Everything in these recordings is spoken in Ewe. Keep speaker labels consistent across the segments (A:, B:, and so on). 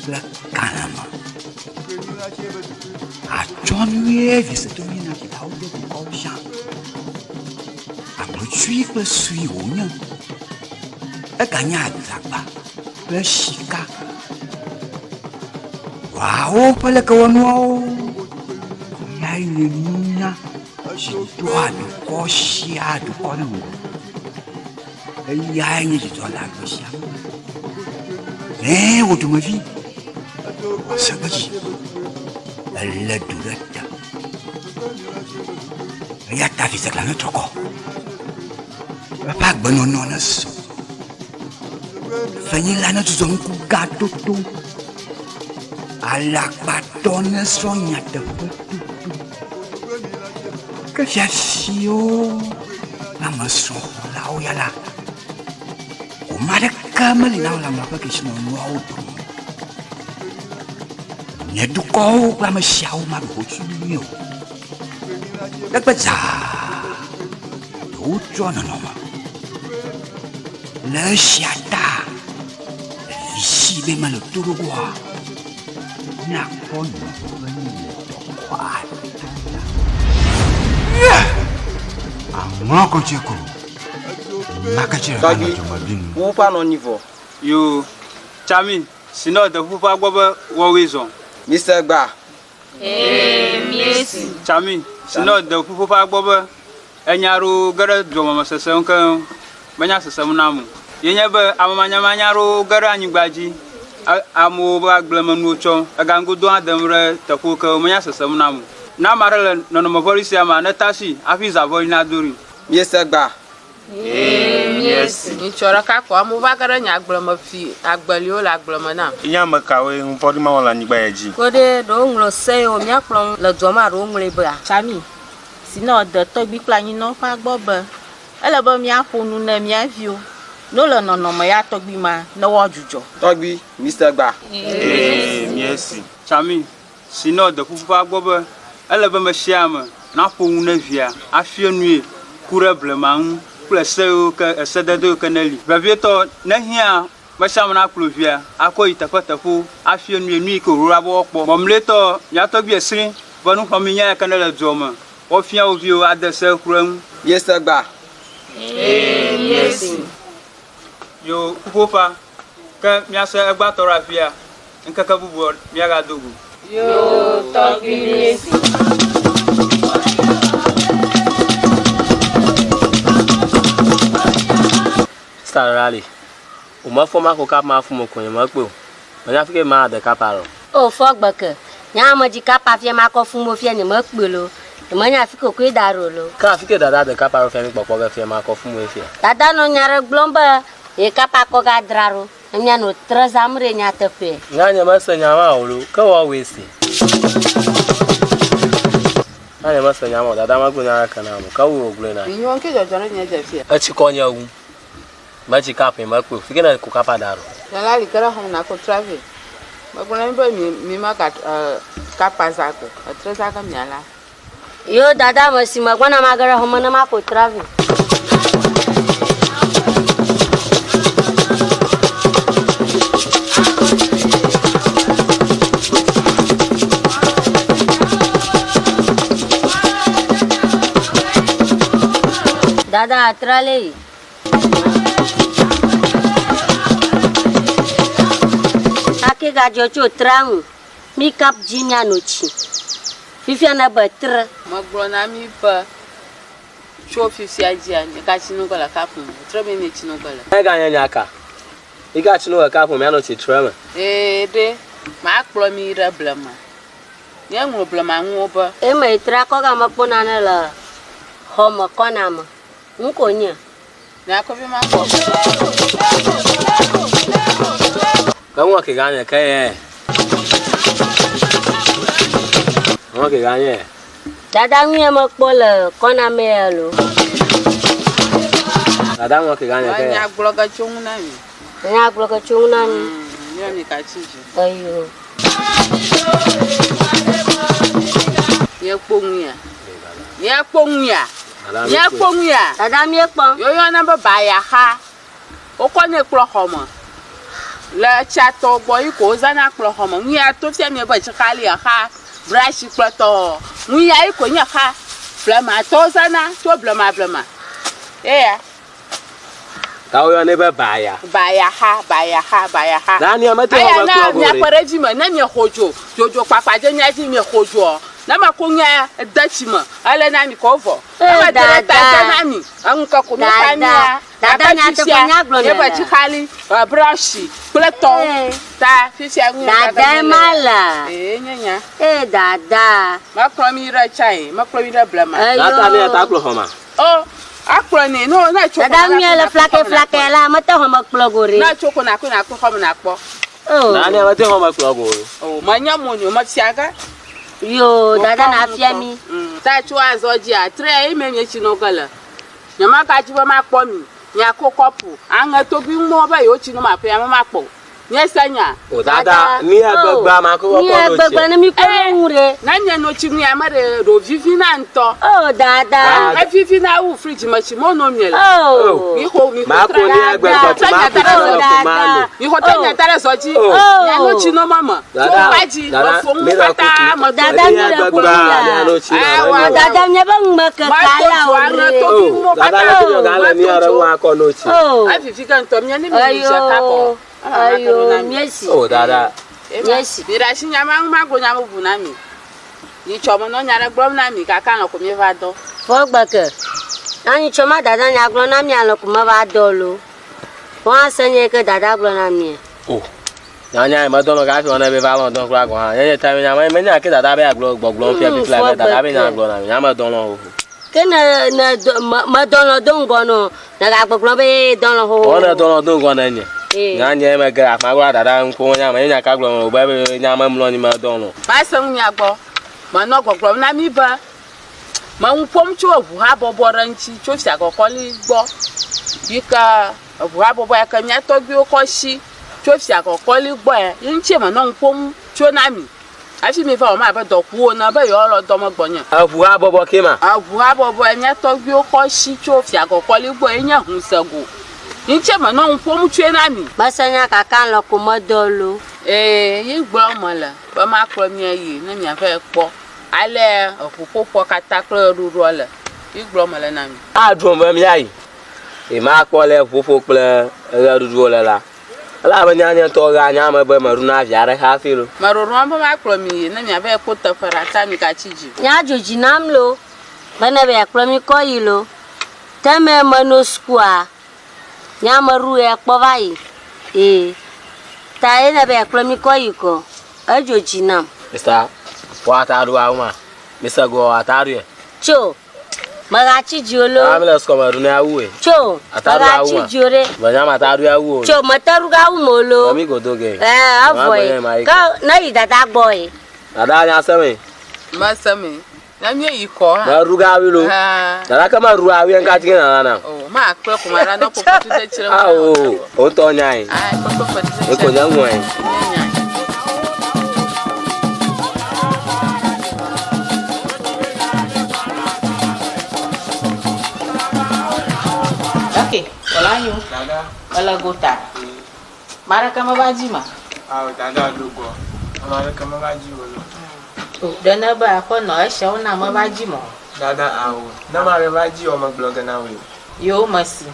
A: kple kalẽ me. Atsyɔ̃ nyuie visetɔ nye na dzilawo kple dukɔwo siaa. Agbotsui kple sui wònye. Eganye adzagba kple sika. Woawo ƒe lekewɔnuawo yae nye nunya si doa dukɔ sia dukɔ ɖe ŋgɔ. Eyae nye dzidzɔ le agbe sia me. Ɛ̃, wò dumevi, se gbedzi, èlé du ɖe te. Eya ta vizeglã netrɔ kɔ. Eƒe agbenɔnɔ nesɔ. Fenyila nedzudzɔ ŋku gã toto. Alakpatɔ nesrɔ̃ nyateƒe toto. Ke fiafiwo kple ame srɔ̃xɔlawo ya la, home aɖeke meli na wo le ame ƒe kesinɔnuawo dome o. Nye dukɔwo kple ame siawo maɖu hotsui nyuie o. Negbe dzaa ɖe wotrɔ nɔnɔme. Le esia ta, vi si be mele to ɖo goa, míakpɔ nɔƒe le dɔkɔ atɔ la.
B: Aŋlɔ kɔtse ko. Makatse ɖeka nɔ dzɔmebi nu.
C: Ƒuƒuƒea nɔ anyi vɔ.
D: Yoo, Tsami, si nɔ de ƒuƒuƒea gbɔ be woawoe zɔ.
C: Mise gba.
E: Ee, míesi.
D: Tsami, si nɔ de ƒuƒuƒea gbɔ be enya aɖewo ge ɖe dua me mesesem keŋ menya sesem nam o. Ye nye be ame manyamanya aɖewo ge ɖe anyigba dzi, amewo ƒe agblemenuwo tsɔm, egaŋgodo hã dem ɖe teƒewo ke womenya sesem nam o. Ne ame aɖe le nɔnɔme vɔ̃ɖi sia mea, neta asi hafi zã vɔ̃ɖi nado ɖi.
C: Míese gbea?
E: Ee, míese.
F: Nyitsɔ ɖeka ko amewo va ge ɖe nye agble me fi agbeliwo le agble me nam.
G: Nye ame kawoe nu vɔ̃ɖi ma wɔ le anyigba ya dzi?
H: Ko ɖe ɖewo ŋlɔ se yiwo míakplɔ ŋu le dua mea ɖewo ŋlɔe bea?
I: Tsami, si ne wòde tɔgbui kple anyinɔ ƒea gbɔ be, Ele be míaƒo nu ne mía viwo ne wole nɔnɔme ya tɔgbi ma ne woadzudzɔ.
C: Tɔgbui, mise gba.
G: Ee, míesi.
D: Tsami, si ne wòde ƒuƒuƒea gbɔ be, Ele be me sia ame naƒo nu ne via afia nui ku ɖe blema ŋu kple se yiwo ke esedede yiwo ke neli. Vevietɔ ne ehiã me sia ame nakplɔ via akɔ yi teƒeteƒewo afia nui nu yi ke wòɖo ɖa be woakpɔ. Mɔmlɔetɔ, mía tɔgbui Esri ƒe nuxlɔ̃amenya yi ke nele dua me Woafia wo viwo ade se ku ɖe eŋu.
C: Míese gbea?
E: Ee, míesee.
D: Yo ƒuƒoƒea, ke míase egbea tɔ ɖe afia, ŋkeke bubua míagado go.
E: Yo tɔgbui míesee.
J: Star Rally. O me fɔ ma ko kap ma fun mo ko nye me kpe o. Me nya fike ma de kapa lo.
H: O fɔ gbe ke. Nye ame dzi kapa fia ma kɔ fun mo fia nye me kpe lo. Nye me nya fike okoe da ɖo lo.
J: Ke afike dada de kapa ɖo fia mi kpɔkpɔ ge fia ma kɔ fun moe fia.
H: Dada nɔ nya ɖe gblɔm be ye kapa kɔ ga dra ɖo ne mia nɔ tre zam ɖe nyateƒee.
J: Nya nye me se nya ma o lo. Ke wɔ woe se. Nya nye me se nya ma o. Dada me gblɔ nya ɖeke nam o. Ke woe wògblɔe nam.
F: Vinyewo ŋke dzɔdzɔ ɖe nye dze fia.
J: Etsi kɔ nye wu. Metsi kap me mekpɔe o. Fike ne ku kapa da ɖo.
F: Nyala li ke ɖe xɔme nako trɔ vɛ. Megblɔ na mi be mi mi mega kapa za go. Etre za ge miala.
H: Yo dada me si megbɔna mage ɖe xɔme ne mako trɔ vɛ. Dada atra le yi. Ake gadzɔ tso trea ŋu. Mi kap dzi miano tsi. Fifia ne be tre.
F: Megblɔ na mi be tso fifia dzia, migatsi nu ge le kapu me. Tre be mietsi nu ge le.
J: Eganye nya ka? Migatsi nu le kapu me, miano tsi tre me.
F: Ee ɖe, makplɔ mi yi ɖe blema. Míeŋlɔ blema nuwo be.
H: Eme yi trea kɔ ga mekpɔ nane le xɔme kɔna me. Nu ko nye.
F: Nyakɔvi ma kɔ.
J: Ke ŋua ke ganye ke ye. Ŋua ke ganye.
H: Dada ŋuye mekpɔ le kɔna me ya lo.
J: Dada ŋua ke ganye ke ye.
F: Nya gblɔ ge tso ŋu na mi.
H: Nya gblɔ ge tso ŋu na mi.
F: Míɔ mi ka tsi dzi.
H: Eyo.
F: Míekpɔ ŋu ya. Míekpɔ ŋu ya. Míekpɔ ŋu ya.
H: Dada míekpɔ.
F: Yoyɔna be bayaxa. Wokɔ nɛ kplɔ xɔ me. Le tsiatɔwo gbɔ yi ko wozãna kplɔ xɔme. Nu ya to fia mi be tsixali exa, brasi kple tɔwo. Nu ya yi ko nye xa blematɔwo zãna tso blema blema. Eya.
J: Ta woyɔnɛ be baya.
F: Baya xa, baya xa, baya xa.
J: Na nia mete
F: Eya
J: xɔme
F: ne
J: kplɔ go
F: miaƒe
J: ɖe.
F: ɖe dzi me ne miexo dzo, dzodzo kpakpa dze mia dzi miexo dzoa, ne meko ŋea de tsi me, ele na mi ko vɔ. Ne
H: Ee,
F: mede ɖe ta
H: dada.
F: de na mi, enu ke ko miexa
H: Dada,
F: mia.
H: dada
F: Gake
H: nyateƒe
F: fifia,
H: nya gblɔ
F: míebe
H: nèle.
F: tsixali, brɔshi kple tɔwo. Ta fifia nu
H: Dada
F: gage
H: ma
F: míele.
H: la.
F: Ee, nye nya.
H: Ee, dada.
F: Mekplɔ mi ɖe tsae, mekplɔ mi ɖe blema.
J: Na ta ne ta kplɔ xɔma.
F: O, akplɔ nɛ, ne ne tso
H: Dada
F: ko
H: nyuie le
F: nakɔ
H: flake
F: xɔme nakpɔ.
H: flake la, mete xɔme kplɔ go ɖe.
F: Ne tso ko nakɔ nakɔ xɔme nakpɔ.
H: O.
J: Na nia mete xɔme kplɔ go.
F: O, menye mo nyo mefia ge.
H: Yo, dada na fia mi.
F: Ta tso azɔ dzia, tre ye me mietsi no ge le. Nyemagadi be makpɔ mi, miako kɔpu, aŋe togbi ŋumɔ be yewotsi no maƒe ame makpɔ o. Miese nya?
J: O dada, mía gbegbe ma ko
H: Mía
J: kɔ no
H: gbegbe
J: tsi.
H: ne mi kɔ nu ɖe.
F: Ne mieno tsi nu ya me ɖe ɖo vivina ŋutɔ.
H: O dada.
F: Evivina wu fridge me tsi mo no miele.
H: O.
F: Mixo mixo
J: Ma ko
F: tra.
J: mía gbegbe
F: Tse
J: ma
F: nya
J: ko
F: da ɖe
J: tsi
F: zɔ
J: me ko ma no.
F: Mixo tse nya da ɖe zɔ dzi.
J: O.
F: Miano tsi no mame. Tso
J: Dada,
F: va dzi.
J: dada,
F: Efo ŋu
J: mi la
F: katã
J: kuku.
F: me
H: Dada
J: Mía
H: mi le
J: gbegbe
H: kuku la.
J: mía no tsi na
F: Awa,
J: me no.
H: Dada miabe ŋume keka
F: Mato
H: la
F: dzo
H: o
F: aŋe
H: ɖe.
F: togbi
J: O,
F: ŋumɔ
J: dada
F: katã.
J: le tsi ga le mía ɖe ŋua kɔ no tsi.
H: O.
F: Evivi ge ŋutɔ mía ne mi mi dze kakɔ.
H: Ayo, miesi.
J: O dada.
H: Miesi.
F: Mi ɖe asi nya ma ŋu magblɔ nya bubu na mi. Nyitsɔ menɔ nya ɖe gblɔm na mi gake alɔ̃ ko mieva dɔ.
H: Fɔ gbeke. Na nyitsɔ ma dada nya gblɔ na mi alɔ̃ ko meva dɔ lo. Wɔn ase nye ke dada gblɔ na mi.
J: O. Nya nya me dɔnɔ gafi wɔn be va lɔn dɔn kura gɔn hã. Nye nye ta nya me me nya ke dada be agblɔ gbɔgblɔ fia fifia be dada be nya gblɔ na mi. Nya me dɔnɔ o.
H: Ke ne ne dɔ me me dɔnɔ do ŋgɔ nɔ ne gagbɔgblɔ be dɔnɔ xoxo.
J: Wɔn ne dɔnɔ do ŋgɔ ne nye.
H: Ee.
J: Nya nye me ge afa gblɔ dada ŋku nya me nya ka gblɔ me be be nya me mlɔ nyi me dɔnɔ.
F: Mase ŋu mia gbɔ. Menɔ gbɔgblɔm na mi be me ŋu ƒom tso eʋuhabɔbɔ ɖe ŋuti tso fia kɔkɔli gbɔ. Yi ke eʋuhabɔbɔ ya ke mía tɔgbuiwo kɔ si tso fia kɔkɔli gbɔ ya. Ye ŋutie menɔ ŋu ƒom tso na mi. Hafi mi va wɔ ma abe dɔkuwo ne be yewoalɔ dɔme gbɔnye.
J: Eʋuhabɔbɔ ke ma.
F: Eʋuhabɔbɔ ya mía tɔgbuiwo kɔ si tso fia kɔkɔli gbɔ ye nye ŋusego. Ŋutie menɔ ŋu ƒom tsoe na mi.
H: Mese nya kaka alɔ̃ ko medɔ lo.
F: Ee, yi gblɔm mele be makplɔ mi ayi ne miava kpɔ ale eʋuƒoƒoa katã kple ɣeɖuɖua le. Yi gblɔm mele na mi.
J: Aɖu be míayi. Ye makpɔ le ʋuƒoƒo kple ɣeɖuɖuwo le la. Elabe nya nye ŋutɔ ɣea nya me be meɖuna vi aɖe hafi lo.
F: Meɖoɖoa be makplɔ mi yi ne miava kpɔ teƒe ɖa ta migatsi dzi.
H: Nya dzo dzi nam lo. Be ne be yeakplɔ mi kɔ yi lo. Teme meno sukua. Nya meɖu ya kpɔ va yi. Ee. Ta ye ne be yeakplɔ mi kɔ yi kɔ. Edzo dzi nam.
J: Mr. Wɔ ata ɖu awu ma. Mr. Go wɔ ata ɖu ye.
H: Tso. Megatsi dzi o lo.
J: Ame le sukɔ me ɖu ne awu ye.
H: Tso.
J: Ata ɖu awu
H: Megatsi
J: ma.
H: dzi o ɖe.
J: Menya ma ata ɖu awu o.
H: Tso mete ɖu ga awu me o lo.
J: Mami go do ge.
H: Ɛɛ
J: Mama
H: evɔ
J: gbɔ
H: ye.
J: nye ma yi
H: Ke ne yi dada gbɔ ye.
J: Dada nya se me.
F: Mese me. Ne míeyi kɔ hã.
J: Me ɖu ga awu lo.
F: Ɛɛ.
J: Dada ke me ɖu awu ye ŋka tsi ke nana nam.
F: O makplɔ ko ma ɖa nɔ kpokpo tu ɖe tsre.
J: Awo o ŋutɔ nya ye.
F: Ayi kpokpo tu ɖe
J: Eko nye ŋue.
F: Nye nya.
I: Ok, wòle anyo.
G: Dada.
I: Ele gota. Ma ɖeke meva dzi ma.
G: Awo dada ɖo gbɔ. Ame aɖeke meva dzi o lo.
I: O, ɖe ne be aƒenɔ esiawo na meva dzi mɔ.
G: Dada awo. Ne ma ɖe va dzi o megblɔ ge na wòe.
I: Yewo mesi.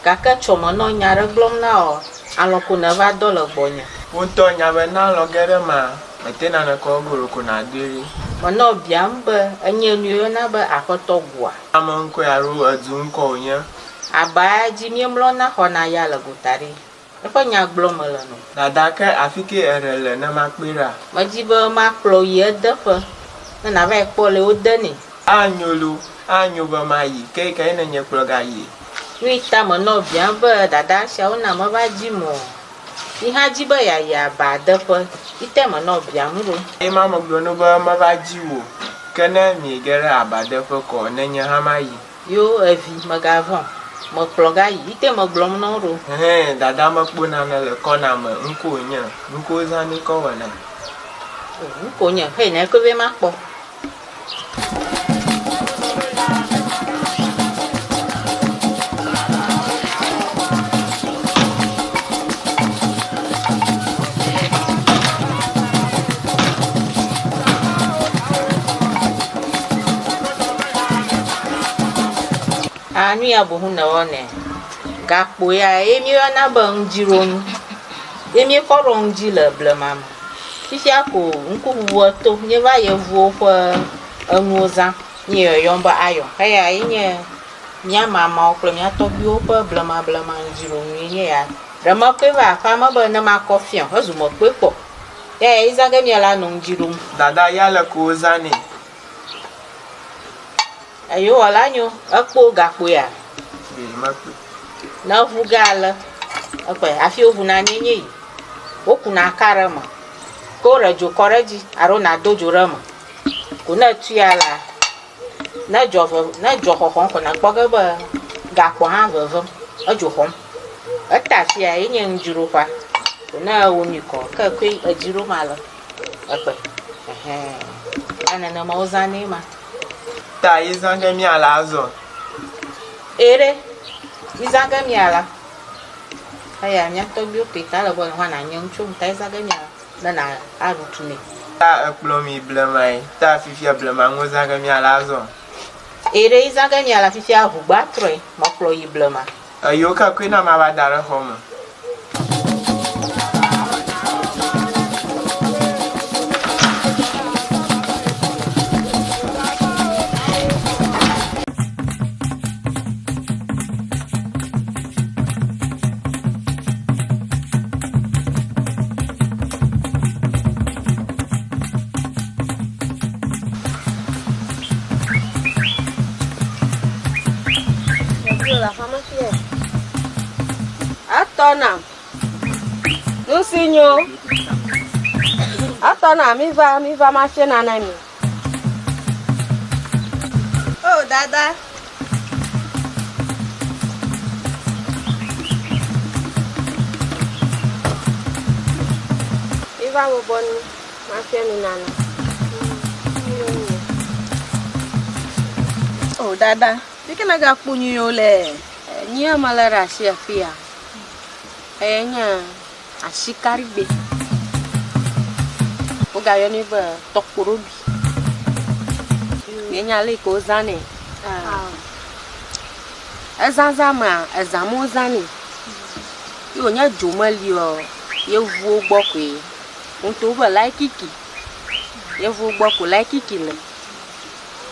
I: Gake tsɔ menɔ nya ɖe gblɔm na wò, alɔ̃ ko neva dɔ le gbɔnye.
G: Wo ŋutɔ nya be na alɔ̃ ge ɖe ma, mete naneke wo golo ko nadoe ɖi.
I: Menɔ biam be enye nu yɔna be aƒetɔ goa.
G: Ame ŋkɔe alo edu ŋkɔ wònye.
I: Aba dzi míemlɔna xɔna ya le gota ɖi. Eƒe nya gblɔm mele nɔ.
G: Dada ke afi ke eɖe le ne makpɔe ɖa.
I: Medzi be makplɔ yi edeƒe ne nava yi kpɔ le wode nɛ.
G: Anyo lo, anyo be mayi ke ke ne nye kplɔ ga yi.
I: Nu yi ta menɔ biam be dada siawo na meva dzi mɔ. Yi hã dzi be yeayi aba deƒe. Yi te menɔ biam ɖo.
G: Eye ma megblɔ no be meva dzi wò. Ke ne miege ɖe abadeƒe kɔ ne nye hã mayi.
I: Yo evi megavɔ̃. Mekplɔ ga yi. Yi te megblɔm na wo ɖo.
G: Hɛn dada mekpo nane le kɔna me ŋko nye. Ŋko zãnɛ kɔ wɔna.
I: O ŋko nye. Hei ne ke be makpɔ. A nu ya boŋu ne wɔnɛ. Gakpo ya ye míeyɔna be ŋdziɖonu. Ye míekɔ ɖo ŋdzi le blema me. Fifia ko ŋkuʋuʋu to míeva yevuwo ƒe enuwo zãm. Míeyɔyɔm be ayɔ. Eya ye nye mía mamawo kple mía tɔgbuiwo ƒe blema blema ŋdziɖonu ye nye ya. Ɖe mekɔe va aƒea me be ne makɔ fia o. Ezu mekpɔe kpɔ. Ya ye zã ge míala nɔ ŋdzi ɖom.
G: Dada ya le ko wozãnɛ.
I: Eyo wɔla nyo. Ekpo gakpo ya.
G: Ɖe mekpɔe.
I: Ne ʋu gã ale ekpɔe hafi woʋuna nɛ nye yi. Wokuna ka ɖe eme. Ke woɖe dzo kɔ ɖe edzi alo nàdo dzo ɖe eme. Ko ne etuia la, ne edzɔ ve ne edzɔ xɔxɔm ko nàkpɔ ge be gakpo hã vevem. Edzo xɔm. Eta afia ye nye ŋdziɖoƒea. Ko ne ewɔ nui kɔ ke ekoe edzi ɖom ale. Ekpɔe. Ɛhɛn. Ya nenema wozãnɛ ma.
G: Ta ye zã ge míala azɔ.
I: Ee ɖe. Yi zã ge míala. Eya mía tɔgbuiwo koe ta ele be hã nànya nu tso ŋu ta ye zã ge míala ne na aɖu tu nɛ.
G: Ta ekplɔ mi blemae. Ta fifia blema ŋu zã ge míala azɔ.
I: Ee ɖe yi zã ge míala fifia ʋugba trɔe mekplɔ yi blema.
G: Eyiwo ke koe na mava da ɖe xɔ me.
K: Atɔ nam. Nu si nyo. Atɔ nam mi va mi va ma fie nane mi.
L: Oh, dada.
K: Mi va bɔbɔ nu ma fie mi nane.
L: Oh, dada. Fi ke nagakpo nyuiwo le.
K: Nye mele ɖe asi afi ya. Eye nye asikarigbe. Wogayɔnɛ be tɔkpoɖoɖui. Míenya ale yi ke wozãnɛ. Ezazã mea, ezã me wozãnɛ. Ye wònye dzo meli o, yevuwo gbɔ koe. Ŋutɔ wobe laikiki. Yevuwo gbɔ ko laikiki le.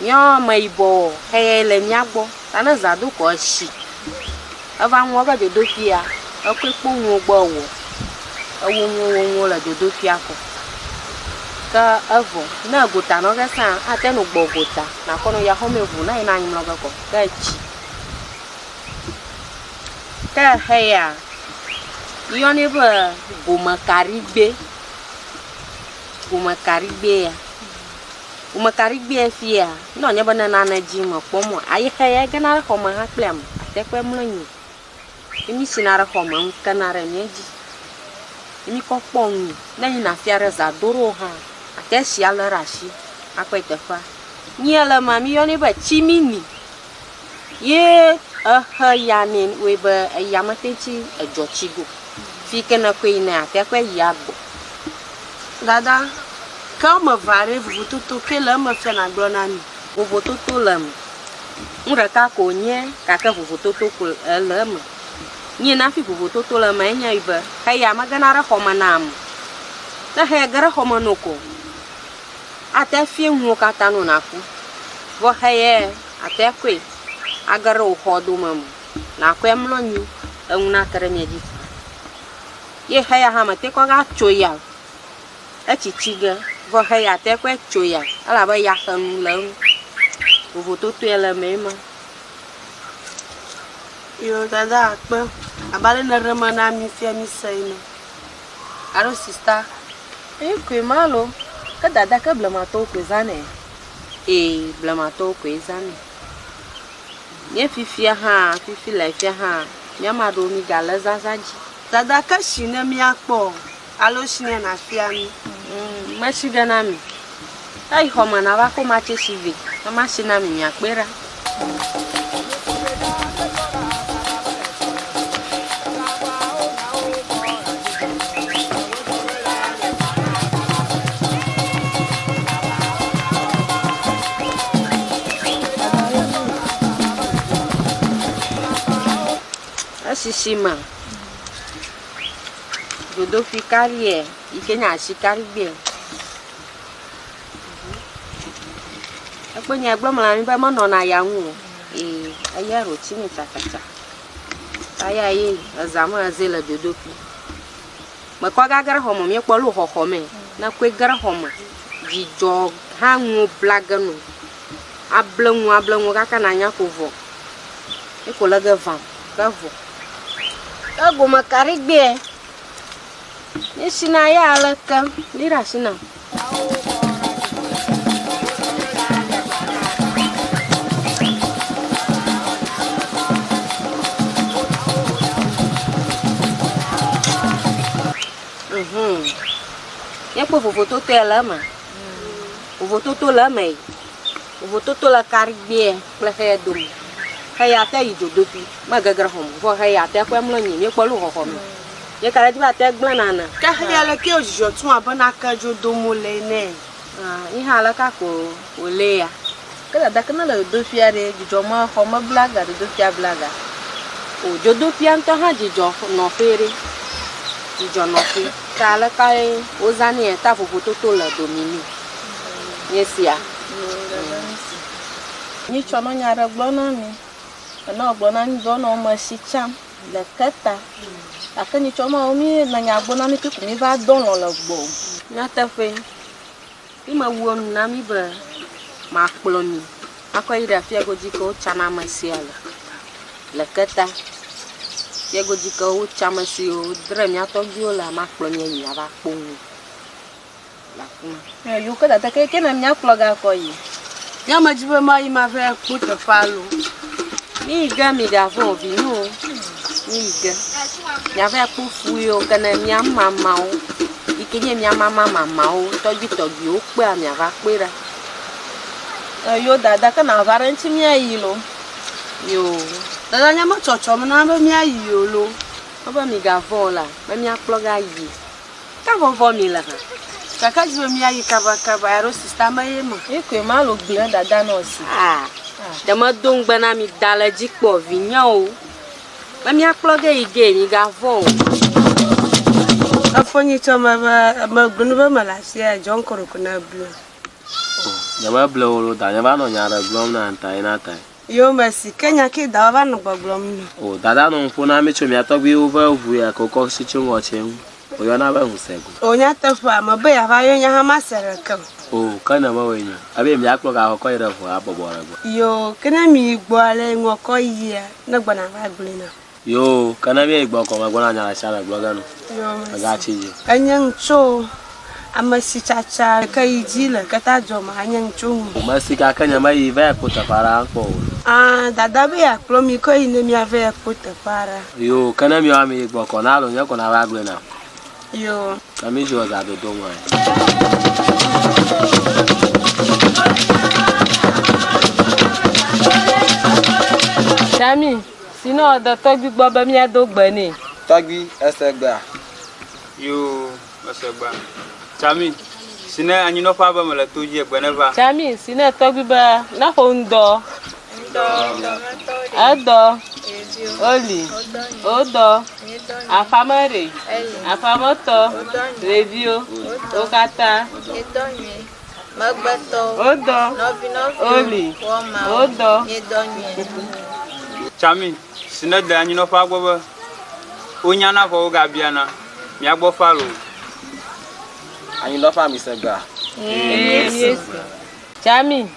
K: Míawo ameyibɔwo xeye le mía gbɔ. Ta ne zã do ko etsi. Eva ŋua be dzodoƒea, ekɔe kpɔ nuwo gbɔ wɔ. Ewo nuwo wo nuwo le dzodoƒea ko. Ke evɔ ne gota nɔ ge sã ate no gbɔ gota nakɔ nɔ ya xɔme ʋu na yina anyi mlɔ ge kɔ ke etsi. Ke xeya yɔnɛ be gomekaɖigbe. Gomekaɖigbe ya. Gomekaɖigbe fia ne wònye be ne nane dzi me kpɔm o ayi xeya gena ɖe xɔme hã kple ame ate kɔe mlɔ anyi. Ye mi sina ɖe xɔme ŋu kena ɖe mía dzi. Ye mi kɔ kpɔ nu ne yina fia ɖe zã do ɖo hã ate si alé ɖe asi akɔe teƒea. Nye le ma mi yɔnɛ be tsimini. Ye ehe ya nɛ wɔe be eya mete ŋuti edzɔ tsi go. Fi ke ne kɔe yina ate kɔe yi agbɔ.
L: Dada, ke woame eve aɖe vovototo ke le eme fia nàgblɔ na mi.
K: Vovototo le eme. Nu ɖeka ko wònye gake vovototo ko ele eme. Nye na fi vovototo le eme enye yi be xeya megena ɖe xɔme na ame. Ne xeya ge ɖe xɔme no ko ate fie nuwo katã no naku. Vɔ xeya ate kɔe age ɖe wò xɔ dome me nakɔe mlɔ anyi eŋu nate ɖe mia dzi. Ye xeya hã mete kɔ va tso ya o. Etsitsi ge vɔ xeya te kɔe tso ya elabe yaxenu le eŋu. Vovototoe le eme ma.
L: Yo, dada akpe. Abe ale nèɖe eme na mi fia mi se ene. Alo sista.
M: Eyi koe ma lo. Ke dada ke blematɔwo koe zãnɛ.
K: Ee, blematɔwo koe zãnɛ. Nye fifia hã, fifi le fia hã, míame aɖewo mi gale zazã dzi.
L: Dada ke si ne míakpɔ alo si ne nàfia mi.
K: Mesi ge na mi. Eyi xɔme nava ko matse si vɛ. Ne masi na mi miakpɔe ɖa. sisi me, dzodoƒui kaɖiɛ yi ke nye asi kaɖigbɛ. Ekpɔ nya gblɔm mele na mi be menɔna ya ŋu o. Ee, eya ɖo tsi me tsatsatsa. Eya ye eza me eze le dzodoƒui. Mekɔ gage ɖe xɔme míekpɔ lu xɔxɔ me. Ne kɔe ge ɖe xɔme, dzidzɔ hã ŋu bla ge no. Able ŋu able ŋu kaka nanya ko vɔ. Eko le ge vam ke vɔ. Egome kaɖigbɛ. Míesina ya aleke? Li ɖe asi nam. Mhm. Míekpɔ vovototo ya le eme. Vovototo le eme yi. Vovototo le kaɖigbɛ kple xeya dome. Xeya te yi dzodoƒui, megege ɖe xɔme o. Vɔ xeya te kɔe mlɔ anyi, míekpɔ lu xɔxɔ me. Nye ka ɖe edzi be ate gblẽ nane.
L: Ke xeya leke wòdzudzɔ tum abe nake dzo dom wole ene?
K: Yi hã aleke ko wòle ya?
M: Ke dada ke ne le dzodoƒea ɖe, dzudzɔ me xɔ me blaga, dzodoƒea blaga.
K: O, dzodoƒea ŋutɔ hã dzidzɔ nɔƒee ɖe. Dzidzɔ nɔƒee. Ta aleke wozãnɛ ta vovototo le domi nɛ. Nye sia.
M: Nyitsɔ nɔ nya ɖe gblɔ na mi. Enɔ gblɔ na mi be wonɔ me si tsam le ke ta. Gake nyitsɔ mawo mi nɔ nya gblɔ na mi ke ko mi va dɔ lɔ le gbɔ.
K: Nyateƒee, mi mewu enu na mi be makplɔ mi akɔ yi ɖe afia godzi ke wotsana ame sia le le ke ta. Fia godzi ke wotsa ame siwo dre mía tɔgbuiwo lea, makplɔ mi ayi miava kpɔ nu le afi ma.
M: Eyo ke dada ke ke na míakplɔ gakɔ yi.
L: Nye medzi be mayi mava kpɔ teƒea loo.
K: Mi yi ge mi gavɔ̃ o vinyewo. Mi yi ge miava kpɔ fu yiwo ke ne mía mamawo yi ke nye mía mama mamawo tɔgbui tɔgbuiwo kpea miava kpɔe ɖa.
M: Eyo dada ke nava ɖe ŋuti míayi loo.
K: Yo.
L: Dada nye metsɔtsɔm na be míayi o loo.
K: Wobe migavɔ̃ o la, be míakplɔ ge ayi. Ka vɔvɔ mi le hã?
L: Kaka dzi be míayi kabakaba alo sista me ye ma.
M: Ye koe ma lo gblẽ dada nɔ si.
K: Ah, ɖe medo ŋugbe na mi da le dzi kpɔ vinyewo. Be míakplɔ ge yi ge migavɔ̃ o.
L: Efo nyi tsɔ me be megblɔ nu be mele asia dzɔ ŋkɔ ɖeko ne blu.
J: Nyemeble wò lo, danye va nɔ nya ɖe gblɔm na ta yi na tae.
L: Yo mesi, ke nya ke dawa va nɔ gbɔgblɔm nɔ.
J: O, dada nɔ nu ƒom na mí tso mía tɔgbuiwo ƒe ʋu ya ke wokɔ si tso ŋɔtsie ŋu. Woyɔna be ŋusego.
L: O, nyateƒea, mebe yeava yɔ nye hã mase ɖeke o.
J: O, ke ne mewɔe nyo. Ebe míakplɔ gaxɔ kɔ yi ɖe ʋua bɔbɔ ɖe gbɔ.
L: Yo, ke ne miyi gbɔ ale ŋɔ kɔ yia, ne gbɔna va gblɔe nam.
J: Yo, ke ne míeyi gbɔ kɔ megbɔna nya ɖe sia ɖe gblɔ ge no.
L: Yo, mesi.
J: Mègatsi dzi o.
L: Enye ŋutso ame si tsatsa ke yi dzi le keta dzɔ me anye ŋutso ŋu.
J: Mesi gake nyemeyi va yi kpɔ teƒe aɖe hã kpɔ o.
L: Ã, dada be yeakplɔ mi kɔ yi ne míava yi kpɔ teƒe aɖe.
J: Yo, ke ne míawo miyi gbɔ kɔ na alo nye ko nava gblɔe nam.
L: Yo.
J: Ke mi dzo eza dodo ŋua.
F: Dami, si ne wòde tɔgbui gbɔ be míado gbe nɛ.
C: Tɔgbui, ese gbea?
D: Yoo, mese gbea. Tsami, si ne anyinɔƒea be mele to dzi egbe neva.
F: Tsami, si ne tɔgbui be neƒo ŋdɔ. Edɔ. Oli. Wodɔ. Aƒame ɖe. Aƒametɔ. Ɖeviwo. Wo katã. Wodɔ. Oli. Wodɔ.
D: Tsami, si ne de anyinɔƒea gbɔ be wonyana vɔ wogabiana, mía gbɔ fa loo.
C: Anyinɔƒea mi se gbea?
F: Ee, míese. Tsami,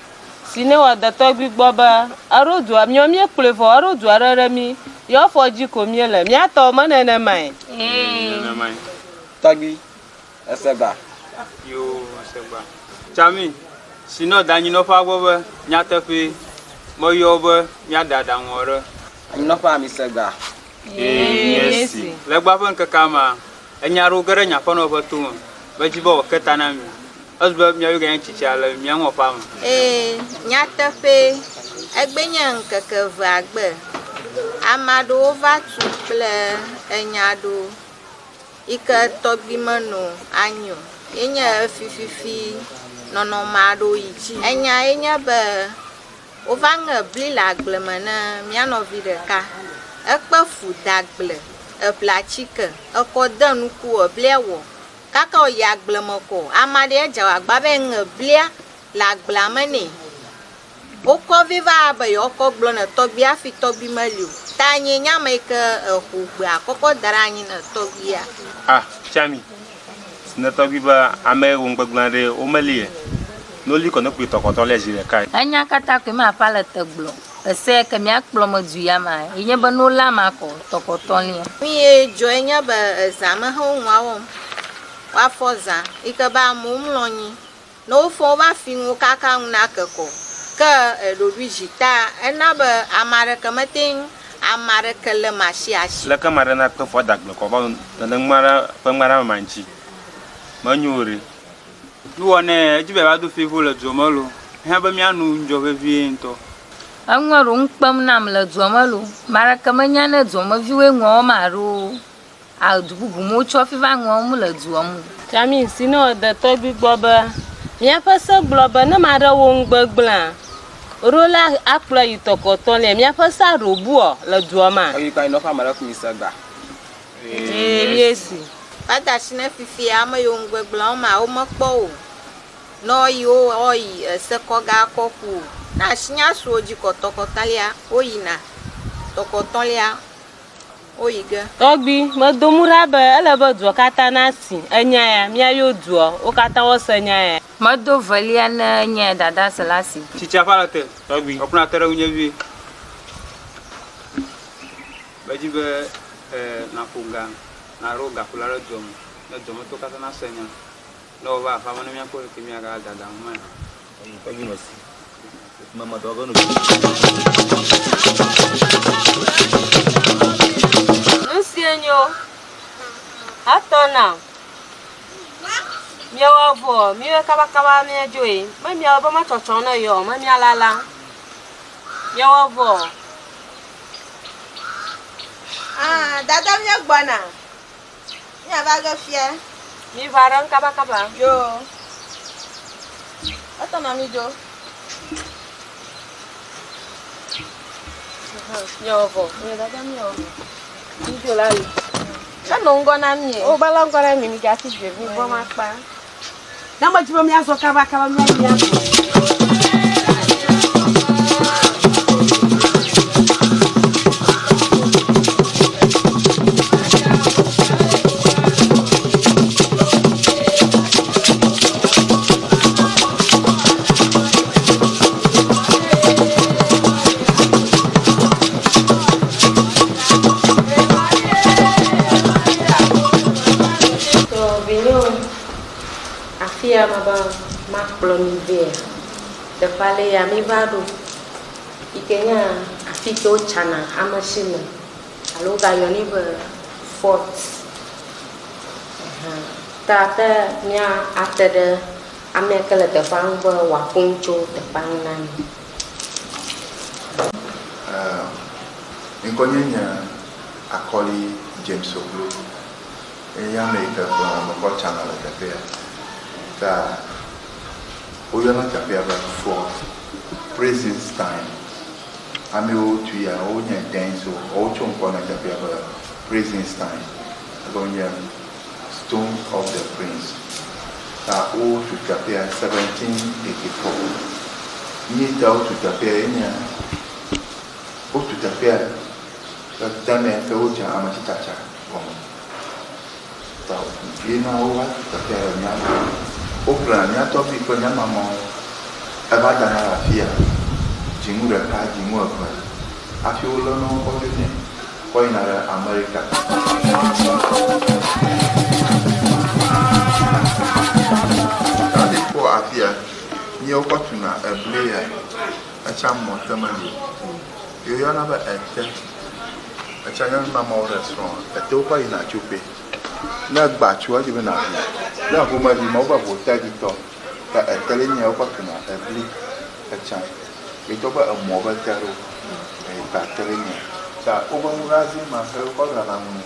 F: si ne wɔ de tɔgbui gbɔ be eɖo dua míɔ míekplɔe vɔ eɖo dua ɖe ɖe mí yɔ fɔ dzi ko míele mía tɔwo me nenemae.
D: Nenemae.
C: Tɔgbui, ese gba.
D: Yoo, ese gba. Tsami, si ne wòde anyinɔƒea gbɔ be nyateƒee meyɔ wo be míade aɖaŋu ɖe.
C: Anyinɔƒea mi se gba.
D: Ee, míesi. Legba ƒe ŋkekea mea, enya aɖewo ge ɖe nye aƒenɔ ƒe tome medzi be wòake ta na mi. Ezu be míawoe ganye tsitsia le mía ŋu aƒea me.
I: Ee, nyateƒee, egbe nye ŋkeke evea gbe. Ame aɖewo va tu kple enya aɖewo yi ke tɔgbi menɔ anyi o. Ye nye fififi nɔnɔme aɖewo yi dzi. Enya ye nye be wova ŋe bli le agble me ne mía nɔvi ɖeka.
N: Ekpe fu de agble, eƒle atike, ekɔ de nuku eblia wɔ. Kaka wòyi agble me ko, ame aɖe edze agbagba be ŋe blia le agblea me nɛ. Wokɔ vɛ va be yewoakɔ gblɔ ne tɔgbui hafi tɔgbui meli o. Ta nyee nye ame yi ke exo gbea kɔkɔ da ɖe anyi ne tɔgbuia.
O: Ah, Tsami, si ne tɔgbui be ame yi wɔ nugbegblẽ ɖe womeli ye. Ne woli kɔ ne kpui tɔkɔtɔ lɛ zi ɖekae.
P: Enya katã koe ma aƒa le te gblɔ. Ese yi ke míakplɔ me du ya ma ye nye be ne wolé amea kɔ tɔkɔtɔlia.
N: Nu ye dzɔe nye be ezã me he wo nua wɔm. Woafɔ zã yi ke be amewo mlɔ anyi. Ne wofɔ woƒe afinuwo kaka ŋu na keke o, ke eɖoɖoe zi ta ena be ame aɖeke mete ŋu ame aɖeke lé masi asi o.
O: Leke ame aɖe nakpe fu ada agble kɔ va nene ŋma ɖe ƒe ŋma ɖe ame ma ŋuti? Menyo o ɖe.
D: Nuwɔnae edzi be yeava do fevo le dua me loo. Ehiã be míano ŋudzɔ vevie ŋutɔ.
P: Enua ɖewo ŋu kpem nam le dua me loo. Ame aɖeke menya ne duameviwoe nua wɔm alo du bubu me wotsɔ hafi va nua wɔm le dua me o.
E: Tsami si ne wòde tɔgbui gbɔ be, Míaƒe se gblɔ be ne ame aɖe wɔ nu gbegblẽa, woɖo la akplɔe yi tɔkɔtɔlia. Míaƒe sea ɖo buɔ le dua mea?
C: Eyi kpa nɔƒe ame ɖe ku mi se gba.
E: Ee, míesi.
N: Va de asi ne fifia ame yiwo nugbegblẽ wɔma womekpɔ o. Ne woyi wo woyi ese kɔ ga kɔ ku o. Ne asi nya su wo dzi kɔ tɔkɔtɔlia woyina tɔkɔtɔlia woyi ge.
E: Tɔgbui, medo mu ɖa be ele be dua katã nasi enya ya. Míayo dua, wo katã woase nya ya.
P: Medo velia ne nye dada Selasi.
D: Tsitsia ƒe aleke? Tɔgbui. Ɔkuna te ɖe ŋunye vie. Medzi be nàƒo ga, nàɖo gaƒola ɖe dua me ne duametɔwo katã nase nya. Ne wova aƒea me ne míakpɔ leke míagada adaŋu mae.
Q: Tɔgbui mesi. Mama dɔ ge no.
K: Nu sie nyo. Etɔ nam. Miewɔ vɔ, miwɔe kabakaba miadzoe. Me miawɔ be metsɔtsɔ ne yɔ, me mialala. Miewɔ vɔ.
N: Ah, dada míegbɔna. Míava ge fia.
K: Miva ɖem kabakaba.
M: Yo. Etɔ na mi dzo.
K: Miewɔ vɔ. Nye dada miewɔ vɔ. Midzo la li.
M: Enɔ ŋgɔ na mi.
K: O bala ŋgɔ na mi, migati dze mi gbɔ makpa.
L: Ne medzi be míazɔ kabakaba míayi míagbɔ.
K: To vinyewo, afi ya mebe makplɔ mi vɛa, teƒe ale ya miva ɖo yi ke nye afi ke wotsana ame si le alo wogayɔnɛ be fort. Ɛhɛ̃ ta te mía ate ɖe ame yi ke le teƒea ŋu be wòaƒo nu tso teƒea ŋu na mi.
R: Ŋkɔnye nye Akɔli James Oglo. Enye ame yi ke kplɔna ame kɔ tsana le teƒea. Ta woyɔna teƒea be Fort Prinzenstein. Ame yiwo tui ya wonye Dens-wo. Wotso ŋkɔ na teƒea be Prinzenstein. Egɔme nye Stone of the Prince. Ta wotu teƒea 1784. Nu yi ta wotu teƒea ye nye wotu teƒea le game ke wodze ametsitsatsa gɔme. Ta ye na wova tu teƒea le mía gbɔ. Woƒlea mía tɔgbui kple mía mamawo eva dana le afia dzinu ɖeka, dzinu eve hafi woléna wo kɔ dzonɛ kɔ yina ɖe Amerika. Ta míekpɔ afia, míawo kɔ tuna ebli ya, etsa mɔ te meli o. Ye woyɔna be ete. Etsa nyɔnu mamawo ɖe srɔ̃ ete wokɔ yina tsoƒe. Ne egba tso edzi be nàɖu. Ne ƒomevi ma wobe ʋo te dzi tɔ. Ke ete li nye wokɔ tuna ebli etsa. Ye tɔ be emɔ be te ɖo. Eye ta te li nye. Ta wobe nuɖazi ma ke wokɔ ɖana nu.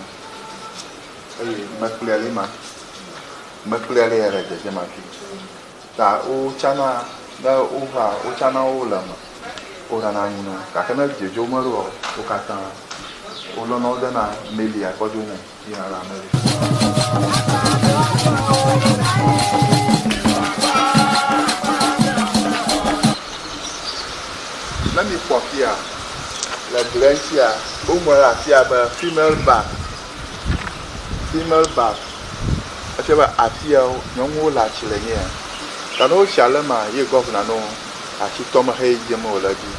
R: Eye mekplia li ma. Mekplia li ya le dzedzem afi. Ta wotsana ne wova wotsana wo le eme. Woɖana nu gake ne dzodzo meɖoa wo katã Wolɔna wo dena melia kɔ dzonɛ yina ɖe Amerika. Ne mi kpɔ fia le glia ŋutia, woŋlɔ ɖe afia be female bath, female bath. Efia be afia nyɔnuwo le atsi le nye ya. Ta ne wotsi ale ma ye gɔvina no atsi tɔme xeyi dzem wole edzi.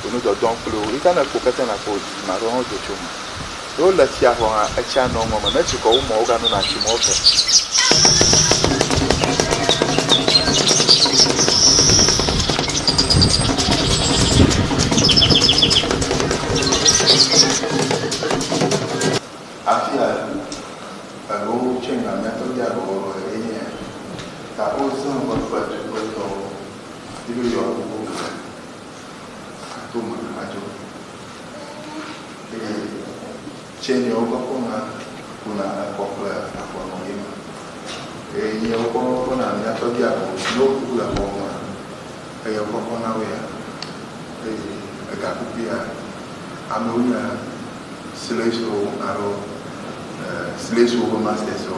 R: Wònɔ dɔdɔm kpli wo. Yi ke ne ekpo kete nakpɔ dzidzime aɖewo hã wodo tso eme. Ne wole tsia vɔ hã, etsia nɔ ŋɔ me. Ne tsi kɔ wo me, woganona tsi mɔ ke. Afia alo tsɛ na mía tɔgbui aɖewo enye ya. Ta wozã woƒe fetu ƒe tɔwo yi be yewoaku wo ʋe ato me adzo. Eye tsɛ nye woƒe kpɔna kuna ekɔ kple afɔnɔ ye ma. Eye nye wokɔ kpɔna mía tɔgbui aɖewo ne woku le xɔ mea, eye wokɔ kpɔna wo ya. Eye egakukuia amewo nye Slaves-wo alo slaves-wo ƒe masters-wo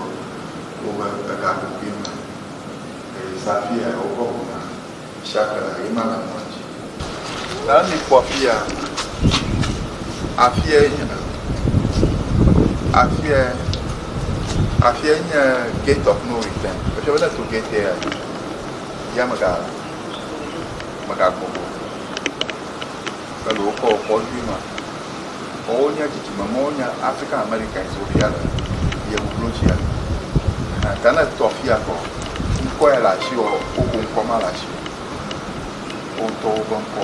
R: woƒe egakokui me. Eye Safia wokɔ ʋuna shakela ye ma le mɔa dzi. Ne mikpɔ afia, afia nye afia afia nye gate of no return. Efia be ne eto gate ya, ya mega megagbɔ o. Ele wokɔ xɔ nyui ma. Xɔwo nye dzidzime ma wonye African Americans wo fia le yevublo dzia. Hã ta ne etɔ fia kɔ ŋkɔ ya le asiwò woko ŋkɔ ma le asiwò. Wo ŋutɔ woƒe ŋkɔ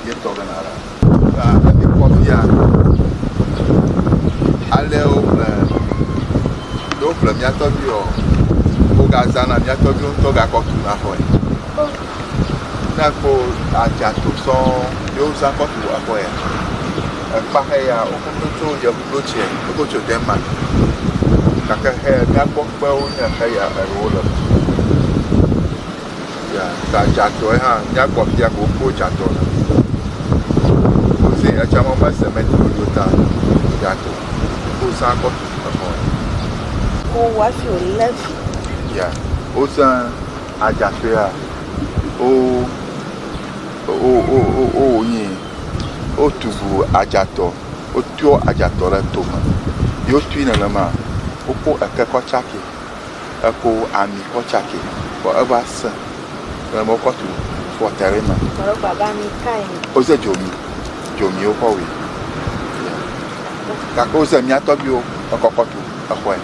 R: ye tɔ ge nala. Ta ne mikpɔ fia ale woƒle ne woƒle mía tɔgbuiwoa wogazãna mía tɔgbuiwo ŋutɔ gakɔ tuna xɔe. Ne ekpɔ adzato sɔŋ ye wozã kɔ tu exɔ ya. Ekpa xe ya wokɔ to tso yevublotse, wokɔ tso Denmark. Gake xe míagbɔ kpewo nye xe ya eɖewo le. Ya ta dzatoe hã míagbɔ fia ko wokpɔ dzato le. Woze etsa me me cement ɖoɖo ta dzato wozã kɔ tu exɔ ya.
M: Wowɔ hafi wòlé vi.
R: Ya wozã adzatoea wo wo wo wonyi wotu ŋu adzatɔ wotrɔ adzatɔ ɖe tome ye wotui nenema wokɔ eke kɔ tsake eko ami kɔ tsake vɔ eva sẽ nenema wokɔ tu fɔte ɖe eme. Woze dzomi dzomi wokɔ wɔe gake woze mía tɔgbuiwo ekɔkɔ tu exɔe.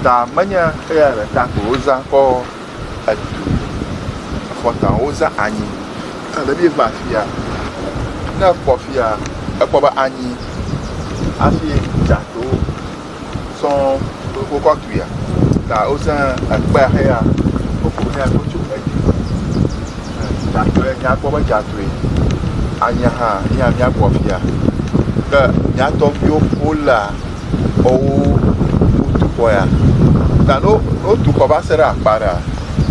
R: Ta menye eya ɖeka ko wozã kɔ etu exɔta o, wozã anyi. Ne míeva afia, ne ekpɔ fia, ekpɔ be anyi hafi dzato sɔŋ wokɔ tuia. Ta wozã ekpea heya wokɔ nɛ wotso edzi. Dzatoe míakpɔ be dzatoe. Anyia hã eya míakpɔ fia. Ke mía tɔgbuiwo wolea xɔwo wotu xɔ ya. Ta ne wotu xɔ va se ɖe akpa ɖea,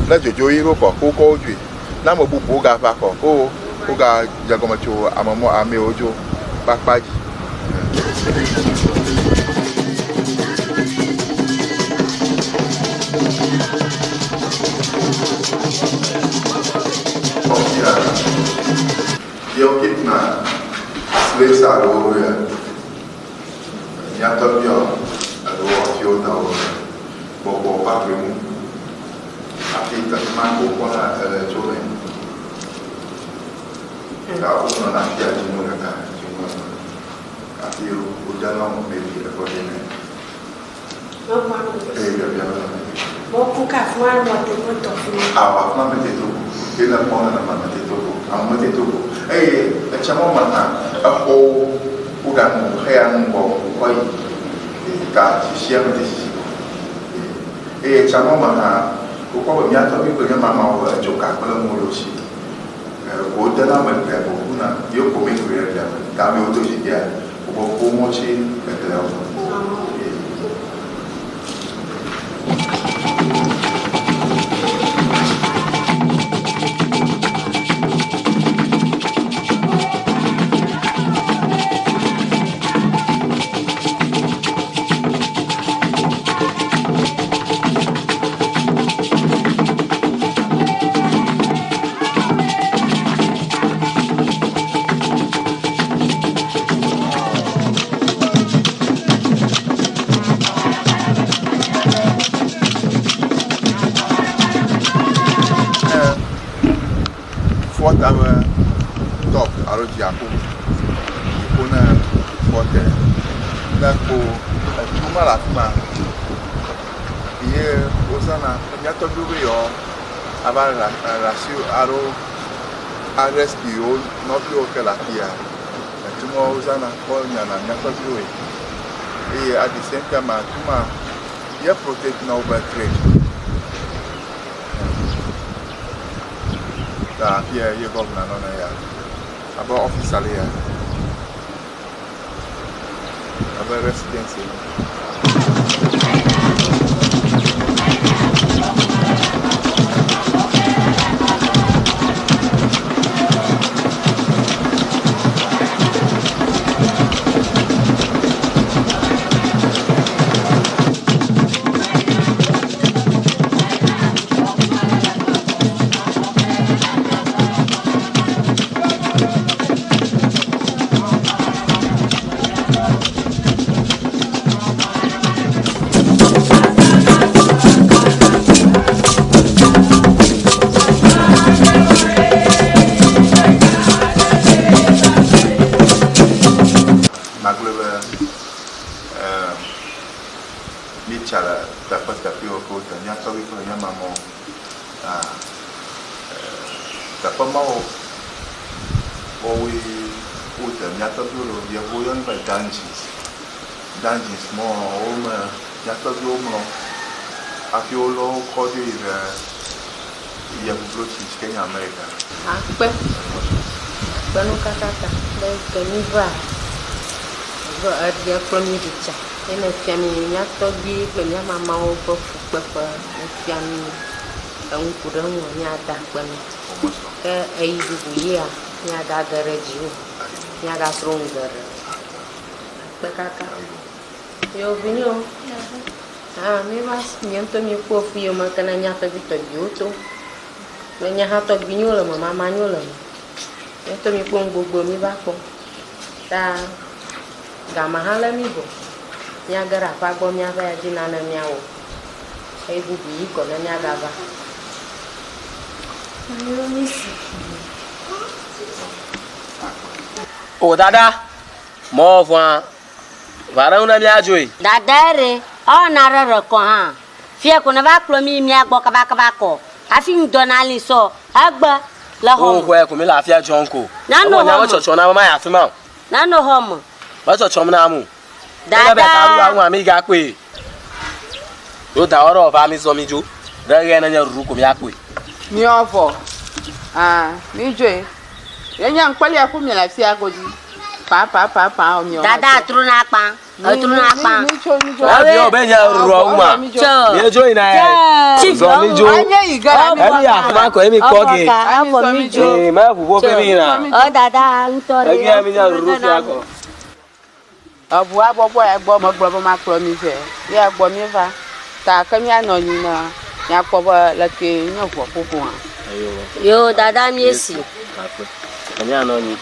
R: ne dzodzo ɣi ɖo kɔ wokɔ wo dzoe. Ne ame bubuwo gava kɔ wo wogadze egɔme tso ame mɔ amewo dzo ƒe akpa dzi. Yewo kidna slaves aɖewo ɖoea, mía tɔgbuiwo alo afiwo da wo ɖe gbɔgbɔ ƒe ŋu hafi teƒe ma ke wokpɔna ele tso nɛ. Ta wonɔna afia dzinu ɖeka, dzinu eve hafi wodena wo maybe eƒe ɖe nɛ. Eye biabia mele eme. Awɔ afi ma mete to go. Ye ne kpɔ nenema mete to go. Ame mete to go. Eye etsã mɔ me hã exɔwo woganu xeya nu ŋgɔ kɔ yi ta sisia mete sisi o. Eye etsã mɔ me hã wokpɔ be mía tɔgbui kple mía mamawo etso ka kple nuwo ɖo si. Ko wodena ame glia ko wokuna ye wokɔ mɛ kuri ɖe glia me. Ta amewo do dzi glia woƒe ƒomɔ tsi egliawo me. dziaƒo, dziƒo ne fort ne kpo etu ma le afi ma ye wozãna mía tɔgbuiwo be yewoa ava ɖe asi alo a rescue yewo nɔviwo ke le afi ya. Etu ma wozãna kɔ nyana mía tɔgbuiwoe eye at the same time etu ma ye protect na wobe trade. Ta afi ya ye gɔvina nɔna ya abe ɔfisa le ya abe residensi ene. Magblɔe be eh, Míetsa le teƒeteƒewo ke wote mía tɔgbui kple mía mamawo hã. Teƒe mawo woawoe wode mía tɔgbuiwo ɖo. Yevuwo yɔnɛ be dungeons. Dungeons mawo me mía tɔgbuiwo mlɔ hafi wolɔ wo kɔ dzo yi ɖe yevublotsi si ke nye Amerika.
K: Akpe, akpe nu katã ta be ke mí va, eɖe kplɔ mí ɖi tsa. Ye nèfia mí mía tɔgbui kple mía mamawo ƒe fukpekpe. Nèfia mí enu ku ɖe eŋu míada akpe nɛ. Ke ɣeyiɣi bubu yea, míagage ɖe dziwò, míagasrɔ̃ nu geɖe. Akpe kaka. Yo vinyewo, hã míeva nye ŋutɔ míekpɔ fu yi me ke ne mía tɔgbui tɔgbuiwo to. Kple nye hã tɔgbuinyewo le eme, mamanyewo le eme. Nye ŋutɔ míekpɔ nu gbogbo míva kpɔ. Ta Game hã le mí vɔ. Míage ɖe aƒea gbɔ míava ya dzi nane míawɔ. Eye bubu yi kɔ ne míagava.
J: O dada, mɔ vɔa, va ɖe ŋu ne míadzoe.
H: Dada ɖe, ewɔna ɖe ɖe kɔ hã. Fia ko neva kplɔ mí yi mía gbɔ kabakaba kɔ hafi ŋdɔ nali sɔ egbe le xɔ me.
J: O xɔe ko mi le afia dzɔm ko.
H: Nano
J: Ewɔ nya
H: xɔ me.
J: metsɔtsɔ na be mayi afi ma o.
H: Nano xɔ me.
J: Metsɔtsɔm na ame o.
H: Dada.
J: Ele be ta ɖu aŋu ami gakpɔe. Yo da wɔɖe ɔva mi zɔ mi dzo. Ɖe ɣe ne nye ɖuɖu ko miakpɔe.
F: Miɔ vɔ. Ah, mi dzoe. Ye nye ŋkpɔlia ƒu mi le afia godzi. Pa pa pa pa o miɔ.
H: Dada trona kpa. Etrona kpa.
F: Mi tso mi dzo.
J: Eviɔ be nye ɖuɖu aŋu ma. Mi dzo yina ye. Zɔ mi dzo. Emi afi ma ko emi kpɔ ge.
H: Avɔ mi dzo.
J: Ee, me ʋu ƒo mi yina.
H: Ɔ dada ŋutɔ ɖe.
J: Evia mi nye ɖuɖu fia kɔ.
F: Eʋu habɔbɔ ya gbɔ megblɔ be makplɔ mi vɛ. Ya gbɔ míeva. Ta ke míanɔ anyi ne míakpɔ be leke nye ʋua ƒoƒo hã.
H: Yo dada míesi.
J: Míanɔ anyi.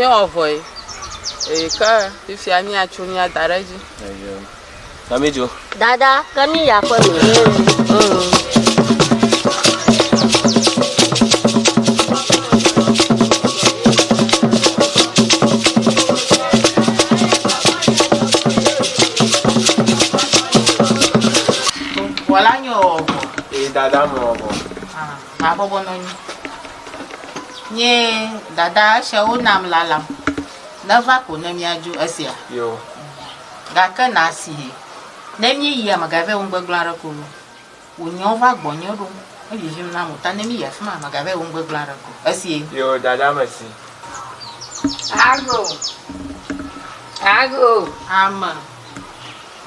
F: Míewɔ vɔ ye. Eye ke fifia míatso míada ɖe edzi.
J: Na mídzo.
H: Dada, ke míyi aƒe me. Mm.
I: Wɔla nye wɔ vɔ.
G: Ee dada mewɔ vɔ.
I: Ah, mabɔbɔ nɔ anyi. Nye dada esiawo nam lalam. Neva ko ne míadzo esia.
G: Yo.
I: Gake nàsi he. Ne míeyia mègava wò ŋugbegblẽ aɖeke o. Wò nyawo va gbɔnye ɖo. Evivim nam o ta ne míyi afi ma mègava wò ŋugbegblẽ aɖeke o. Esie.
G: Yo dada mesi.
P: Ago. Ago.
I: Ame.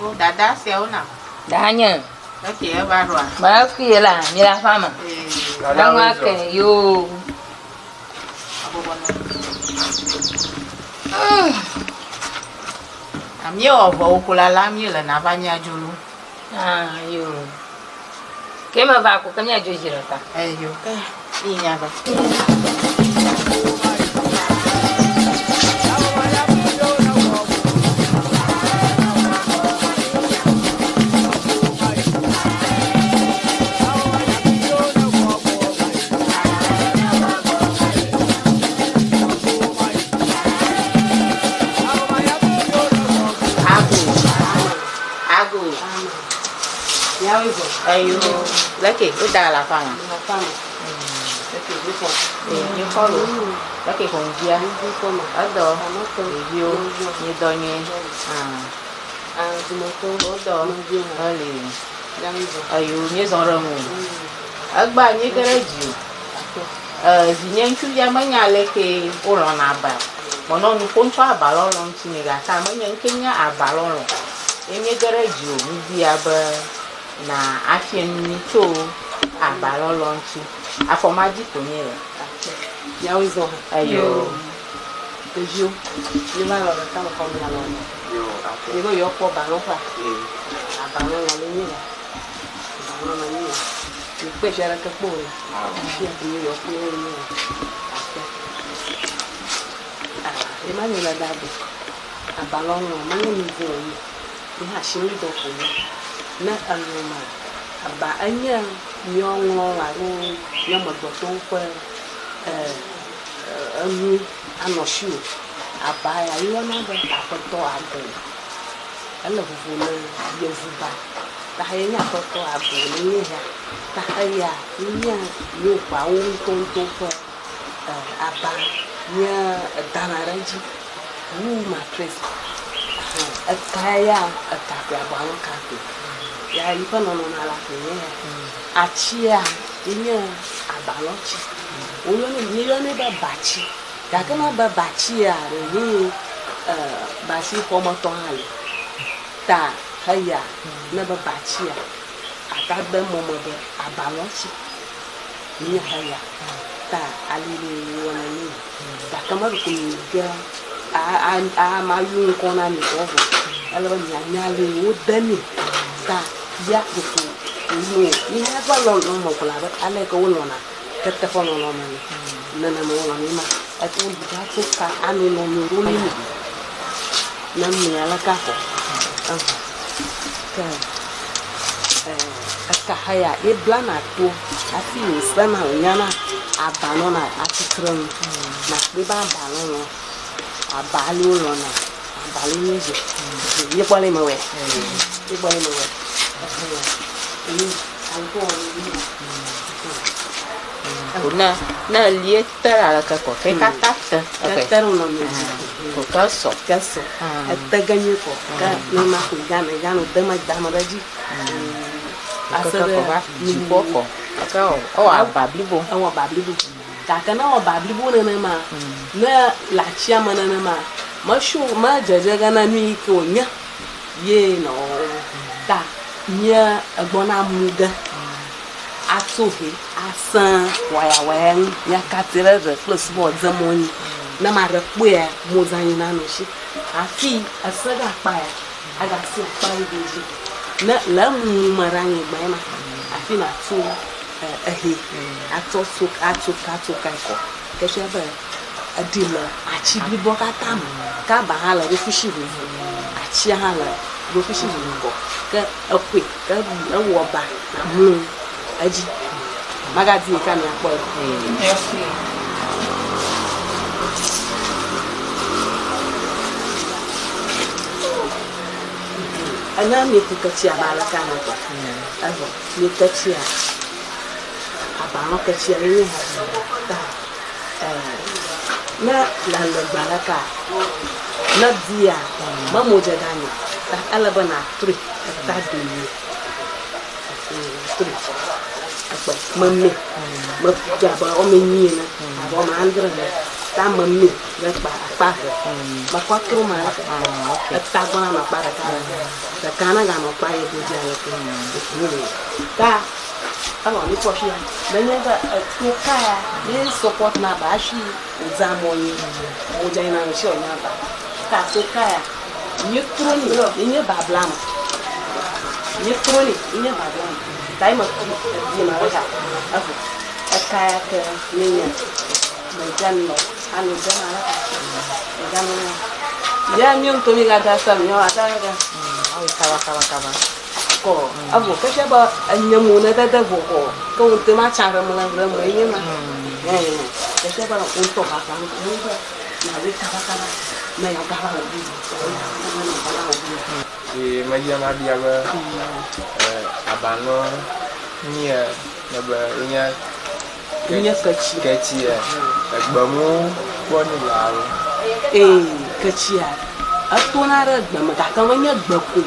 I: O dada siawo nam.
P: Danye.
I: Eke eva ɖoa.
P: Mekui la, mi le aƒea me.
G: Dada
P: Eŋua
G: wozɔ.
P: ke yoo.
I: Míewɔ vɔ wò ko lala míele nava míadzo lo.
P: Ah, yoo. Ke meva ko ke míadzo zi ɖeka.
I: Eyo ke yi míava. Ago. Ago. Eyo. Leke woda le aƒea me. Ee, míekɔ lo. Leke xɔŋdzia. Edɔ. Ɖeviwo. Míedɔ nyuie. Ah. Wodɔ. Eli. Eyo míezɔ ɖe ŋu. Egbea míege ɖe dzi o. E, vinye ŋutsuvia menya aleke wolɔ̃na aba o. Menɔ nu ƒom tso abalɔlɔ ŋuti nɛ gake menye ŋke nye abalɔlɔ. Ye míege ɖe dzi o. Ŋdi be na afia nu mí tso abalɔlɔ ŋuti. Afɔ ma dzi ko míele.
L: Miawoe zɔ.
I: Eyo.
L: Ɖeviwo, míeva lɔ ɖeka le xɔ mia lɔ.
G: Yo aƒe.
L: Míebe yewoakpɔ balɔƒea.
G: Ee.
L: Abalɔlɔ le nye ya. Abalɔlɔ nye ya. Mikpɔe fia ɖeke kpɔ o. Fia ko mi yewoakpɔe le nye ya. Akpe. Ah, ye ma nye le ɖa gbe. Abalɔlɔ menye nu vɔ̃ o ye. Ye hã asinudɔ ko nye. Ne elɔ ma, aba enye míawo alo mía amegbetɔwo ƒe enu anɔ si o. Aba ya woyɔna be aƒetɔ ago. Ele vovo ne yevuba. Ta ye nye aƒetɔ ago ne nye ya. Ta eya nye míawo ŋutɔŋutɔ ƒe aba nye edana ɖe edzi wu matress. Eka ya eka koe abalɔ ka koe. Ya yiƒe nɔnɔme la koe nye ya. Atsia ye nye abalɔtsi. Woyɔnɛ míeyɔnɛ be batsi. Gake ne be batsia ɖewohĩ batsi xɔmetɔ hã li. Ta heya ne be batsia ata de mɔ me be abalɔtsi nye heya. Ta ali ɖe wɔna nɛ. Gake meɖo ko mi ge a a mayu ŋkɔ na mi kɔ vɔ. Ele be mianya ale wode nɛ. Ta ya ɖeko no míaƒe lɔlɔme ko la abe ale yi ke wolɔna kete ƒe nɔnɔme ene. Nenema wolɔna ye ma. Ete woɖa tso ka ami nɔ mi ɖo mi. Ne mia le ka kɔ. Evɔ. Ke eka heya ye blana to hafi wòsena wònyana aba nɔna atsitre nu. Nakpɔe be aba lɔlɔ. Aba ale wolɔna. Aba ale nye zi. Míekpɔ ale mewɔe. Míekpɔ ale mewɔe. Ehe. Ale ke wɔm mi.
I: O ne ne elie te ɖe aleke kɔ ke katã te.
L: Ke te ɖe wònɔ mi dzi.
I: Ko ke sɔ.
L: Ke sɔ. Ete ge nyuie kɔ. Ke ne ma ko gana gana deme dame ɖe edzi.
I: Ase ɖe dziƒo kɔ. Ke ewɔ aba blibo.
L: Ewɔ aba blibo. Gake ne ewɔ aba blibo nenema, ne le atsia me nenema, mesho medzedze ge na nu yi ke wònye ye nɔ wɔwɔm. Ta mía egbɔna mu ge atso he asẽ wɔyawɔya ŋu míakati ɖe ɖe kple subɔ dze mɔ nyi. Ne ame aɖe kpɔea, mɔzã yi na nɔ si. Hafi ese ɖe akpa ya, agasi akpa yi ɖe dzi. Ne le emumu me ɖe anyigba ye ma, hafi nàtso ehe atsɔ tso atso ka tso ka kɔ. Ke fia be Eɖi le atsi bliboa katã me. Ke aba hã le ɖokuisi vovo. Atsia hã le ɖokuisi vovo kɔ. Ke ekɔe ke ewɔ ba mlo edzi. Magadi yi ka miakpɔe. Ena mieku ketsi abe aleke ame tɔ. Evɔ mieke tsia abalɔ ketsia ye nye ta. Ne le le gba ɖeka ne dia me mo dze ga nyo ta ele be na trɔe eta dome. Trɔe ekpe me me me dze abe wɔme enyi ene abe wɔme adre ene ta me me le kpa akpa eve. Mekɔ trɔ ma eta gbɔ na nɔ akpa ɖeka ɖeka na ganɔ akpa ye godzi aleke. Ta Ewɔ mi kpɔ fia. Menye be eto ka ya ye support na ba hafi wòzã mɔ ye wòdze yina ŋuti wònya ba. Ka to ka ya nye trɔ ni ye nye babla me. Nye trɔ ni ye nye babla me. Ta ye me tu edie ma ɖeka evɔ. Eka ya ke nye nye me dze nɔ alo dze ma ɖeka. Me dze nɔ. Ya mi ŋutɔ mi gada se mi wa ta ɖeka.
I: Awo kaba kaba kaba.
L: Kɔ evɔ ke fia be enye mo ne dede vɔ kɔ ke wo ŋutɔ ma tsa ɖe me ɖe me ye ma. Ɛɛ ke fia be wo ŋutɔ vava wo be na we kaba kaba ne ya gava wɔ bu. Ne gava wɔ bu.
G: Ye medze mabia be abanɔ nye ne be nye
L: Nye ketsi.
G: Ketsi egbemu kpɔ ni le alo.
L: Ee ketsia etona ɖe gbe me gake menye gbe ko.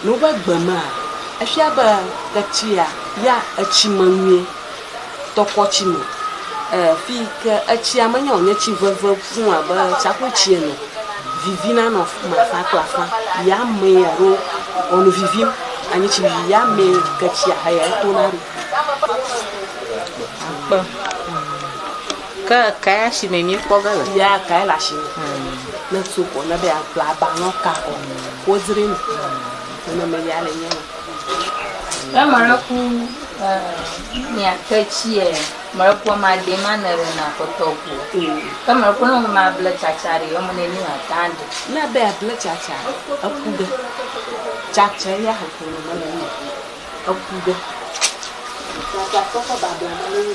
L: Ne wobe gbe mea, efia be ketsia ya etsi me nyuie, tɔkɔ tsi me. Fi yi ke etsia menye wònye tsi veve fũu abe tsaƒutsi ene o. Vivina nɔ afi ma afã kple afã. Ya mee alo wònɔ vivim anyi tsi vivi ya mee ketsia heya etona ɖo.
I: Akpe. Ke ekae asime míekpɔ ge le?
L: Ya ekae le asime. Ne tso kɔ ne be yeaƒle abalɔ ka kɔ wodzrae nɛ. Nenema ya le nye me.
P: Ne meɖe ku miake tsie, meɖe ku ame ade ma ne ɖe na kpɔtɔ go. Ke meɖe ku ne ma ble tsatsa ɖe yɔ me ne ni ata ɖe.
L: Ne be able tsatsa eku ɖe. Tsatsa ya eku ne mele nu. Eku ɖe. Tsatsa tɔ ƒe babla mele nu.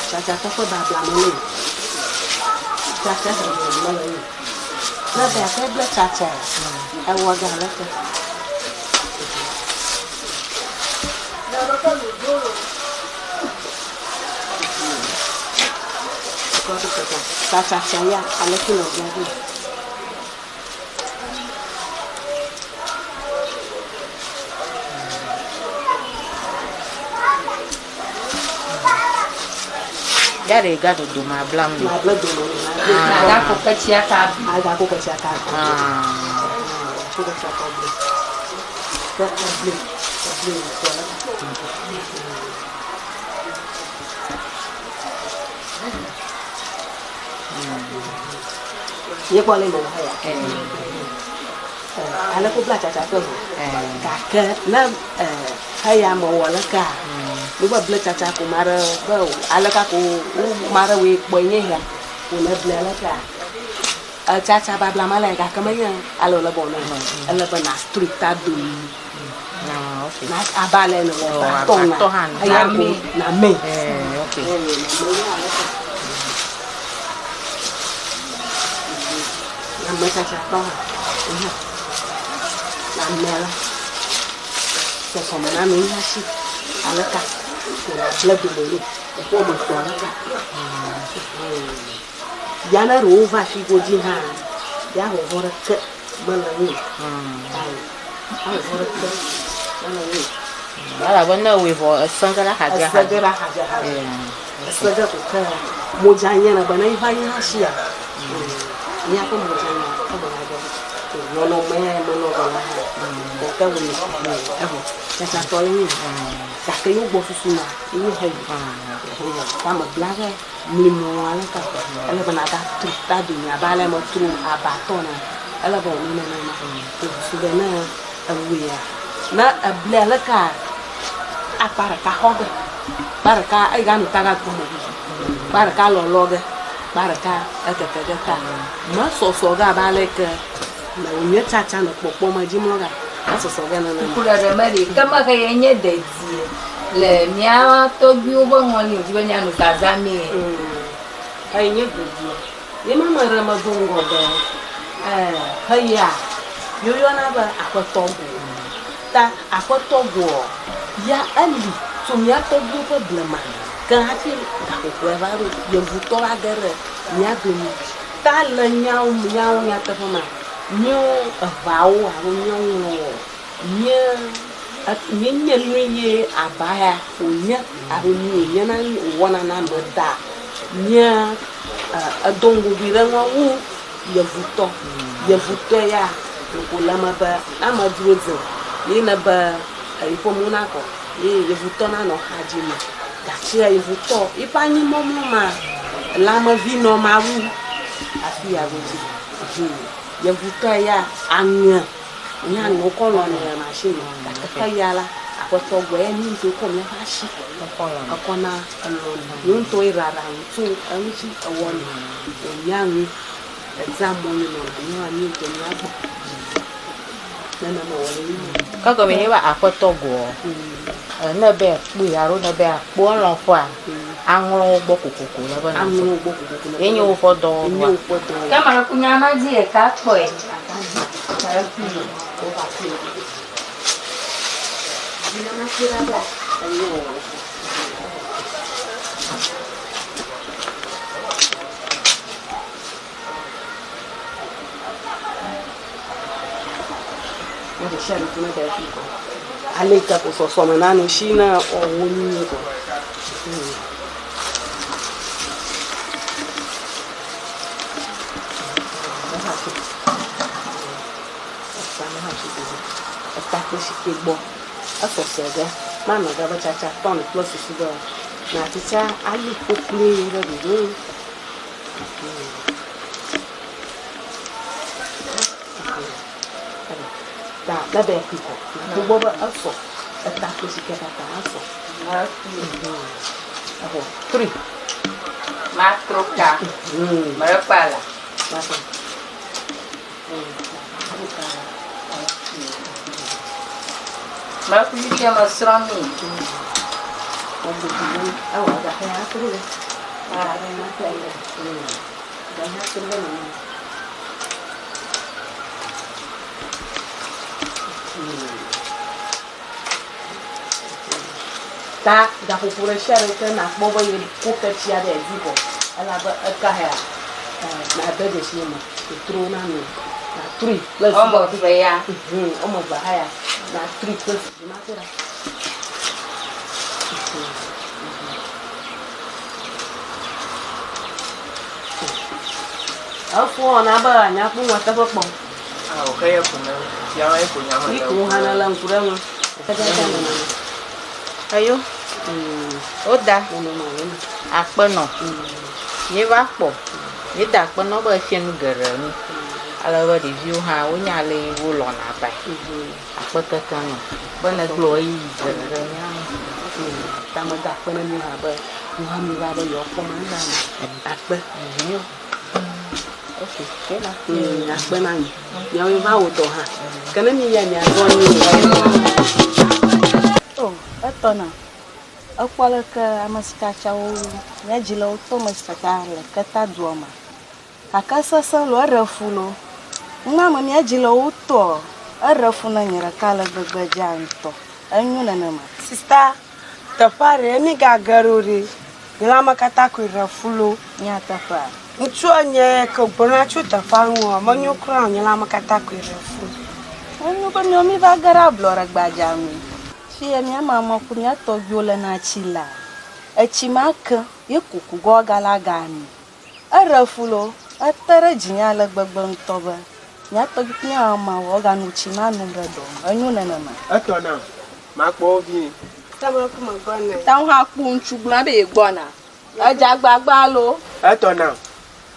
L: Tsatsa tɔ ƒe babla mele nu. Tsatsa hɛnɛ mele nu. Ne be ate ble tsatsa ewɔ ga leke. Tsatsa ya aleke nɔ bla ɖo.
I: Ya ɖe ga dodo ma blam ɖo.
L: Ma ble dome ne.
P: Agako ketsia ka.
L: Agako ketsia ka. Agako ketsia ka ble. Ke eble, eble ŋutɔ la. Míekpɔ ale me wɔ ya. Ale ko bla tsatsa kple ʋu. Gake ne heya mewɔ lekea, ne be ble tsatsa ko ma ɖe be aleka ko wo ma ɖe woe kpɔe nye ya ko ne ble alekea, etsatsa babla ma le gake menye ale wòle be wònɔ o. Ele be nàtrɔe ta dome. Na abe ale nèwɔ ba tɔ na eya ko nàmee. Nàme tsatsa tɔ hã. Nàme la. Se gɔme na ame ŋu asi aleka ko nàble dome nɛ. Teƒe woame etɔ̃ aleka. Ya ne ɖewo va afi godzi hã, ya vɔvɔ̃ ɖeke mele ŋu o. Ya vɔvɔ̃ ɖeke mele ŋu o.
I: Elabe ne ewɔe vɔ esẽ ge ɖe axadzi
L: Esẽ ge ɖe axadzi axadzi. Esẽ ge ko ke modza nye ne be ne eva nye asia, míaƒe modza nya eme la ge. Nɔnɔme ya menɔ gɔme hã. Gake wòle evɔ tsatsatɔ ye nye. Gake yewo gbɔ susu na ye he yi. Tame bla ɖe mlimɔ aleka ele be nagatro ta dome abe ale metro abatɔ ne. Ele be wònɔ nenema. Susu be ne ewɔea, ne eblea aleka Akpa ɖeka xɔ ge, kpa ɖeka ega nu taga gbɔ me vivi, kpa ɖeka lɔlɔ ge, kpa ɖeka ekeke ge ta. Mesɔsɔ ge abe ale ke le wònye tsatsa le kpɔkpɔ me dzi mlɔ ga, mesɔsɔ ge nenema.
P: Kukuɖeɖe meli ke me xe ye nye dedie le mía tɔgbuiwo ƒe ŋɔli wòdzi be míanɔ zazã mee.
L: Eye nye dedie. Ye ma me ɖe medo ŋgɔ be ɛɛ xeyia yewoyɔna be aƒetɔ go. Ta aƒetɔ goɔ ya eli tso mía tɔgbuiwo ƒe blema ke hafi gaƒoƒoa va ɖo yevutɔ va ge ɖe mía dome. Ta le nyawo nyawo nyateƒe ma míawo eʋawo alo míawo ŋlɔwɔ mía míenye nu ye aba ya wònye alo nu wònye na mí wòwɔna na ame ta mía edo ŋgɔgbi ɖe eŋua wu yevutɔ. Yevutɔ ya ɖeko le eme be ne amedzro dze ye ne be eyiƒe mo nakɔ ye yevutɔ nanɔ xa dzi nɛ. Gatsia yevutɔ yiƒe anyimɔmlɔ ma lãmevi nɔ ma wu hafi yeagodzi. Yevutɔ ya aŋe nye aŋe wokɔ lɔnɛ le machine me gake xeya la aƒetɔ gbɔ ye mí ŋutɔ kɔ míaƒe asi ekɔ na elɔnɛ. Míwo ŋutɔ ye ɖaɖa nu tso eŋuti ewɔnɛ wònyea nu edzea mɔ nu nɔna míawoa mí ŋutɔ mía gbɔ. Nenema wòle nye ema.
I: Ke gɔme nye be aƒetɔ goɔ, ne be yeakpɔe alo ne be yeakpɔ elɔ̃ƒea, aŋlɔ wo gbɔ kokoko le be
L: Aŋlɔ wo gbɔ kokoko le
I: Ye nye woƒe dɔwɔɖua.
L: Ye nye woƒe dɔwɔɖua.
P: Ke ame ɖe ku nya ma dzi ɖeka kpɔe.
L: Ale yi ke ko sɔsɔme na nu shi ne ɔwo nyuie ko. Eta kple shike gbɔ esɔsɔe ge manɔ ge be tsatsa tɔn kple susu be natsitsa ali kpokploe ɖe ɖoɖo nu. Ta ne be kui kɔ togbɔ be esɔ eta kple sike katã esɔ. Exɔ tri.
P: Matro ka. Mele kpa la.
L: Matro.
P: Mele ku fifia me srɔ̃ mi.
L: Ewɔ gaxe atro le. Gaxe atro le nene. Ta gaƒoƒo ɖe sia ɖe ke nakpɔ be yekɔ ketsia ɖe dzi vɔ elabe eka hea nade dzesi eme wòtro na nu natrui kple zi
P: Wɔme eve ya.
L: Wɔme eve hã ya natrui kple zi nakpɔ ɖa. Efo wɔna be anya kpɔ ŋua teƒe kpɔ.
G: Ao, xe ye ko ne fia ye ko nya me
L: Yi ko hã ne le ŋku ɖe ŋu.
I: Eyo. Woda. Akpe nɔ. Míeva kpɔ. Míeda akpe nɔ be efia nu geɖe mí. Ale be ɖeviwo hã wonya ale yi wolɔ̃na abae. Akpe keke nɔ. Be negblɔ ɣeyiɣi geɖe ɖe mía ŋu.
L: Ta meda akpe na mi hã be mi hã miva be yewoakpɔ magba me. Akpe. Akpe na mi. Miawoe va wò dɔ hã. Ke ne mi ya miazɔ nyuie.
M: O, etɔna. Ekpɔ leke ame si tsatsawo mía dzilawo to ame si tsatsa le keta dua me. Gake esesẽ loo, eɖe fu loo. Numa me mía dzilawo toa, eɖe fu na nye ɖeka le gbegbe dzea ŋutɔ. Enyo nenema.
S: Sista, teƒea ɖe mi gage ɖo ɖe, nye lãme katã koe ɖe fu loo.
M: Nyateƒea?
S: Ŋutsua nye ke gblɔna tso teƒea ŋua, menyo kura o, nye lãme katã koe ɖe fu.
M: Enyo be míawo míva ge ɖe ablɔɖe gbadza nu. Fiya mía mama ku mía tɔgbuiwo lena tsi lea, etsi ma ke ye kuku gɔ gala ga nu. Eɖe fu loo, ete ɖe dzinye ale gbegbe ŋutɔ be mía tɔgbui kple mía mamawo wogano tsi ma nom ɖe dɔ me. Enyo nenema.
G: Etɔ nam, makpɔ wo vie.
M: Ta wo hã kpɔ ŋutsu gblɔ be yegbɔna. Edze agbagba loo.
G: Etɔ nam,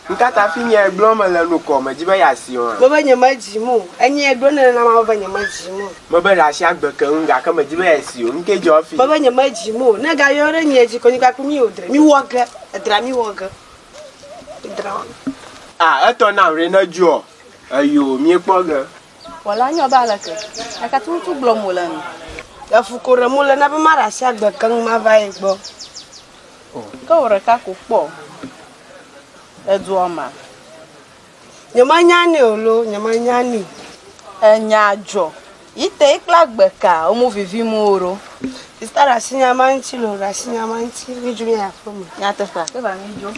G: Ŋkata fi nye gblɔm mele nu kɔ, medzi be yeasi oa?
S: Mebe nyemedzim o. Enye gblɔ nenema mebe nyemedzim o.
G: Mebe ɖe asi agbe ke ŋu gake medzi be yeasi o. Ŋke dzɔ fi.
S: Mebe nyemedzim o. Ne gayɔ ɖe nye dzi kɔ nyigba kple mi o dre. Mi wɔ ge. Edra mi wɔ ge. Edra wɔ ge.
G: Ah, etɔ nam ɖe ne dzɔ. Eyo, miekpɔ ge.
M: Wɔla nyɔ be aleke? Gake tututu gblɔm wòle nu.
S: Efu ko ɖem wole na be maɖe asi agbe keŋ mava ye gbɔ.
M: Ke wò ɖeka ko kpɔ edua mea?
S: Nyemenya nɛ o loo, nyemenya nɛ o.
M: Enya dzɔ. Yi te yi kple agbe ka womo vivim o ɖo.
S: Sista ɖe asi nya ma ŋuti loo, ɖe asi nya ma ŋuti. Mídzo míayi aƒeme.
M: Nyateƒea, ke va mídzo.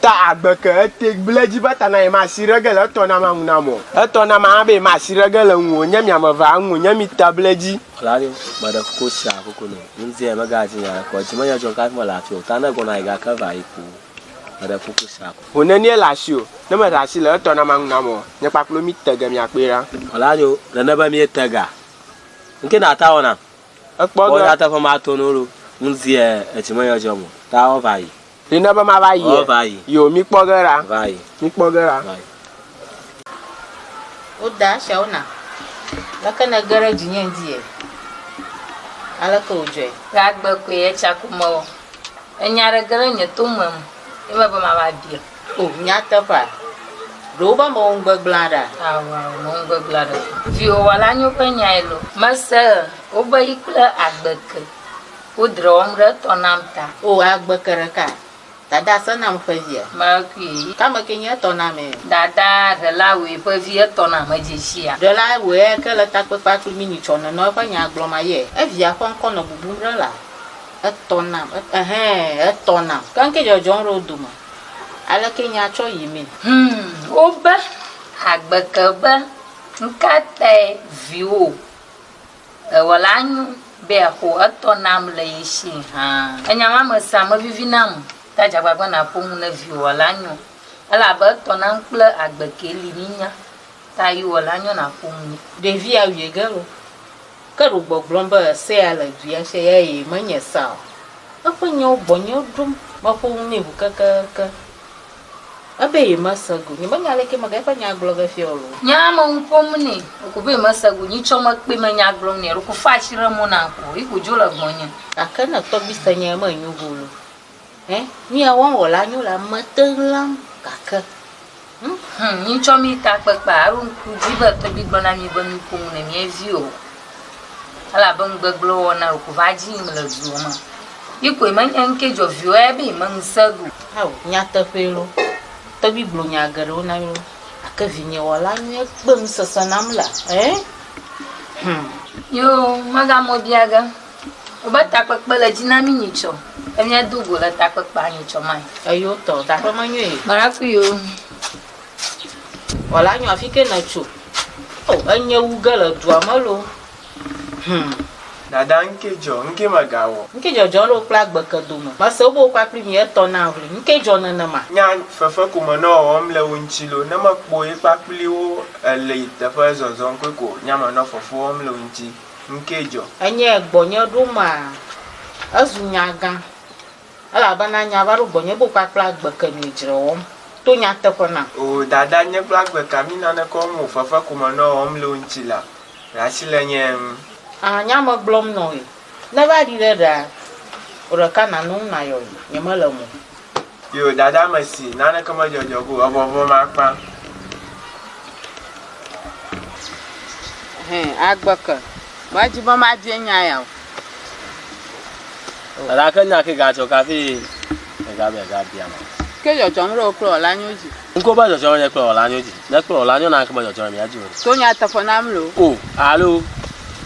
G: Ta agbe ke ete gble dzi be ta na ye ma asi ɖe ge le etɔ na ma ŋu na mɔ. Etɔ na ma hã be ye ma asi ɖe ge le ŋu o nye mi ame evea ŋu o nye mi ta ble dzi.
J: Ɔla meɖe kuku sia kuku nɔ. Ŋdi megadzi nya ɖe kɔ dzi menye dzɔ kafi mele afi o. Ta ne gbɔna yi gake va yi ko. Meɖe kuku sia kuku.
G: Ho nenie le asi o. Ne meɖe asi le etɔ na ma ŋu na mɔ, nye kpakple mi te ge miakpɔe ɖa.
J: Ɔla nyo, nene be miete ga. Ŋke na ta wɔna.
G: Ekpɔ
J: ge.
G: Wɔ
J: nyateƒe mato no ɖo. Ŋdi edzi menye dzɔ mo. Ta wɔ va yi.
G: Nene be mava yi.
J: Wɔ va yi.
G: Yo, mi kpɔ ge ɖa.
J: Va yi.
G: Mi kpɔ ge ɖa.
J: Va yi.
I: Woda asiawo na. Leke nège ɖe dzinye ŋdi ye? Aleke wòdzɔe?
P: Le agbe koe etsa ko mewɔ. Enya ɖe ge ɖe nye to me ye mebe mava bia.
I: O, nyateƒea? Ɖe wobe mewɔ nu gbegblẽ aɖea?
P: Ao, ao, mewɔ nu gbegblẽ aɖeke o. Viwò wɔla nyo ƒe nyae loo. Mese wobe yi kple agbe ke wodre wɔm ɖe etɔ nam ta.
I: O, agbe ke ɖeka? Dada se nam ƒe via?
P: Mekui.
I: Ke ame kee nye etɔ nam e?
P: Dada ɖela wòe ƒe vi etɔ nam edze sia.
I: Ɖela wòe ke le takpekpea kpli mí nyitsɔ nènɔ eƒe nya gblɔm aye. Evia ƒe ŋkɔ nɔ bubum ɖe la etɔ nam. Ehɛ̃, etɔ nam. Ke ŋkee dzɔdzɔm ɖe wo dome. Aleke nya tsɔ yi mee?
P: Hum, wobe agbe ke be ŋkatae viwò Ewɔla nyo be yeaxo etɔ nam le ye shi hã. Enya ma me sea mevivi nam o, ta dze agbagba nàƒo nu ne viwò la nyo. Elabe etɔ nam kple agbe kee li mínya, ta viwò la nyo nàƒo nu nɛ.
I: Ɖevia wui ge lo. Ke ɖo gbɔgblɔm be sea le dua shi eye menye sea o. Eƒe nyawo gbɔnye ɖom. Meƒo nu nɛ ŋu kekeake. Ebe yemese go. Nyemenya aleke mega eƒe nya gblɔ ge fia o loo.
P: Nye ame ŋu ƒom nɛ. Wòko be yemese go. Nyitsɔ mekpɔe me nya gblɔm nɛ. Ɖeko fa atsi ɖe mo nam ko. Yi ko dzo le gbɔnye.
I: Gake ne tɔgbui se nya menyo go loo. Ẽ, nu ya wɔm wòle anyo la, mete ɣlam gake.
P: Hm, hm, nyitsɔ mi takpekpea, eɖo ŋku dzi be tɔgbui gblɔ na mi be miƒo nu ne mia viwo. Elabe nugbegblẽ wɔna ɖeko va dzi yim le dua me. Yi koe menye ŋke dzɔ viwo ya be yemenu se go.
I: Ao, nyateƒee loo. Tɔgbui gblɔ nya geɖewo na mí loo. Gake vinyewɔla nyuie kpe nusese nam la, ẽ? Hum.
P: Yoo, megamɔ bia ge. Wobe takpekpe le dzi na mí nyitsɔ. Be míado go le takpekpea nyitsɔ mae.
I: Eyo tɔ, daƒe menyoe.
P: Meɖakui o.
I: Wɔla nyo, afi ke nètso? O, enye wu ge le dua me loo. Hum.
G: Dada, ŋke dzɔ? Ŋke megawɔ?
I: Ŋke dzɔdzɔ ɖe wò kple agbe ke dome. Mese wobe wò kpakpli mi etɔ na ʋli. Ŋke dzɔ nenema?
G: Nya fefe ko menɔ wɔwɔm le wo ŋuti loo. Ne mekpɔ ye kpakpli wo ele teƒe zɔzɔm koe ko nya menɔ fefe wɔm le wo ŋuti. Ŋke dzɔ?
I: Enye gbɔnye ɖo mea, ezu nya gã. Elabena nya va ɖo gbɔnye be wò kpakple agbe ke mi dzre wɔm. To nyateƒe nam.
G: O dada, nye kple agbe ka mi naneke wɔm o, fefe ko menɔ wɔm le wo ŋuti la, ɖe asi le nye ŋu.
I: Ã, nya me gblɔm nɔ ye. Ne va ɖi ɖe ɖea, wò ɖeka nàno nu nàyɔ yi, nyemele eme o.
G: Yo, dada mesi, naneke medzɔdzɔ ge o, evɔvɔm akpa.
F: Hẽ, agbe ke. Medzi be mabia nya ya o.
J: Dada ke nya ke gadzɔ kafi egabe egabia ma.
F: Ke dzɔdzɔm ɖe wò kple wò la nyo dzi.
J: Ŋkɔ be dzɔdzɔm nye kple wò la nyo dzi. Ne kple wò la nyo na ke be dzɔdzɔm mia dzi o.
F: To nyateƒe nam loo.
J: O alo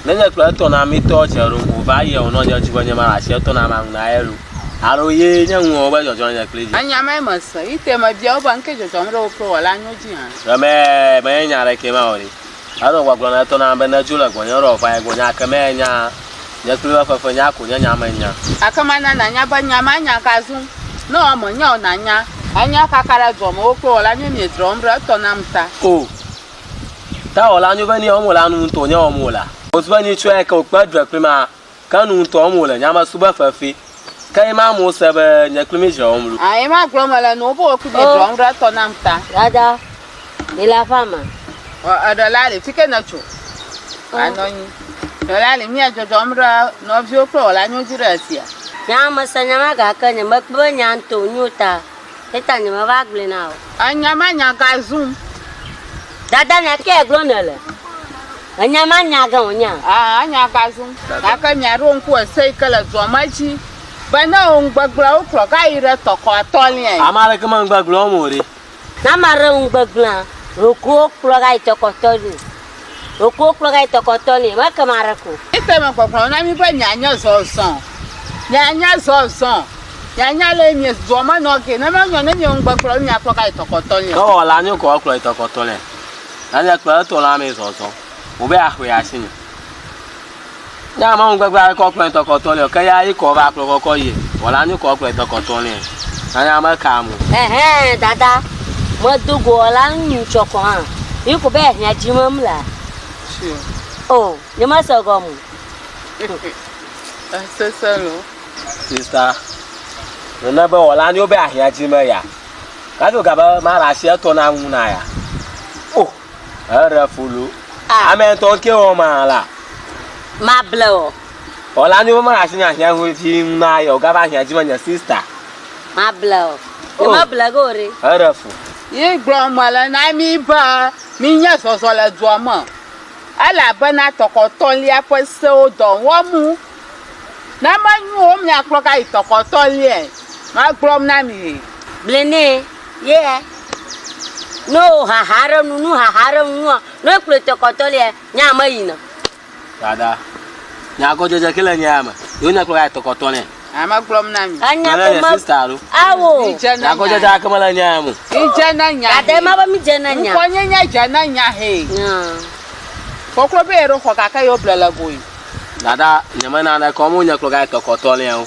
J: ne nye kple etɔ na mi tɔ dze ɖo o va yi o nɔ nye dzi be nye ma le asi etɔ na ma ŋu na ye lo. Alo ye nye ŋu be dzɔdzɔm nye kple dzi.
F: Enya mae mese. Yi te mebia wo be ŋke dzɔdzɔm ɖe wò kple wò la nyo dzi hã.
J: Eme menye nya ɖeke ma o ɖe. Enɔ gbɔgblɔ na etɔ nam be nedzo le gbɔnye ɖe wòva yi gbɔnye gake menya nye kpli eƒe fefe nya ko nye nya menya.
F: Gake mana nànya be nya ma nya ka zum. Ne wò menya o nànya. Enya kaka ɖe dua me wo kple wɔla nyui miedrɔm ɖe etɔ nam ta.
J: O! Ta wɔla nyo be ni wɔm wòle nu ŋutɔ nye wɔm wòlea? Wosu be ni tsɔe ke wòkpe dre kpli ma ke nu ŋutɔ wɔm wòle nya mesu be fefe. Ke ye ma amewo se be nye kpli mi dzre wɔm lo.
F: A ye ma gblɔ mele no be wo kpli mi dzrɔm ɖe etɔ nam ta.
H: Dada, mi le aƒea me.
F: Ɔ eɖe la li fike ne tso. Anɔ anyi. Ɖe la li mia dzɔdzɔm ɖe nɔviwo kple wɔla nyo dzi ɖe esia.
H: Nya mese nya ma gake nye mekpɔ be nya ŋutɔ nyo ta. Eta nye meva gblɔe na wò.
F: Enya ma nya ga zum.
H: Dada nya ke gblɔ ne le. Enya ma nya ga wònya.
F: Aa enya ga zum. Gake miaɖo ŋku ese yi ke le dua me dzi be ne wò ŋugbegblẽwo kplɔ ga yi ɖe tɔkɔ atɔ̃liae.
J: Ame aɖeke me ŋugbegblẽ wɔm o ɖe.
H: Ne ame aɖe ŋugbegblẽa, ɖokuiwo kplɔ ga yi tɔkɔ atɔ̃li. Ɖokuiwo kplɔ ga yi tɔkɔ atɔ̃li. Meke ame aɖeke o.
F: Ete me gbɔgblɔ na mi be mianye zɔzɔ. Mianye zɔzɔ. Mianya le mie dua me nɔ ge. Ne menyo ne mie ŋugbegblẽ miakplɔ ga yi tɔkɔ atɔ̃lia.
J: Ke wɔla nyo kɔ kplɔ yi tɔkɔ atɔ̃lia. Nanye kplɔ etɔ la me zɔzɔ. Wo be axɔe asi nye. Ne ame ŋugbegblẽ aɖe kɔ kplɔ yi tɔkɔ atɔ̃lia ke ya yi kɔ va kplɔ kɔkɔ yi. Wɔla nyo kɔ kplɔ yi tɔkɔ atɔ̃lia. Nanye ame ka mo.
H: Ɛhɛn dada, medo go wɔla nu tsɔ kɔ hã. Yi ko be ehiã dzi mem la. O, nye mese gɔme o.
F: Esese lo.
J: Sista, nene be wɔla nyo be ahiã dzi me ya. Gadzo gabe ma ɖe asi etɔ na ŋu na ya. O, eɖe fulu. Ame ŋutɔ ke wɔ ma la.
H: Mable o.
J: Wɔla nyo be ma ɖe asi nye ahiã ŋu dzi ŋu na ya o gava ahiã dzi me nye sista.
H: Mable o. Nye meble ge o ɖe.
J: Eɖe fu.
F: Yi gblɔ mele na mi be minye zɔzɔ le dua me elabena tɔkɔtɔlia ƒe sewo dɔ wɔm. Ne menyo o miakplɔ ga yi tɔkɔtɔliae. Magblɔm na mi.
H: Gblɔe nɛ ye ne wò haha ɖe nu, nu haha ɖe nua, ne ekplɔe tɔkɔtɔlia, nye ame yina.
J: Dada, nya gɔdzedze ke le nya me. Yewo nya kplɔ ga yi tɔkɔtɔlia.
F: Ame gblɔm na mi.
H: Enya
J: Mele
H: ko
J: nye
H: me.
J: sista alo.
H: Awo.
F: Mi dze na
J: Nya gɔdzedze ake mele nya me.
F: Mi dze na nya.
H: Dada ma be mi dze na nya.
F: Ŋkɔ nye nye dze na nya he. Kɔkɔ be yeɖo xɔ gake yewo ble le goe.
J: Dada, nye me nane kɔ mo nye kplɔ ga yi tɔkɔtɔlia o.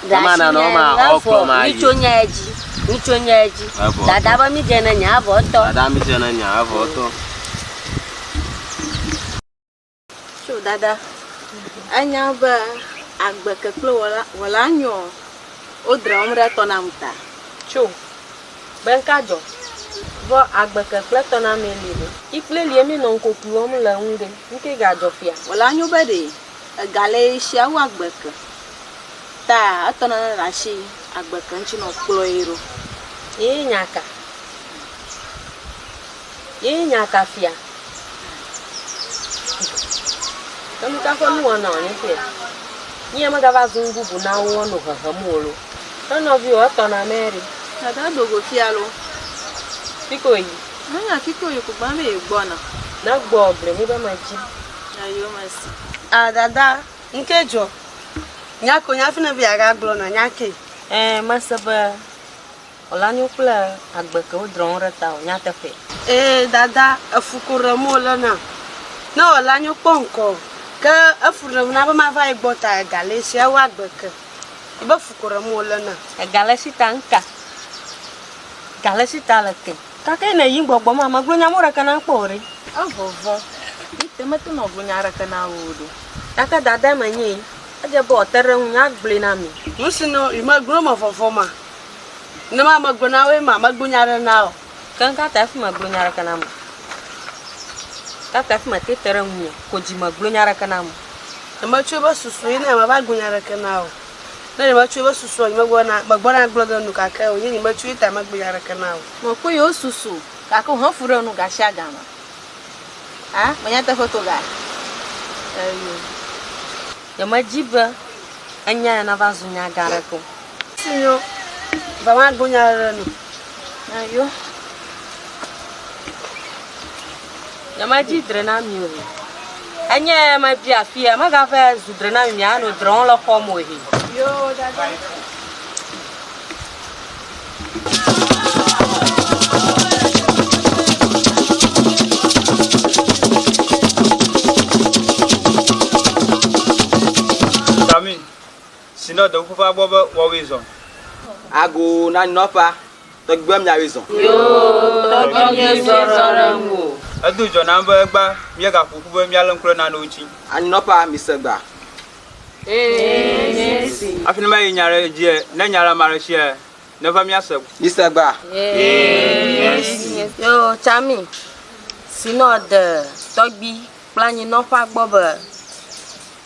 J: Ne ma nane o ma ɔkplɔ ma yi.
H: Mi tso nya edzi. Mi tso nya edzi.
J: Evɔ.
H: Dada be mi dze na nya evɔ etɔ.
J: Dada mi dze na nya evɔ etɔ.
M: Tso dada, enya be agbe ke kple wɔla wɔla nyɔ wodra wɔm ɖe tɔ nam ta.
K: Tso, be ŋka dzɔ. Vɔ agbe ke kple tɔ na me li ɖe. Ikple lie mi nɔ ŋkokui wɔm le ŋu ɖe. Ŋke ga dzɔ fia.
M: Wɔla nyo be ɖe ega le ye shi awu agbe ke. Ta etɔ na ɖe asi agbe ke ŋuti nɔ kplɔ ye ɖo.
K: Ye nya ka? Ye nya ka fia? Ke nu ka ƒe nuwɔna wònye fia? Nye megava zu nu bubu na wo no hehem o lo. Ke nɔviwò etɔ na ame ɖe.
M: Dada do go fia lo.
K: Fike wòyi?
M: Menya fike wòyi ko gbã be yegbɔna.
K: Ne gbɔ gblɔe nɛ be medzi.
M: Ayo mesi.
S: Ah dada, ŋke dzɔ. Nya ko nya fi ne be yeagagblɔ na nya ke.
K: Ɛɛ mese be Ɔlanyo kple agbe ke wodrɔ̃ ɖe ta o nyateƒe.
S: Ee dada, efu ko ɖem wòle na. Ne Ɔlanyo kpɔ ŋkɔ ke efu ɖem na be mava yi gbɔ ta ega le esi ewu agbe ke. Ebe fu ko ɖem wòle na.
K: Ega le esi ta ŋka. Ga le esi ta le ke. Gake ne yi gbɔgbɔ ma megblɔ nya mo ɖeke na kpɔ o ɖe.
M: Evɔvɔ. Ite mete nɔ gblɔ nya ɖeke na wo ɖo.
K: Gake dada menye. Edze be wòate ɖe ŋu nya gblɔe na mi.
S: Nu si no yi megblɔ me vɔvɔ ma. Ne ma megblɔ na woe ma megblɔ nya ɖe na o.
K: Ke ŋka ta hafi megblɔ nya ɖeke na mo. Ka ta hafi mete te ɖe ŋunye ko dzi megblɔ nya ɖeke na mo.
S: Ne metsɔe be susu ye ne meva gblɔ nya ɖeke na o. Ne nye metsɔe be susu nye megblɔ na megblɔ na gblɔ ge nu gake o nye nye metsɔe ta megblɔ nya ɖeke na o.
M: Mekpɔ yewo susu gake wohe fu ɖe nu gasia game. A menya teƒe to ga.
K: Eyo. Nye medzi be enya ya nava zu nya gã ɖeke o.
S: Sinyo, va ma gblɔ nya ɖe nu.
M: Ayo.
K: Nye medzi dre na mi o. Enye ya mebia fia, megava zu dre na mi miano drɔ̃ le xɔ me o he.
M: Yo dada.
D: Sami, si nɔ dɔwɔƒe gbɔ be woawoe zɔ.
C: Ago na nɔƒea, tɔgbe miawoe zɔ.
P: Tɔgbe míezɔ ɖe ŋu o.
D: Edo dzɔ nam be egba míegaƒo ƒu be míalé ŋku ɖe nanewo ŋuti.
C: Anyinɔƒea, mise gba.
D: Hafi ne mayi nya ɖe dzia, ne nya le ame aɖe sia, neva míase.
C: Míse gbea?
K: Yo, Tsami, si nɔ de tɔgbi kple anyinɔƒea gbɔ be,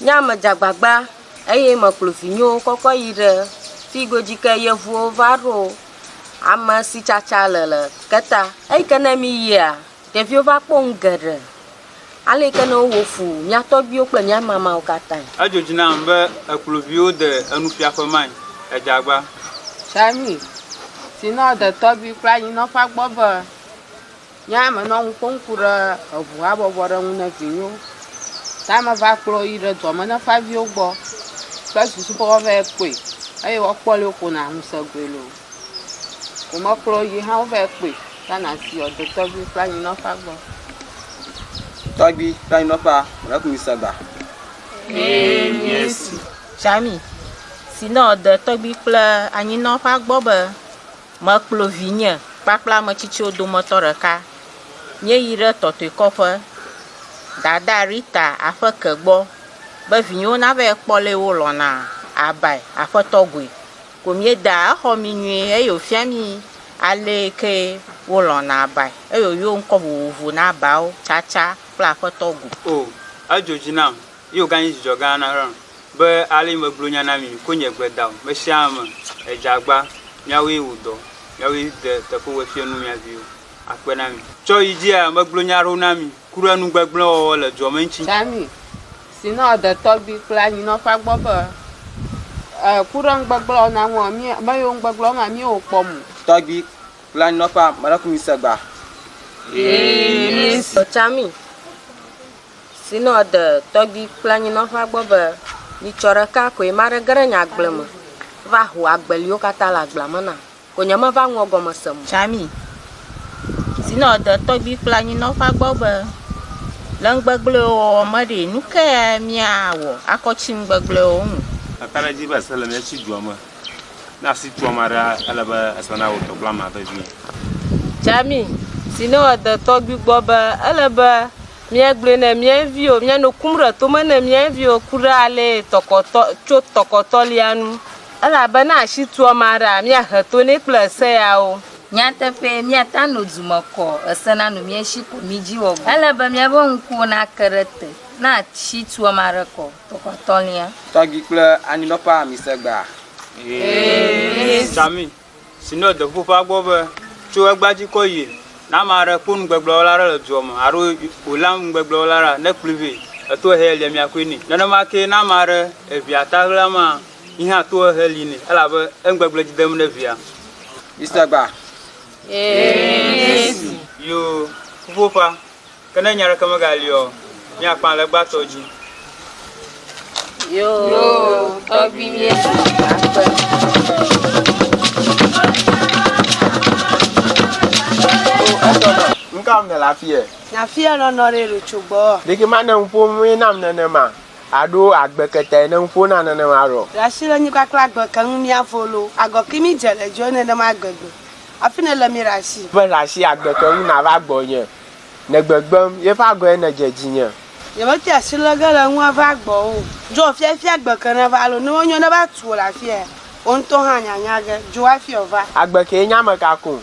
K: Nye ame dze agbagba eye mekplɔ vinyewo kɔkɔ yi ɖe fi godzi ke yevuwo va ɖo ame si tsatsa le le keta. Eyi ke ne míyia, ɖeviwo va kpɔ nu geɖe. Ale yi ke ne wowɔ fu mía tɔgbuiwo kple mía mamawo katãe.
D: Edzo dzi nam be èkplɔ viwò de enufiaƒe mae. Èdze agba.
F: Sami, si nɔ de tɔgbui kple anyinɔƒea gbɔ be, Nye hã menɔ nu ƒom ku ɖe eŋu habɔbɔ ɖe ŋu ne vinyewo. Ta meva kplɔ wo yi ɖe dua me ne faviwo gbɔ kple susu be woavae kpɔe eye woakpɔ ale woƒona ŋusẽgoe loo. Ko mekplɔ wo yi hã wovae kpɔe ta nasi ɔde tɔgbui kple anyinɔƒea gbɔ.
C: Tɔgbui kple anyinɔƒea mele ku mi se gba.
I: Tsami, si ne ɔde tɔgbui kple anyinɔƒea gbɔ be Mekplɔ vinye kpakple ame tsitsiwo dometɔ ɖeka míeyi ɖe tɔtɔekɔƒe, Dada Rita aƒeke gbɔ be vinyewo navae kpɔ ale wolɔ̃na abae aƒetɔ goe. Ko míedea, exɔ mí nyuie eye wòfia mí ale ke wolɔ̃na abae eye wòyɔ ŋkɔ vovovo na abawo, tsatsa kple aƒetɔ go.
D: O, edzo dzi nam, eye wòganye dzidzɔ gã nam be ale megblɔ nya na mi ko nye gbe da o. Mesiame, edze agba, miawoe wɔ dɔ, miawoe de teƒe wɔ fia nu mia viwo. Akpe na mi. Tsɔ yi dzia, megblɔ nya aɖewo na mi ku ɖe nu gbegblẽ wɔwɔ le dua me ŋuti.
F: Sami, si nɔ detɔgbui kple anyinɔƒea gbɔ be, E, ku ɖe nugbegblẽ wɔna ŋua, mí, meyiwo nugbegblẽ wɔma, míewò kpɔm o.
C: Tɔgbui kple anyinɔƒea, mele ku mi se gba.
K: Tsami, si nɔ de tɔgbui kple anyinɔƒea gbɔ be, Nyitsɔ ɖeka koe maɖe ge ɖe nye agble me va ho agbeliwo katã le agblea me nam. Ko nyemeva nua gɔme sem o.
I: Tsami, si nɔ de tɔgbui kple anyinɔƒea gbɔ be, Le nugbegblẽwo wɔwɔ me ɖe, nu kae míawɔ akɔ tsi nugbegblẽwo nu?
O: Kakaɖedzi be ese le mía si dua me. Ne asi tu ame aɖea, ele be ese nawɔ dɔ kple amea vevie.
E: Tsami, si nɔ de tɔgbui gbɔ be, Ele be Míagblɔe ne mía viwo, míanɔ kum ɖe tome ne mía viwo ku ɖe ale tɔkɔtɔ, tso tɔkɔtɔlia nu. Elabe ne asi tu ame aɖea, míahe to nɛ kple ese yawo.
P: Nyateƒee, míate ano du me kɔ ese nano mía si ko mí dzi wɔ go. Ele be míaƒe ŋkuwo nake ɖe te ne asi tu ame aɖe kɔ tɔkɔtɔlia.
C: Tɔgbi kple anyinɔƒea mise gbea?
D: Sami, si nɔ deƒuƒoƒea gbɔ be, Tso egbea dzi kɔ yie, ne ame aɖe kpɔ nugbegblẽwɔla aɖe le dua me alo wòlé nugbegblẽwɔla aɖea, nekplɔe vɛ, etohehe lia miakɔe nɛ. Nenema kee ne ame aɖe evia ta ɣla mea, yi hã tohehe li nɛ elabe enugbegblẽ dzi dem ɖe via.
C: Mise gbea?
D: Yoo, ƒuƒoƒea, ke ne nya aɖeke megali o, míakpã legba tɔ dzi.
K: Yoo, tɔgbui míeɖu akpe.
G: Nuka wɔm nèle afi yɛ?
S: Nye afi yɛ nɔnɔ ɖe ɖo tso gbɔ.
G: Ɖeke ma ne nu ƒom ye nam nenema alo agbe ketae ne nu ƒo na nenema ɖo.
S: Ɖe asi le nyi kpakple agbe ke ŋu mía vo lo. Agɔ ke mi dze le dzo nenema gbegbe. Afi ne le mi ɖe asi.
G: Ƒe ɖe asi agbe ke ŋu nava gbɔ nye. Ne gbegbem, yeƒe agɔe nèdze dzinye.
S: Nyemete asi lé ge le nua va gbɔ o. Dzo fiafia gbe ke neva alo ne wonyo neva tu wò le afia, wò ŋutɔ hã nyanya ge. Dzo hafi wòva.
G: Agbe kee nye ame ka koŋ?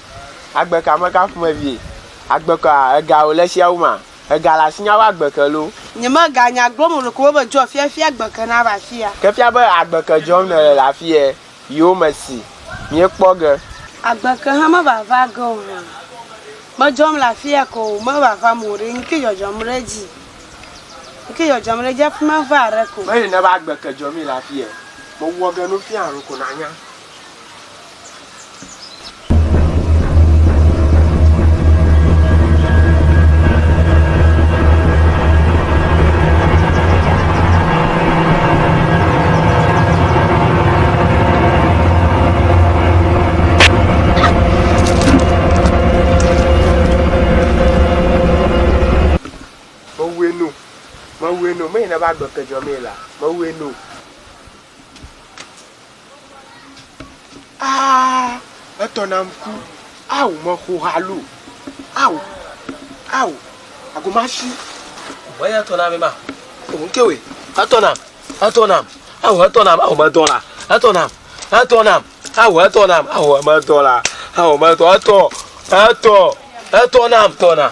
G: Agbe ka ame ka ƒomevie? Agbe ka ega wòle sia wuma? Ega le asinye wu agbe ke loo?
S: Nyemega nya gblɔm o ɖeko be dzo fiafia gbe ke nava afia.
G: Ke fia be agbe ke dzɔm nèle le afia yewome si míekpɔ ge.
S: Agbe ke hã mevava ge o hã. Medzɔm le afia ko o, mevavam o ɖe, ŋke dzɔdzɔm ɖe edzi. Ŋke dzɔdzɔm ɖe edzi hafi mava ɖe ko.
G: Meli ne be agbe ke dzɔmee le afia. Mewɔ ge nu fia alo ko nanya. Mewɔe no, mewɔe no, meyi ne va agbe ke dzɔ mee la, mewɔe no. Aa, etɔ nam ku. Ao, mexo ha lo. Ao, ao, agomasi.
J: Wọ́n yẹ tọ́ náà mi ma. Òun kéwì. Etɔ nam, etɔ nam. Awo etɔ nam, awo medɔ la. Etɔ nam, etɔ nam, awo etɔ nam, awo medɔ la. Awo medɔ, etɔ, etɔ, etɔ nam, tɔ nam.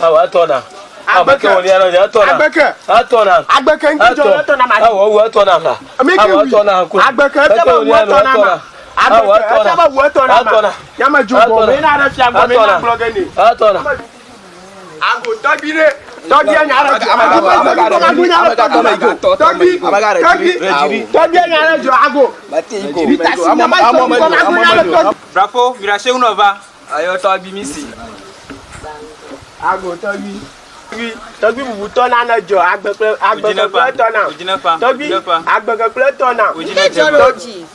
J: Awo etɔ nam. Awo meke wòli alɔ dzi, etɔ nam.
G: Agbeke.
J: Etɔ nam.
G: Agbeke ŋuti dzɔ etɔ nam.
J: Awo ewu etɔ nam la.
G: Meke
J: Awo
G: wui.
J: etɔ nam ko.
G: Agbeke ete
J: Meke
G: be
J: wòli
G: wu
J: alɔ
G: etɔ nam.
J: etɔ nam. Awo
G: Agbeke
J: etɔ
G: ete
J: nam.
G: be wu etɔ nam.
J: Etɔ nam.
G: Nyame dzo gbɔ me na ɖe fia gbɔ me na gblɔ ge nɛ.
J: Etɔ nam.
G: Ago tɔgbi ɖe tɔgbi nya ɖe dzɔ. Ago nya ɖe tɔgbi tɔgbi tɔgbi nya ɖe dzɔ ago. Bitasi nyama tɔgbi kɔm ago nya ɖe tɔgbi.
D: Brafo, mi ɖe asi ŋu va.
C: Ayo tɔgbi mi si.
G: Ago tɔgbi. Tɔgbi bubutɔ nane dzɔ agbe kple agbe kple tɔ na. Tɔgbi agbe kple tɔ na.
N: Nke dzɔ ɖe wo dzi.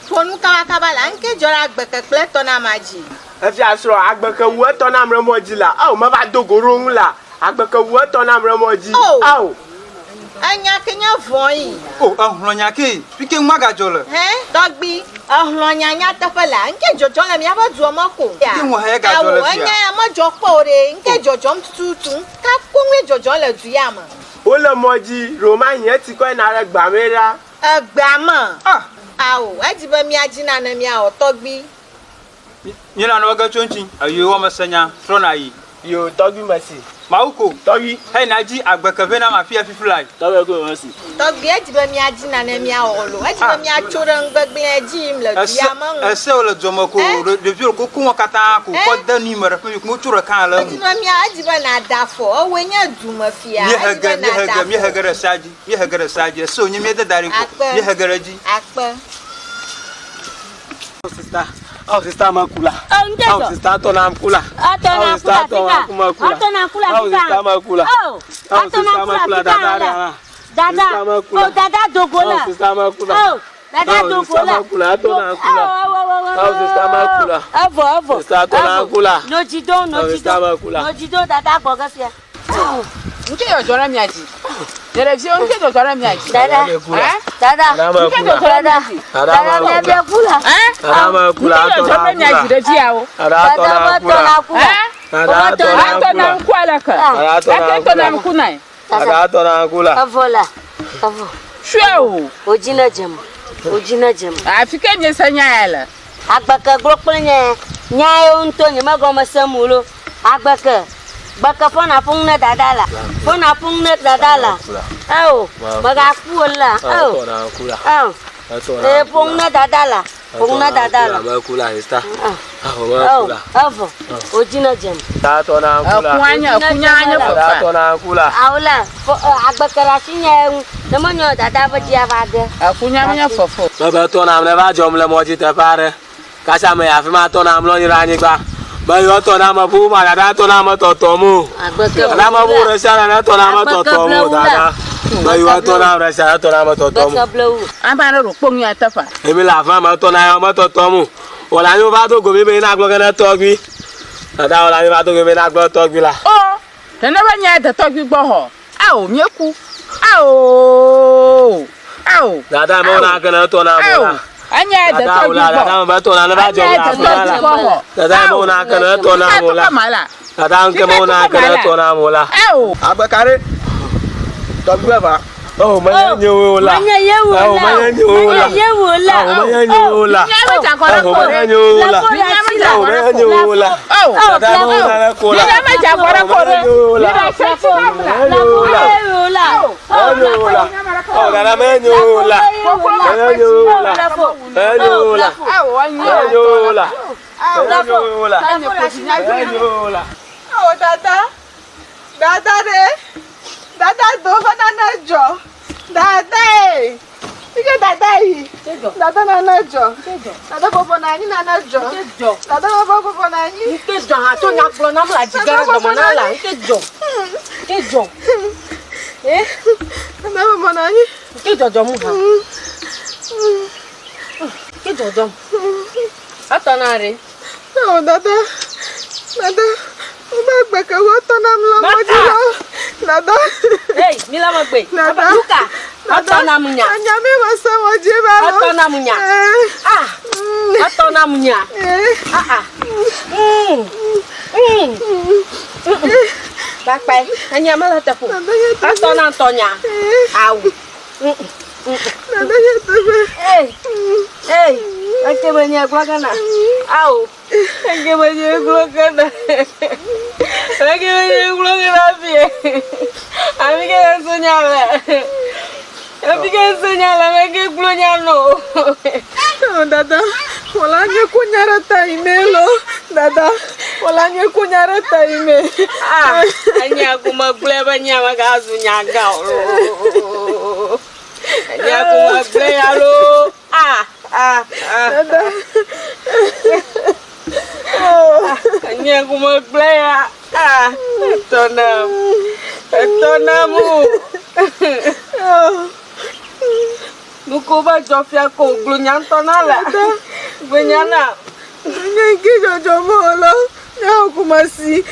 N: Ƒo nu kabakaba la, nke dzɔ ɖe agbeke kple etɔ na ma dzi.
G: Efia srɔ̃ agbeke wu etɔ na mle mɔ dzi la. Ao meva do go ɖo ŋu la. Agbeke wu etɔ na mle mɔ dzi.
N: O.
G: Ao.
N: Enya ke nye vɔ̃ yi.
D: O, ehlɔ̃ nya ke, fi ke ŋu magadzɔ le.
N: Hẽ, tɔgbi, ehlɔ̃ nya nyateƒe la, nke dzɔdzɔm le míaƒe dua me ko.
D: Ke ŋu hã gadzɔ le
N: Ao,
D: fia.
N: enya ya medzɔ kpɔ o ɖe, nke dzɔdzɔm tututu, ŋka koŋue dzɔdzɔm le du ya me?
G: Wole mɔ dzi, ɖewomahi eti kɔ yina ɖe gbea mee ɖa.
N: Egbea me? Ao, edzi be míadzi nane míawɔ, tɔgbi.
D: Míele nɔ ge tso ŋuti. Eye wɔ mese nya trɔ na yi.
G: Yo, tɔgbi mesi.
D: Mawu ko.
G: Tɔgbi.
D: Hey, na dzi agbe ke vɛ na ma fia fifi lai.
J: Tɔgbi ko mesi.
N: Tɔgbi, edzi be míadzi nane míawɔ loo. Edzi be míatso ɖe nugbegblẽa dzi yim le du ya me ŋu.
D: Ese wole dua me ko, ɖeviwo koko wɔn katã ko kɔ de nui me ɖe ƒe mi ko wotso ɖeka le
N: Edzi
D: ŋu.
N: be mía, edzi be nàda afɔ. Ewòe nye dumefia.
D: Míehe
N: Edzi
D: ge,
N: be
D: míehe
N: nàda
D: ge, míehe
N: afɔ.
D: ge ɖe sea dzi. Míehe ge ɖe sea dzi. Ese wònye míede da ɖi ko.
N: Akpe.
D: Míehe ge ɖe edzi.
N: Akpe.
J: Sista, awo sista ma kula.
H: nke
J: Awo
H: dzɔ.
J: sista tɔ na kula.
H: Atɔ na
J: Awo sista
H: kula
J: tɔ na
H: fika.
J: kuma kula.
H: Atɔ na kula
J: Awo
H: fika.
J: sista ma kula.
H: Oh,
J: Awo
H: atɔ na
J: sista ma
H: kula
J: kula
H: fika
J: dada
H: la.
J: la.
H: Dada.
J: Sista ma kula.
H: Oh, dada dogo la.
J: Awo sista ma kula.
H: Oh, dada
J: Awo
H: dogo
J: sista
H: la.
J: ma kula. Atɔ na kula. Awo sista ma kula.
H: Evɔ, evɔ.
J: Sista tɔ na
H: evɔ.
J: kula.
H: Nodzi do,
J: Awo
H: nodzi
J: sista
H: do.
J: ma kula.
H: Nodzi do dada gbɔ ge fia.
F: Nke dzɔdzɔ ɖe mia dzi. Nye ɖeviwo nke dzɔdzɔ ɖe mia dzi.
H: Dada.
F: Ɛ?
H: Dada.
F: Nke dzɔdzɔ ɖe mia dzi.
J: Dada ma
H: Dada
J: kula.
H: kula.
F: Ɛ?
J: Dada ma kula.
F: Nke
J: Atɔ
F: dzɔdzɔ
J: na
F: ɖe mia dzi
J: kula.
F: ɖeviawo.
J: Dada tɔ na kula.
F: Ɛ?
J: Dada tɔ na
F: Atɔ na
J: kula.
F: ŋku aleke.
J: Dada tɔ na
F: Eke tɔ na
J: kula.
F: ŋku nae.
J: Dada tɔ na kula.
H: Evɔ la. Evɔ.
F: Sue o.
H: Wodzi ne dzem. Wodzi ne dzem.
F: Afi ke miese nya ya le?
H: Agbeke gblɔ kple nye nyawo ŋutɔ nye megɔme sem o lo. Agbeke. Gbeke fɔna ƒoŋ ne dada la. Fɔna ƒoŋ ne dada la. Eo, megaku o la. Eo.
J: Atɔ na kula.
H: Eo.
J: Atɔ na
H: Ee, ƒoŋ ne dada la. Ƒoŋ ne dada la.
J: Ma kula sista. Awo ma
H: Eo,
J: kula.
H: evɔ. Wodzi ne dzem.
J: Dada tɔ na kula.
F: Eku anye, eku nya anye
J: Dada
F: fefe.
J: tɔ na kula.
H: Awo la, fɔ agbeke ɖe asi nye ŋu. Ne menyo dada ƒe dzi ava ge.
F: Eku nya menye fefe o.
J: Mebe tɔ nam ne va dzɔm le mɔ dzi teƒe aɖe. Kasia me yi afi ma tɔ nam mlɔ anyi ɖe anyigba. Meyɔ tɔ na me ƒu ma dada tɔ na me tɔtɔm o.
H: Agbeke
J: Dada me ƒu ɖe sia ɖe ne tɔ na me tɔtɔm o dada. Meyɔ tɔ nam ɖe sia ɖe tɔ na me tɔtɔm o.
H: Agbeke blewu.
F: Ame aɖe ɖo kpo ŋu teƒea.
J: Emi le afi ma me tɔ na yɔ me tɔtɔm o. Wòle anyi wova do go mi be yina gblɔ ge ne tɔgbui. Dada wòle anyi va do go mi be yina gblɔ tɔgbui la.
F: O, nene be nya de tɔgbui gbɔ xɔ. Ao, míeku. Ao, ao.
J: Dada me wona ke ne tɔ na mo la.
F: Enya de
J: Dada
F: tɔgbui
J: wòle
F: gbɔ.
J: dada me be tɔ na ne va dzɔ
F: Enya
J: le
F: de
J: afi ma
F: tɔgbui
J: la.
F: gbɔ xɔ.
J: Dada me wona ke ne tɔ na mo la. Dada ŋke me wona ke ne tɔ na mo la.
F: Ao.
C: Agbeka ɖe. Tɔgbi be va.
J: Oh, menye nyewo la.
H: Menye yewo
J: Oh,
H: la.
J: menye nyewo la.
H: Menye yewo la.
J: Oh, menye nyewo la. Oh, menye nyewo la. Oh, menye nyewo la. Dada me wona ne ko la.
F: Míenya me dze agɔ ɖe ko ɖe.
J: Menye nyewo la.
F: Míɖe se tsi na mu la.
J: Menye nyewo la. Menye nyewo la. Oh, dada menye nyewo la. Menye nyewo la. Menye nyewo la. Menye nyewo la. Menye nyewo la. Menye nyewo la.
M: Awo dada, dada ɖe, dada do ƒe nane dzɔ, dada ye, ike dada yi, dada nane dzɔ, dada bɔbɔ na anyi nane dzɔ, dada bɔbɔ bɔbɔ na anyi.
L: Nke dzɔ hã tso nya gblɔ nam le adzi gã ɖe dɔme na la. Nke dzɔ. Nke dzɔ. Eh?
M: Dada bɔbɔ na anyi.
L: Nke dzɔdzɔ mu hã. Nke dzɔdzɔ. Etɔ na ɖe.
M: Awo dada, dada, wobe agbeke wo tɔ nam le mɔ dzi la. Dada.
L: Hey, mi le megbe.
M: Dada.
L: Luka. Etɔ nam nya.
M: Anya mi ma se mɔ dzi ba lo.
L: Etɔ nam nya. Ah. Etɔ nam nya. Ah ah. Bakpai, enya mele teƒo. Etɔ na ŋutɔ nya. Awu.
S: Dada nye teƒe.
K: Ei, ei, eke me nye gblɔ gana. Ao, eke me nye gblɔ gana. Eke me nye gblɔ gana fie. Ami ke so nya le. Ami ke so nya le me ke gblɔ nya no.
S: Oh, dada, wòle nye ku nya ɖe ta yi me lo. Dada, wòle nye ku nya ɖe ta yi me.
E: Ah, enya ko megblɔe be nya megazu nya gã o loo. Enya ko megblɔe ya loo. Ah, ah, ah.
S: Dada.
E: Enya ko megblɔe ya. Ah, etɔ nam. Etɔ nam o. Nuko be dzɔ fia ko gblɔ nya ŋutɔ na la. Gblɔ nya na.
S: Nye ŋke dzɔdzɔ me o lɔ. Nye kumasi.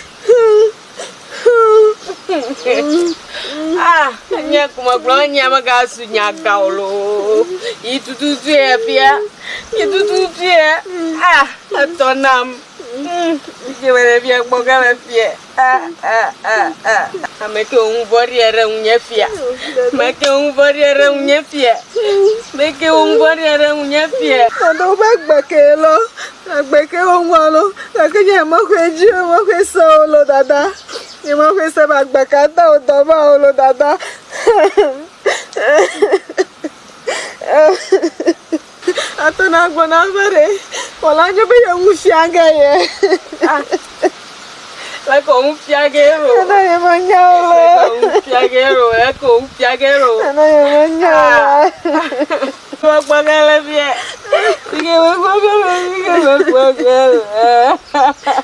E: Ah, nye kuma gblɔ nye megazu nya gã o loo. Yi tututu ye fia. Yi tututu ye. Ah, etɔ nam. Ke me ɖevia gbɔ ge le fia. Ah, ah, ah, ah. Ame ke wo ŋu vɔ̃ɖi ɖe ŋunye fia. Ame ke wo ŋu vɔ̃ɖi ɖe ŋunye fia. Ame ke wo ŋu vɔ̃ɖi ɖe ŋunye fia.
S: Dada woƒe agbe ke lɔ. Agbe ke wo ŋua lɔ. Gake nye mexɔe dzi o, mexɔe se o lo dada. Nye mexɔe se be agbe ka da wo dɔ va o lo dada. Atɔ na gblɔ na be ɖe wɔla nyo be ye ŋu fia ge ye.
E: Le ko ŋu fia ge ro.
S: Dada ye menya o lo.
E: Le ko ŋu fia ge ro. Le ko ŋu fia ge ro.
S: Dada ye menya o lo.
E: Gbɔ ge le fia. Ge me gbɔ ge le ge me gbɔ ge le.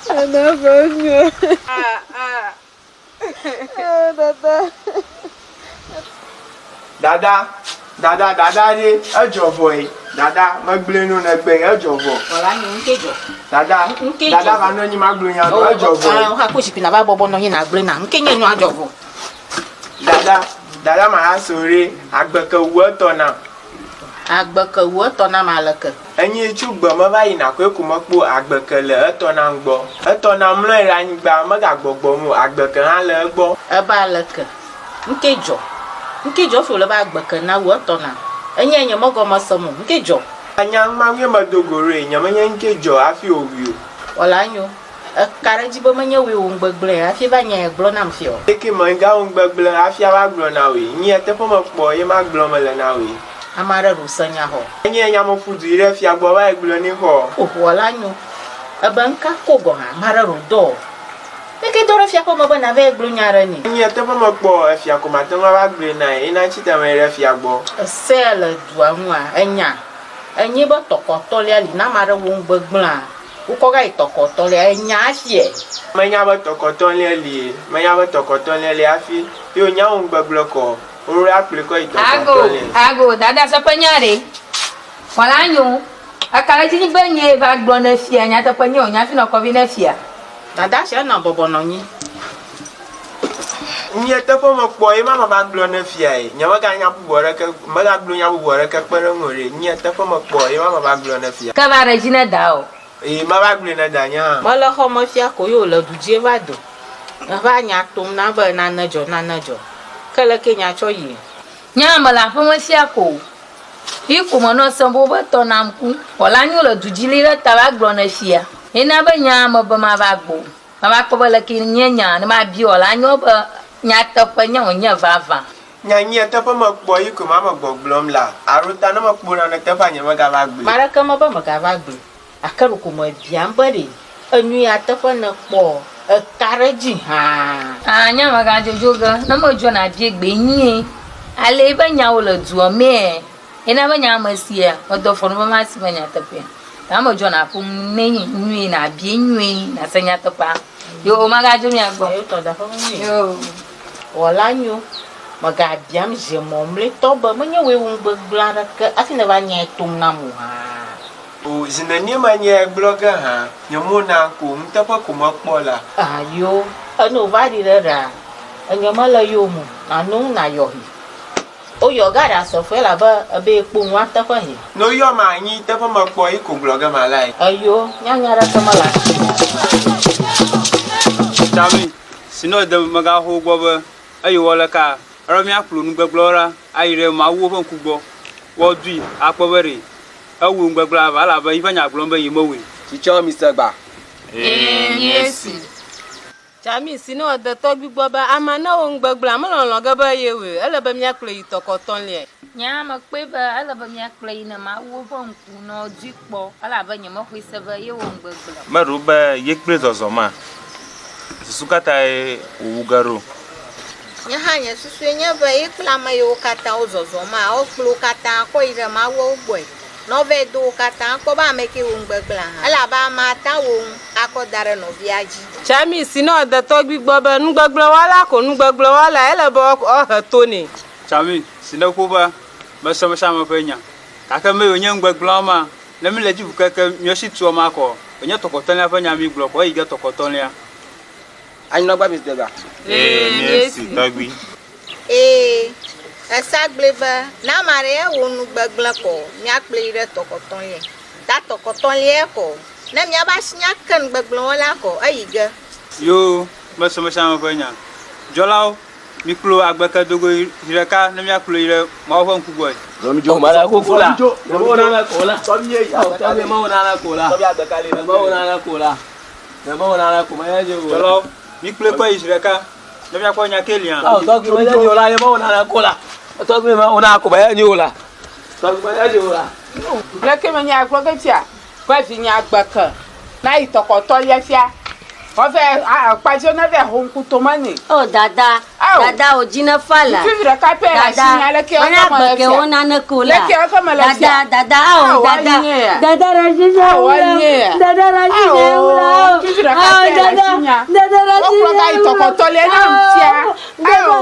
S: Dada menya.
E: Ah ah.
S: Dada.
G: Dada, dada, dada ɖe edzɔ vɔ ye. Dada, megblɔe no ne gbe edzɔ vɔ.
I: Wala nyi ŋke dzɔ.
G: Dada,
I: Ŋke
G: dada
I: dzɔ
G: va
I: vɔ.
G: nɔ anyi magblɔ nya no edzɔ vɔ ye.
I: Ah, ha ko zikpui na va bɔbɔ nɔ anyi na gblɔe na. Ŋke nye nua dzɔ vɔ.
G: Dada, dada ma ha so ɖe agbe ke wu etɔ nam.
I: Agbe ke wu etɔ nam aleke?
G: Enyi tso gbe me va yina koe ko mekpɔ agbe ke le etɔ nam gbɔ. Etɔ nam mlɔe ɖe anyigba megagbɔgbɔm o agbe ke hã le egbɔ.
I: Ebe aleke? Ŋke dzɔ. Ŋke dzɔ fi wòle be agbe ke na wu etɔ nam. Enye nye megɔme sem o. Ŋke dzɔ.
G: Anya ŋma ŋue medo go ɖoe. Nye menye ŋke dzɔ hafi wòwui o.
I: Wɔla nyo. Eka ɖe edzi be menye wòe wò ŋugbegblẽe hafi va nyae gblɔ nam fia o.
G: Eke mega wò ŋugbegblẽ hafi ava gblɔ na wòe. Nye teƒe mekpɔ ye magblɔ mele na wòe.
I: Ame aɖe ɖo se nya xɔ.
G: Enye nya meƒu du yi ɖe fia gbɔ va yi gblɔ nɛ xɔ.
I: O, wɔla nyo. Ebe ŋka ko gɔ̃ hã ame aɖe ɖo dɔ o. Eke dɔ ɖe fia ƒe me be nava yi gblɔ nya aɖe nɛ.
G: Nye teƒe mekpɔ efia ko mate ŋu ava gblɔe nae. Ena tsi tame yi ɖe fia gbɔ.
I: Esea le dua ŋua, enya enye be tɔkɔtɔlia li ne ame aɖe wɔ nugbegblẽa, wokɔ va yi tɔkɔtɔlia, enya hafi.
G: Menya be tɔkɔtɔlia li, menya be tɔkɔtɔlia li hafi ye wonya wò nugbegblẽ kɔ, woɖo akplɔe kɔ yi
P: Ago,
G: tɔkɔtɔlia.
P: ago, dada se ƒe nya ɖe. Wɔla nyo. Eka ɖe edzi be nyee va gblɔ ne fia, nyateƒe nye wònye hafi nɔ kɔvi ne fia.
I: Dada sia nɔ bɔbɔ nɔ anyi.
G: Nye teƒe mekpɔ ye mama va gblɔ ne fiae. Nye meganya bubu aɖeke, megagblɔ nya bubu aɖeke kpe ɖe eŋu o ɖe. Nye teƒe mekpɔ ye mama va gblɔ ne fia.
P: Ke va ɖe edzi ne da o.
G: Eye mava gblɔe ne danye hã.
I: Mele xɔ me fia ko ye wòle du dzie va do. Eva nya tom na be nane dzɔ, nane dzɔ. Ke leke nya tsɔ yie?
P: Nye hã mele aƒeme fia ko o. Yi ko menɔ sem be wobe tɔ nam ku. Wɔla nyo le du dzi li ɖe ta va gblɔ ne fia. Ye na be nya me be mava gbɔ. Mava kpɔ be leke nye nya ne mabia wɔla nyo be nyateƒe nya wònye vavã.
G: Nya nyia teƒe mekpɔ yi ko mame gbɔgblɔm la alo ta ne mekpɔ nane teƒea nye megava gblɔe.
I: Ame aɖeke mebe megava gblɔe gake ɖeko mebiam be ɖe enu ya teƒe nèkpɔ eka ɖe edzi hã.
P: Aa nya megadzodzo ge ne medzo nabia gbe nyuie ale ebe nyawo le dua mee ye na be nya me sia medɔ fɔ nu be masi be nyateƒea ta medzo naƒo nu ne nyuie nabia nyuie nase nyateƒea yo magadzo mia gbɔ. Yo.
I: Wɔla nyo, mègabiam zi mɔmlɛtɔ be menye wòe wɔ nugbegblẽ aɖeke hafi nèva nyae tom nam o hã.
G: O, zi nenie menyae gblɔ ge hã, nye mo na ko, nuteƒe ko mekpɔ la.
I: Ayo, ene wòva ɖi ɖe ɖaa, enye mele yowòme o, nàno nu nàyɔ hɛ. Woyɔ ga ɖasefo elabe ebe yekpɔ nua teƒe hɛ.
G: Ne woyɔm anyi teƒe mekpɔ yi ko gblɔ ge malae.
I: Eyo, nyanya aɖeke mele asiwò o.
D: Tami, si ne wòde megaxo wo gbɔ be, Eye wɔ leka? Alo míaƒlo nugbegblẽwo ɖa ayi ɖe mawuwo ƒe ŋku gbɔ. Woadui akpɔ be ɖe ewɔ nugbegblẽa vɔ elabe yiƒe nya gblɔm be yemewɔe.
C: Tsitsɔ mise gba.
P: Ee, míesi.
E: Tsami si ne wòade tɔgbui gbɔ be amea ne wɔ nugbegblẽa, melɔlɔ̃ ge be yewɔe o. Ele be míakplɔe yi tɔkɔtɔliae.
P: Nye hã mekpɔe be ele be míakplɔe yi ne Mawu ƒe ŋku ne wòadui kpɔ elabe nyemexɔe se be yewɔ nugbegblẽ o.
O: Meɖo be ye kple zɔzɔ ma. Susu ka tae wòwu ge ɖo?
N: Nye hã nye susue nye be ye kple ame yiwo katã wo zɔzɔ ma, wokplɔ wo katã kɔ yi ɖe Mawuawo gbɔe. Ne wovae do wo katã, kpɔ be ame kee wɔ nugbegblẽa hã. Elabe amea ta wò ŋu akɔ da ɖe nɔvia dzi.
E: Tsami si ne wòde tɔgbui gbɔ be nugbegblẽwɔla ko nugbegblẽwɔlae, ele be woahe to nɛ.
D: Tsami si ne ƒo be mese mesiame ƒe nya. Gake me yiwo nye nugbegblẽwo ma, ne mi le dzi ʋu keke miɔ si tuɔ ma kɔ, enye tɔkɔtɔlia ƒe nya mi gblɔ kɔ, eyi ge tɔkɔtɔlia.
C: Anyinɔgba mi degba.
O: Ee, míesi tɔgbui.
N: Ee, esa gblɔe be, ne ame aɖe ya wɔ nu gbegblẽ kɔ, míakplɔe yi ɖe tɔkɔtɔlia. Ta tɔkɔtɔlia kɔ, ne míabe asi nya ke nu gbegblẽ wɔla kɔ, eyi ge.
D: Yoo, mese mesiame ƒe nya. Dzɔlawo, mikplɔ agbeke do goe zi ɖeka ne míakplɔe yi ɖe Mawu ƒe ŋku gbɔe. Dzɔlawo, mikplɔe kɔ yi zi ɖeka ne míakpɔ nya ke lia.
F: Leke menye agblɔ ge fia be vinye agbeke na yi tɔkɔtɔlia fia Wove kpadze ne vɛ ho ŋku tome nɛ.
H: O dada, dada o dzi ne fa la.
F: Ŋutsuvi ɖeka pɛ le
H: Dada,
F: asinye aleke
H: menya
F: eƒe me le
H: agbeke
F: fia.
H: wo naneke o la.
F: Leke eƒe me le
H: Dada,
F: fia.
H: dada, ao
F: Ao,
H: dada,
F: anye ya.
H: dada ɖe asi nye
F: Ao,
H: ŋu la.
F: anye ya.
H: Dada ɖe asi nye ŋu la.
F: Ao, ŋutsuvi ɖeka
H: Ao,
F: pɛ le
H: dada,
F: asinye.
H: dada ɖe asi
F: Wokplɔ
H: nye
F: va yi
H: ŋu la.
F: tɔkɔtɔlia na fia.
H: Dada,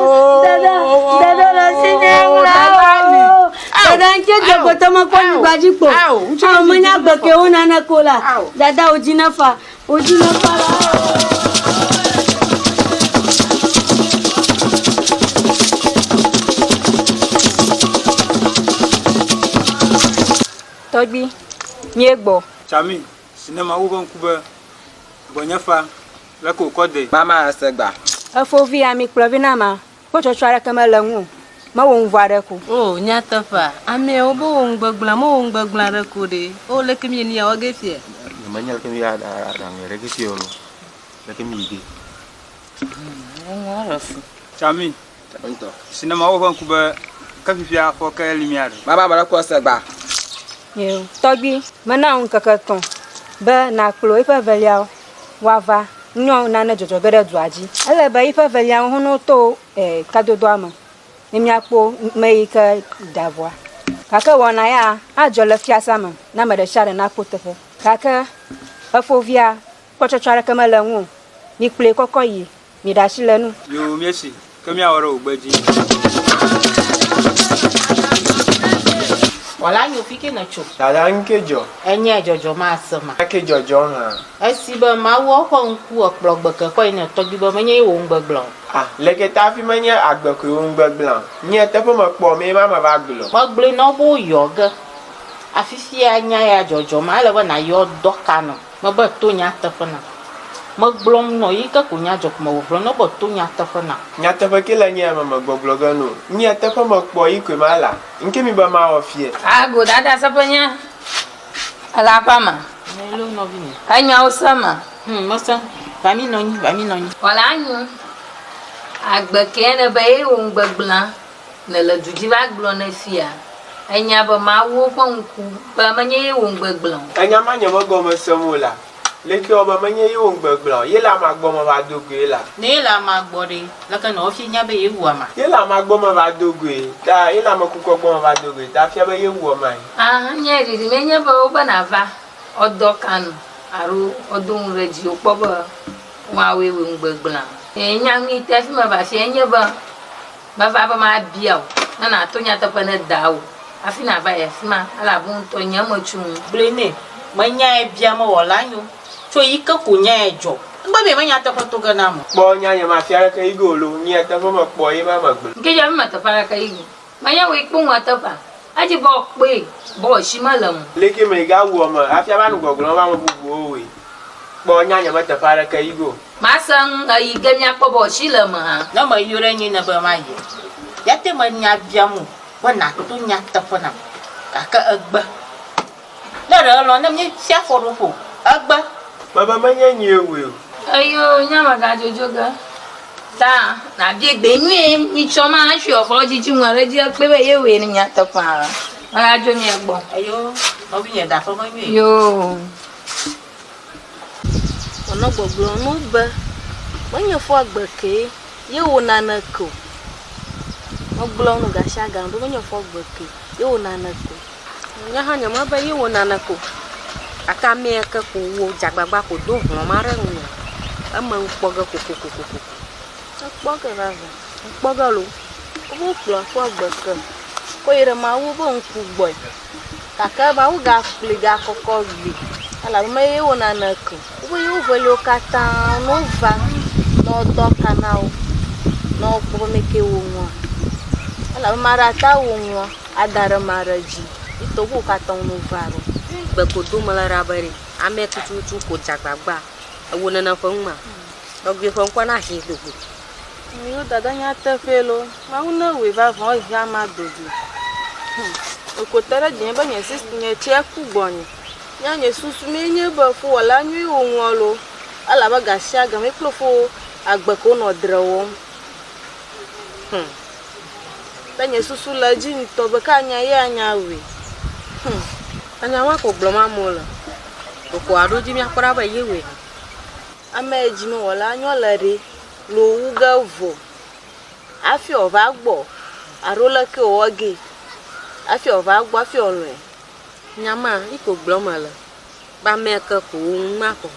H: dada, dada ɖe asi nye ŋu la.
F: Dada
H: Ao, dada ŋkɛ dzegbetɔ mekpɔ nyigba dzi kpo. Ao, menya agbeke wo naneke o la. Dada o dzi ne fa, o dzi ne fa la.
T: Tɔgbui, míegbɔ.
D: Tsami, si ne Mawu ƒe ŋku be gbɔnye fa, leke wòkɔ dee?
C: Mama ese gba.
T: Efo vi ya mikplɔ vi na ma, kpɔtsɔtsɔ aɖeke mele eŋu o. Mewɔ nu vɔ̃ aɖeke o.
E: O, nyateƒea, ameawo be wowɔ nugbegblẽa, mewɔ nugbegblẽ aɖeke o ɖe. O, leke míe nu ya wɔ ge fia?
O: Nyemenya leke míaɖe aɖaŋu ɖe ge fia o loo. Leke míyi ge?
I: Eŋua ɖe fu.
D: Tsami, si ne Mawu ƒe ŋku be ke fifia afɔ ke li mía ɖe.
C: Mama ame ɖe kɔ ese gba.
T: Eo, tɔgbui, mena wò ŋkeke etɔ̃ be nàkplɔ eƒe eveliawo woava nyɔ nane dzɔdzɔ ge ɖe dua dzi. Ele be yiƒe eveliawo hã ne woto e kadodoa me ne míakpɔ me yi ke da ʋua. Gake wɔna ya adzɔ le fiasea me ne ame ɖe sia ɖe nakpɔ teƒe. Gake efovia kpɔtsɔtsɔ aɖeke mele eŋu o. Mikplɔe kɔkɔ yi, miɖe asi le enu.
D: Yoo, míesi, ke míawɔ ɖe wò gbe dzi.
I: Wɔla nyo fi ke nètso.
G: Dada ŋke dzɔ.
I: Enye dzɔdzɔ ma se ma.
G: Ake dzɔdzɔ hã.
I: Esi be Mawuɔ ƒe ŋku ekplɔ gbe ke kɔ yi ne tɔgbui be menye ye wò ŋugbe gblɔ o.
G: Ah, leke ta hafi menye agbe koe wò ŋugbe gblã o. Nye teƒe mekpɔ mee ma meva gblɔ.
I: Megblɔe na wo be woyɔ ge. Afifia nya ya dzɔdzɔ ma ele be nayɔ dɔ ka nɔ. Mebe to nyateƒe nam. Megblɔm nɔ yi ke ko nya dzɔ ko mewɔ gblɔ nɔ be to nyateƒe nam.
G: Nyateƒe ke le nye eme megbɔgblɔ ge no. Nye teƒe mekpɔ yi koe ma la. Ŋke mi be mawɔ fiɛ.
P: Ago dada seƒe nye ele aƒea me.
I: Hello nɔvinye.
P: Enyawo se me.
I: Hum mese. Va mi nɔ anyi, va mi nɔ anyi.
P: Wɔla anyo. Agbe kee ne be ye wò ŋugbegblẽ ne le du dzi va gblɔ ne fia. Enya be Mawuwo ƒe ŋku be menye ye wò ŋugbegblẽ o.
G: Enya ma nye megɔme sem o la. Leke wɔ be menye ye wò ŋugbegblẽ o? Ye le amea gbɔ me va do goe la.
I: Ne ye le amea gbɔ ɖe, leke nɔ fia nya be ye wu amea?
G: Ye le amea gbɔ me va do goe ta, ye le ame kukua gbɔ me va do goe ta fia be ye wu amea.
P: Aha, nye ɖiɖi menye be wobe nava ɔdɔ kanu alo ɔdo nu ɖe dziwò kpɔ be woawoe wò ŋugbegblẽa. Nya nyui te hafi meva afia enye be meva be mabia wò ne nàto nyateƒe ne dawò hafi nàva yi afi ma elabe ŋutɔ nye metso ŋu.
I: Gblɔe nɛ, Menyae bia mewɔ la nyo tso yi ke ko nyae dzɔ. Ŋgbe be menya teƒe to ge nam o.
G: Kpɔ nya nye mafia ɖeke yi go lo, nye teƒe mekpɔ ye ma megblɔ.
P: Ŋkedzi hafi me teƒe aɖeke yi go. Menye wòe kpɔ ŋua teƒea? Edzi be wòkpɔe be wòasi mele ŋu.
G: Leke me ga wu ame hafi ava nu gbɔgblɔm be ame bubuwo wɔe? Kpɔ nya nye me teƒe aɖeke yi go.
P: Mase ŋu eyi ge míakpɔ be wòasi le eme hã.
I: Ne meyɔ ɖe nye ne be mayi o, ya te menya biam o be nàto nyateƒe nam. Gake egbe. Ne ɖe elɔ̃ ne míefia afɔɖoƒe o, egbe.
G: Mebe menye nyee wɔe o.
P: Eyo nye megadzodzo ge. Ta nàbia gbe nyuie nyitsɔ ma hafi wòaxɔ dzidzi ŋu ɖe edzi akpɔe be ye wɔe nyateƒea. Megadzo mia gbɔ.
I: Eyo nɔvinye da aƒeme nyuie.
P: Yoo.
M: Wònɔ gbɔgblɔm na wo be, Menye fɔ agbe kee ye wò naneke o. Megblɔ nu gasiagame be menye fɔ agbe kee ye wò naneke o.
K: Nye hã nyemebe ye wò naneke o. Gake amea ke ko wò dze agbagba ko do hlɔ̃ma ɖe ŋunye. Eme ŋkpɔ ge kokokokoko.
M: Ekpɔ ge vavã. Ekpɔ ge loo. Wobe wokplɔ fɔ agbe ke kɔ yi ɖe Mawu be ŋku gbɔe. Gake Mawu gakplɔe gakɔkɔ gbi elabe meye wò naneke o. Wobe yewo veliwo katã ne wova ne wodɔ ka na wo ne wokpɔ be meke wo ŋua elabe ame aɖe ate ŋu awɔ nua ada ɖe ame aɖe dzi. Yi to be wo katã wo va ɖo.
K: Gbe ko do mele ɖa be ɖe amea tututu ko dze agbagba ewɔ nene ƒe ŋu ma. Tɔgbui ƒe ŋkɔ na hɛ dogo.
M: Míwo dada nyateƒee loo, Mawu ne wɔe vavã wohe amea dogoe. Hum, eko te ɖe dzinye be nye sis, nye tsɛ ku gbɔnye. Nye nye susu mee nye be fowɔla nyui wòŋlɔ loo, elabe gasiagame kple fo agbe ke wonɔ dzre wɔm. Hum, be nye susu le edzi ŋutɔ be ke anya ye anya wɔe.
K: Hum, enya ma ko gblɔm amewo le. Ɖeko aɖo dzi míakpɔ ɖa be ye wɔe hã.
M: Ame yi dzi mewɔla nyɔ le ɖe, le wòwu ge vɔ hafi wòava gbɔ alo leke wòwɔ gee hafi wòava gbɔ hafi wòlɔ̃e.
K: Nya ma yi ko gblɔm mele be amea ke ko wò ŋu makɔ.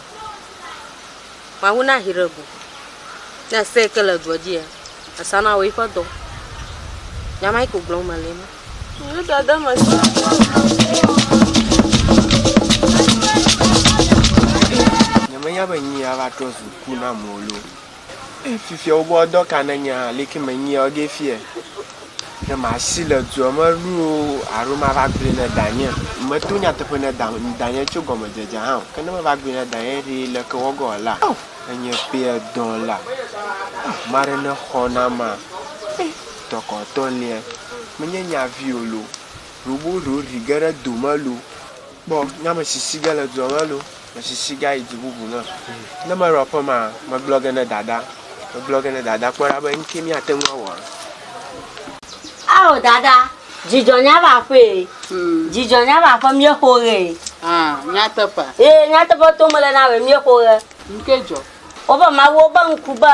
K: Mawu na hi ɖe go. Ne ese yi ke le dua dzia, esa na wò eƒe dɔ. Nya ma yi ko gblɔm mele ema.
M: Nudada me si.
G: Nyemenya be nyi ava trɔ zu ku nam o loo. Eye fifia wobe dɔ ka ne nye hã leke menyi ge fiɛ. Ne masi le dua me loo alo mava gblɔe ne danye. Meto nyateƒe ne danye tso gɔmedzedzea hã o. Ke ne meva gblɔe ne danye ɖe leke wɔ ge wòala? Enye ƒea dɔ la. Maɖe ne xɔ nama. Tɔkɔtɔlia, menye nya vi o loo. Ɖobo ɖo ɖi ge ɖe dome loo. Kpɔ, nye ame sisi ge le dua me loo. Mesisi ge ayi du bubu me. Ne meɖo aƒe mea, megblɔ ge ne dada. Megblɔ ge ne dada kpɔ ɖa be nuke míate ŋu awɔa.
H: Ao dada, dzidzɔ nya va aƒee. Dzidzɔ nya va aƒe míexo ɣe.
F: Nyateƒea?
H: Ee, nyateƒe tom mele na wòe, míexo ɣe.
F: Nuke dzɔ?
H: Wobe Mawu wobe ŋku be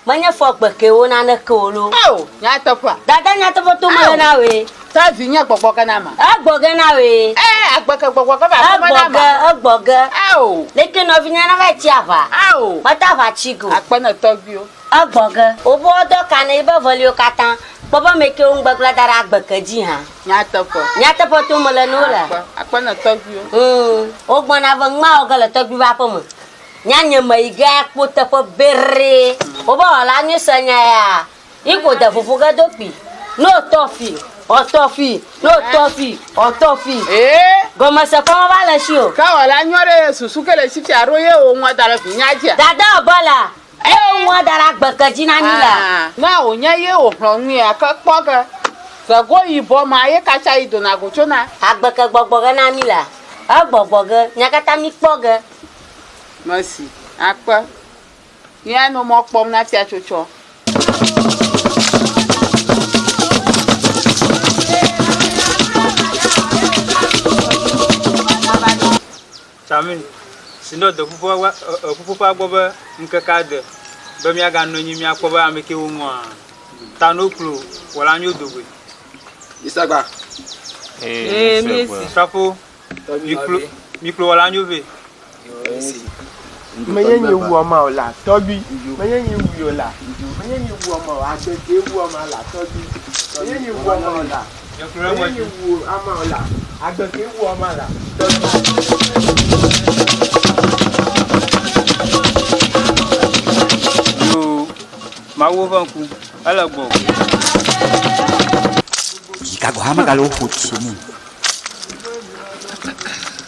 H: Menye fɔ gbeke wo naneke o loo.
F: Ao, nyateƒea?
H: Dada nyateƒe tom mele na wòe.
F: Ta vi nye gbɔgbɔ ge na ma.
H: Egbɔ ge na wòe.
F: Ee, agbe ke gbɔgbɔ ge va aƒeme na ma.
H: Egbɔ ge, egbɔ ge.
F: Ao.
H: Leke nɔvinye na va yi tsi aʋa.
F: Ao.
H: Mete aʋa tsi go.
F: Akpe ne tɔgbuiwo.
H: Egbɔ ge. Wobe wodɔ ka na yibe veliwo katã. Kpɔ be mɛ kewo ŋugbegblẽ da ɖe agbeke dzi hã.
F: Nyateƒe.
H: Nyateƒe tom mele ne wole.
F: Akpe, akpe ne tɔgbuiwo.
H: Ŋ, wogbɔna ve ŋma wɔ ge le tɔgbui ƒe aƒeme. Nya nye me yi ge akpɔ teƒe beree. Wobe wɔla nyui se nya ya. Yi ko de fufu ge do kpi. Ne wòtɔ fi, wòtɔ fi, ne wòtɔ fi, wòtɔ fi. Gɔmese ƒe meva le esi o.
F: Ke wɔla nyɔ ɖe susu ke le esi fia ɖo ye wòŋlɔ da ɖe vinya dzia?
H: Dada wòbe la, ye wòŋlɔ da ɖe agbeke dzi na mí la.
F: Ne wònye ye wòxlɔ̃ nuia, ke kpɔ ge. Zego yibɔ ma ye katsa yi dona go tsona.
H: Agbeke gbɔgbɔ ge na mí la, egbɔgbɔ ge, mía katã míkpɔ ge.
F: Mesi akpe. Mía no mɔ kpɔm na fiatsotsɔ.
D: Tsami, si nɔ de ƒuƒoƒea gbɔ be ŋkeke ade be míaganɔ anyi míakpɔ be ame kewo ŋua ta no klo wɔla nyo dogoe.
C: Isagba.
D: Ee, míesi. Srafo, miklo wɔla nyo vɛ.
G: Menye nye wu ɔma o la tɔgbi. Menye nye wu o la. Menye nye wu ɔma o agbeke wu ɔma la tɔgbi. Menye nye wu ɔma o la. Menye nye wu ama o la. Agbeke wu ɔma la tɔgbi.
D: Yoo, Mawu ƒe ŋku, ele gbɔ.
A: Chicago hã megale wo ƒo tso mu.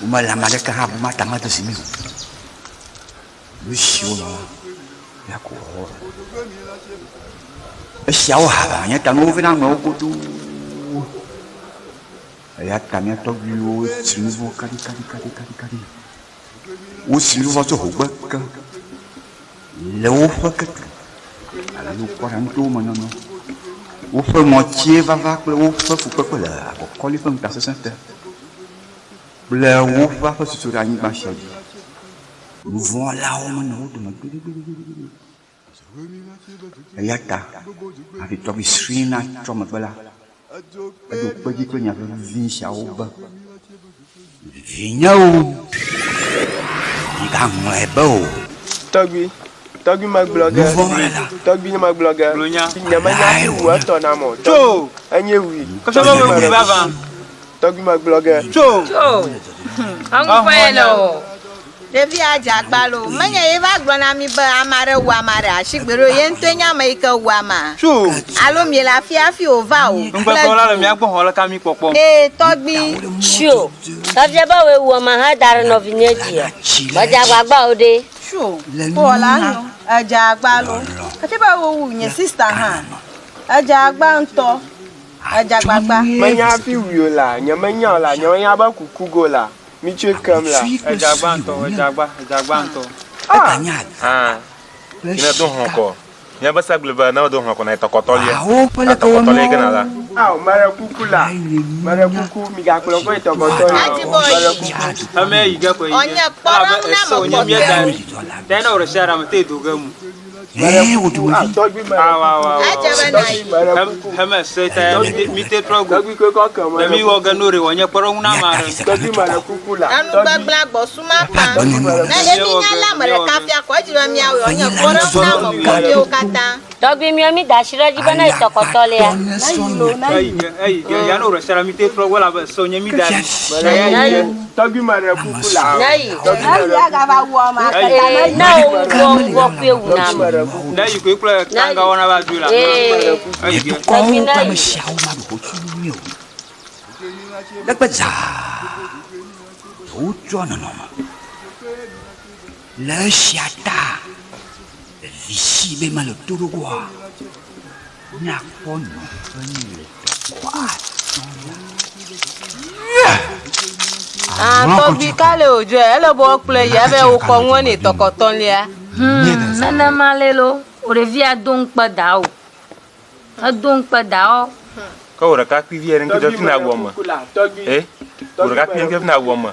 A: Womele ame aɖeke hã bum ate ŋu ado zi mí o. Nu si wonɔ la, ya ko wɔwɔ. Esiawo ha nye ta nu wovena nɔewo godoo. Eya ta mía tɔgbuiwo tsri nu vɔ̃ kaɖikaɖikaɖikaɖi. Wosi nu vɔ̃ tso hogbe ke le woƒe ketu alo kɔɖanutowo me nɔnɔ. Woƒe ŋɔtie vava kple woƒe fukpekpe le agɔkɔli ƒe ŋutasesẽ te kple woƒe aƒe susu ɖe anyigba sia dzi. Nu vɔ̃wɔlawo menɔ wo dome gbeɖegbeɖegbeɖe o. Eya ta hafi tɔgbui sri natrɔ megbe la, eɖo kpe dzi kple nya vevi siawo be, Vinyewo, migaŋlɔe be o.
G: Tɔgbui, tɔgbui megblɔ ge. Tɔgbui nye megblɔ ge. Nye menya fi wu etɔ nam o.
D: Tso.
G: Enye wui.
D: Kɔsɔ be wui vavã.
G: Tɔgbui megblɔ ge.
D: Tso.
P: Tso. Eŋu ƒe le o.
N: Ɖevia dze agba loo. Menye ye va gblɔ na mi be ame aɖe wu ame aɖe asigbe ɖo ye ŋutɔe nye ame yi ke wu amea.
D: Tso.
N: Alo miele afi hafi wòva o.
D: Ŋugbegblɔ la le mía gbɔ xɔ le ka mi kpɔkpɔm.
N: Ee, tɔgbui.
H: Tso. Efia be wòe wu ame hã da ɖe nɔvinye dzia? Medze agbagba o ɖe.
M: Tso. Kpɔ la nyo. Edze agba loo. Efia be wowu nye sista hã. Edze agba ŋutɔ. Edze agbagba.
G: Menya hafi wui o la, nye menya o la, nye menya be kuku go la. Mi tsoe kem la.
D: Edze agba ŋutɔ, edze agba, edze agba ŋutɔ.
O: Ah, ne do hlɔ̃ kɔ. Nye be sagble be ne do hlɔ̃ kɔ na tɔkɔtɔlia. Na tɔkɔtɔlia ke na la.
G: Ao, meɖe kuku la. Meɖe kuku, migakplɔ kɔ yi tɔkɔtɔlia o. Meɖe kuku.
D: Ame yi ge koe yi ge. Elabe ese wònye mía da ɖi. Ta ne wò ɖe sia ɖe ame te do ge mu.
G: Meɖe kuku, ah, tɔgbui meɖe kuku.
D: Heme se ta mi te trɔ go.
G: Tɔgbui koe kɔ ke
D: Ɖe mi wɔ ge no ɖe wònye kpɔɖeŋu na ame aɖe.
G: Tɔgbui meɖe kuku la.
N: Enugbegblẽ agbɔsuma kpa. Ne emi nya le ame ɖeka fia kɔ edzi be míawɔe wònye kpɔɖeŋu na ame kpɔtɔewo katã.
H: Tɔgbui miɔ mi da asi ɖe edzi be ne yi tɔkɔtɔlia.
D: Eyi ge, eyi ge. Ya ne wò ɖe sia ɖe mi te trɔ go elabe ese wònye mi da ɖi.
G: Tɔgbui meɖe kuku la.
H: Ne yi.
G: Tɔgbui meɖe
M: Agava wu ame ake ta ne
H: Ee, ne wò ŋgɔ ŋgɔ koe wu na ame.
D: Ne yi koe kple kanga wɔna va dzoe la.
H: Ee.
D: Eyi ge.
A: Dukɔwo
H: Tɔgbui
A: ƒe
H: ne
A: ame
H: yi.
A: siawo maɖu xotsu nyuie o. Negbe dzaa wotrɔ nɔnɔme. Le esia ta vi si be mele to ɖo goa, míakpɔ nɔƒe nɛ le tɔkɔ atɔ̃lia.
E: Ah, tɔgbui ka le wòdzɔe? Ele be woakplɔe yi abe wokɔ ŋua nɛ tɔkɔtɔlia.
P: Hmm, nenema le lo. Wò ɖevia do ŋukpe da o. Edo ŋukpe da o.
O: Ke wò ɖeka kpui vi aɖe ŋke dzɔ fi na wɔ me. Eh? Wò ɖeka kpui ŋke fi na wɔ me.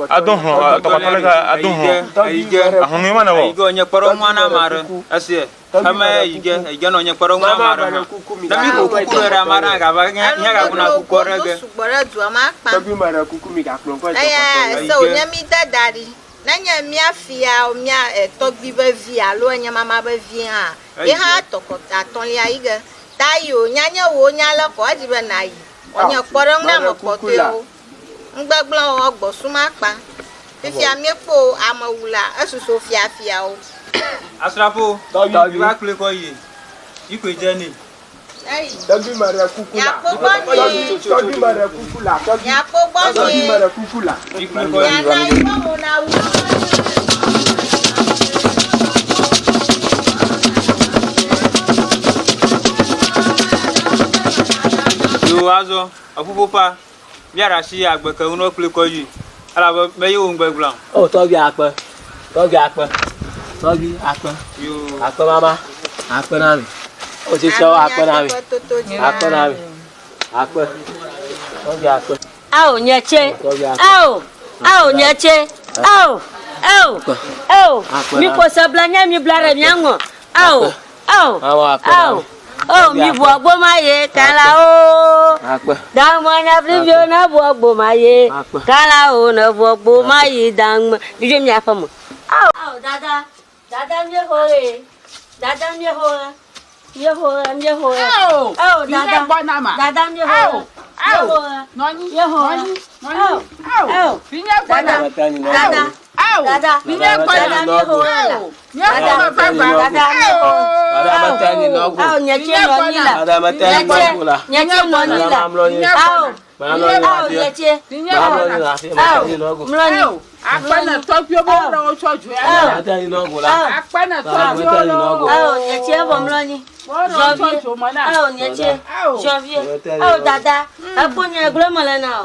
O: Ado hlɔ̃ tɔkɔtɔ ɖe ado hlɔ̃.
D: Eyi ge.
O: Ahɔnue ma na wɔ.
D: Eyi ge wònye kpɔɖeŋu na ame aɖe. Esie. Eme yi ge, eyi ge nɔ nye kpɔɖeŋu na ame aɖe hã. Ne mi ƒo kuku ɖe ame aɖe hã gava nye gaguna kuku aɖe ge.
N: Sugbɔ ɖe dua me akpa.
G: Tɔgbui meɖe kuku migakplɔ kɔ yi
N: Eya
G: tɔkɔtɔlia.
N: ese wònye mi de da ɖi. Nenye mía fia o, mía tɔgbui be vi alo enye mama be vi hã, ye hã tɔkɔ atɔ̃lia yi ge. Ta yi o, nya nye wò nya le kɔ edzi be nayi. Wònye kpɔɖeŋu na ame kpɔtɔewo. Ŋugbegblẽ wɔwɔ gbɔsuma akpa. Fifia míekpɔ amewula, esusu fiafiawo.
D: Asrafo,
G: Tɔgbui.
D: va kplɔe kɔ yi. Yi koe dze nɛ.
G: Tɔgbui meɖe kuku la.
N: Nyakpɔ gbɔ nyuie.
G: Tɔgbui meɖe kuku la.
N: Nyakpɔ gbɔ
G: Tɔgbui
N: nyuie.
G: meɖe kuku la.
D: Yi kplɔe kɔ yi.
N: Nyana yi ƒe mo na wu.
D: Yo azɔ eƒuƒoƒea míaɖe asi agbe ke ŋu ne wokplɔe kɔ yi elabe meyi wo ŋugbegblẽ o.
J: O tɔgbi akpe, tɔgbi akpe, tɔgbi akpe, akpe mama, akpe na mi. O tsitsiawo akpe na mi, akpe na mi, akpe, tɔgbi akpe.
H: Ao nye tse. Ao, ao nye tse. Ao, ao, ao. Mi ko se bla nye mi bla ɖe mia ŋu. Ao, ao, ao. Oh, mi bu agboma ye kala o. Dangma nya blivio na bu agboma ye kala o na bu agboma ye dangma. Bijo mi afa mo. Ao, ao dada, dada mi ho e. Dada mi ho e. Mi ho e, mi ho e.
F: Ao,
H: Ao,
F: mi
H: dada.
F: le gbɔ na ma.
H: Dada mi ho e.
F: Ao,
H: Mi
F: ao,
H: ho e.
F: nɔnyi,
H: Mi ho e.
F: nɔnyi, nɔnyi,
H: Ao,
F: ao,
H: ao.
F: fi nye gbɔ na.
H: Dada.
F: Awo.
H: Dada.
F: Vinye gbɔna.
H: Dada mi ho la.
F: Awo. Nye xɔ me vava.
H: Dada mi ho. Awo nye tse nɔ anyi la.
J: Dada mete nyi nɔgo la.
H: Nye tse nɔ anyi la.
J: Dada mlɔ anyi.
H: Awo.
J: Mlɔ anyi
H: Awo
J: afi.
H: nye tse.
J: Mlɔ anyi la afi. Mete nyi nɔgo.
H: Mlɔ anyi.
F: Akpɛnɛ tɔgbiwo be wo ɖewo tsɔ dzo ya.
J: Mete nyi nɔgo la.
F: Akpɛnɛ
J: Dada mete
F: tɔgbiwo
J: nyi nɔgo.
H: Awo nye tse vɔ mlɔ anyi.
F: Wo ɖewo tsɔ dzo me na.
H: Awo nye tse. Janvier. Awo dada. Ekpo nye gblɔ me le na o.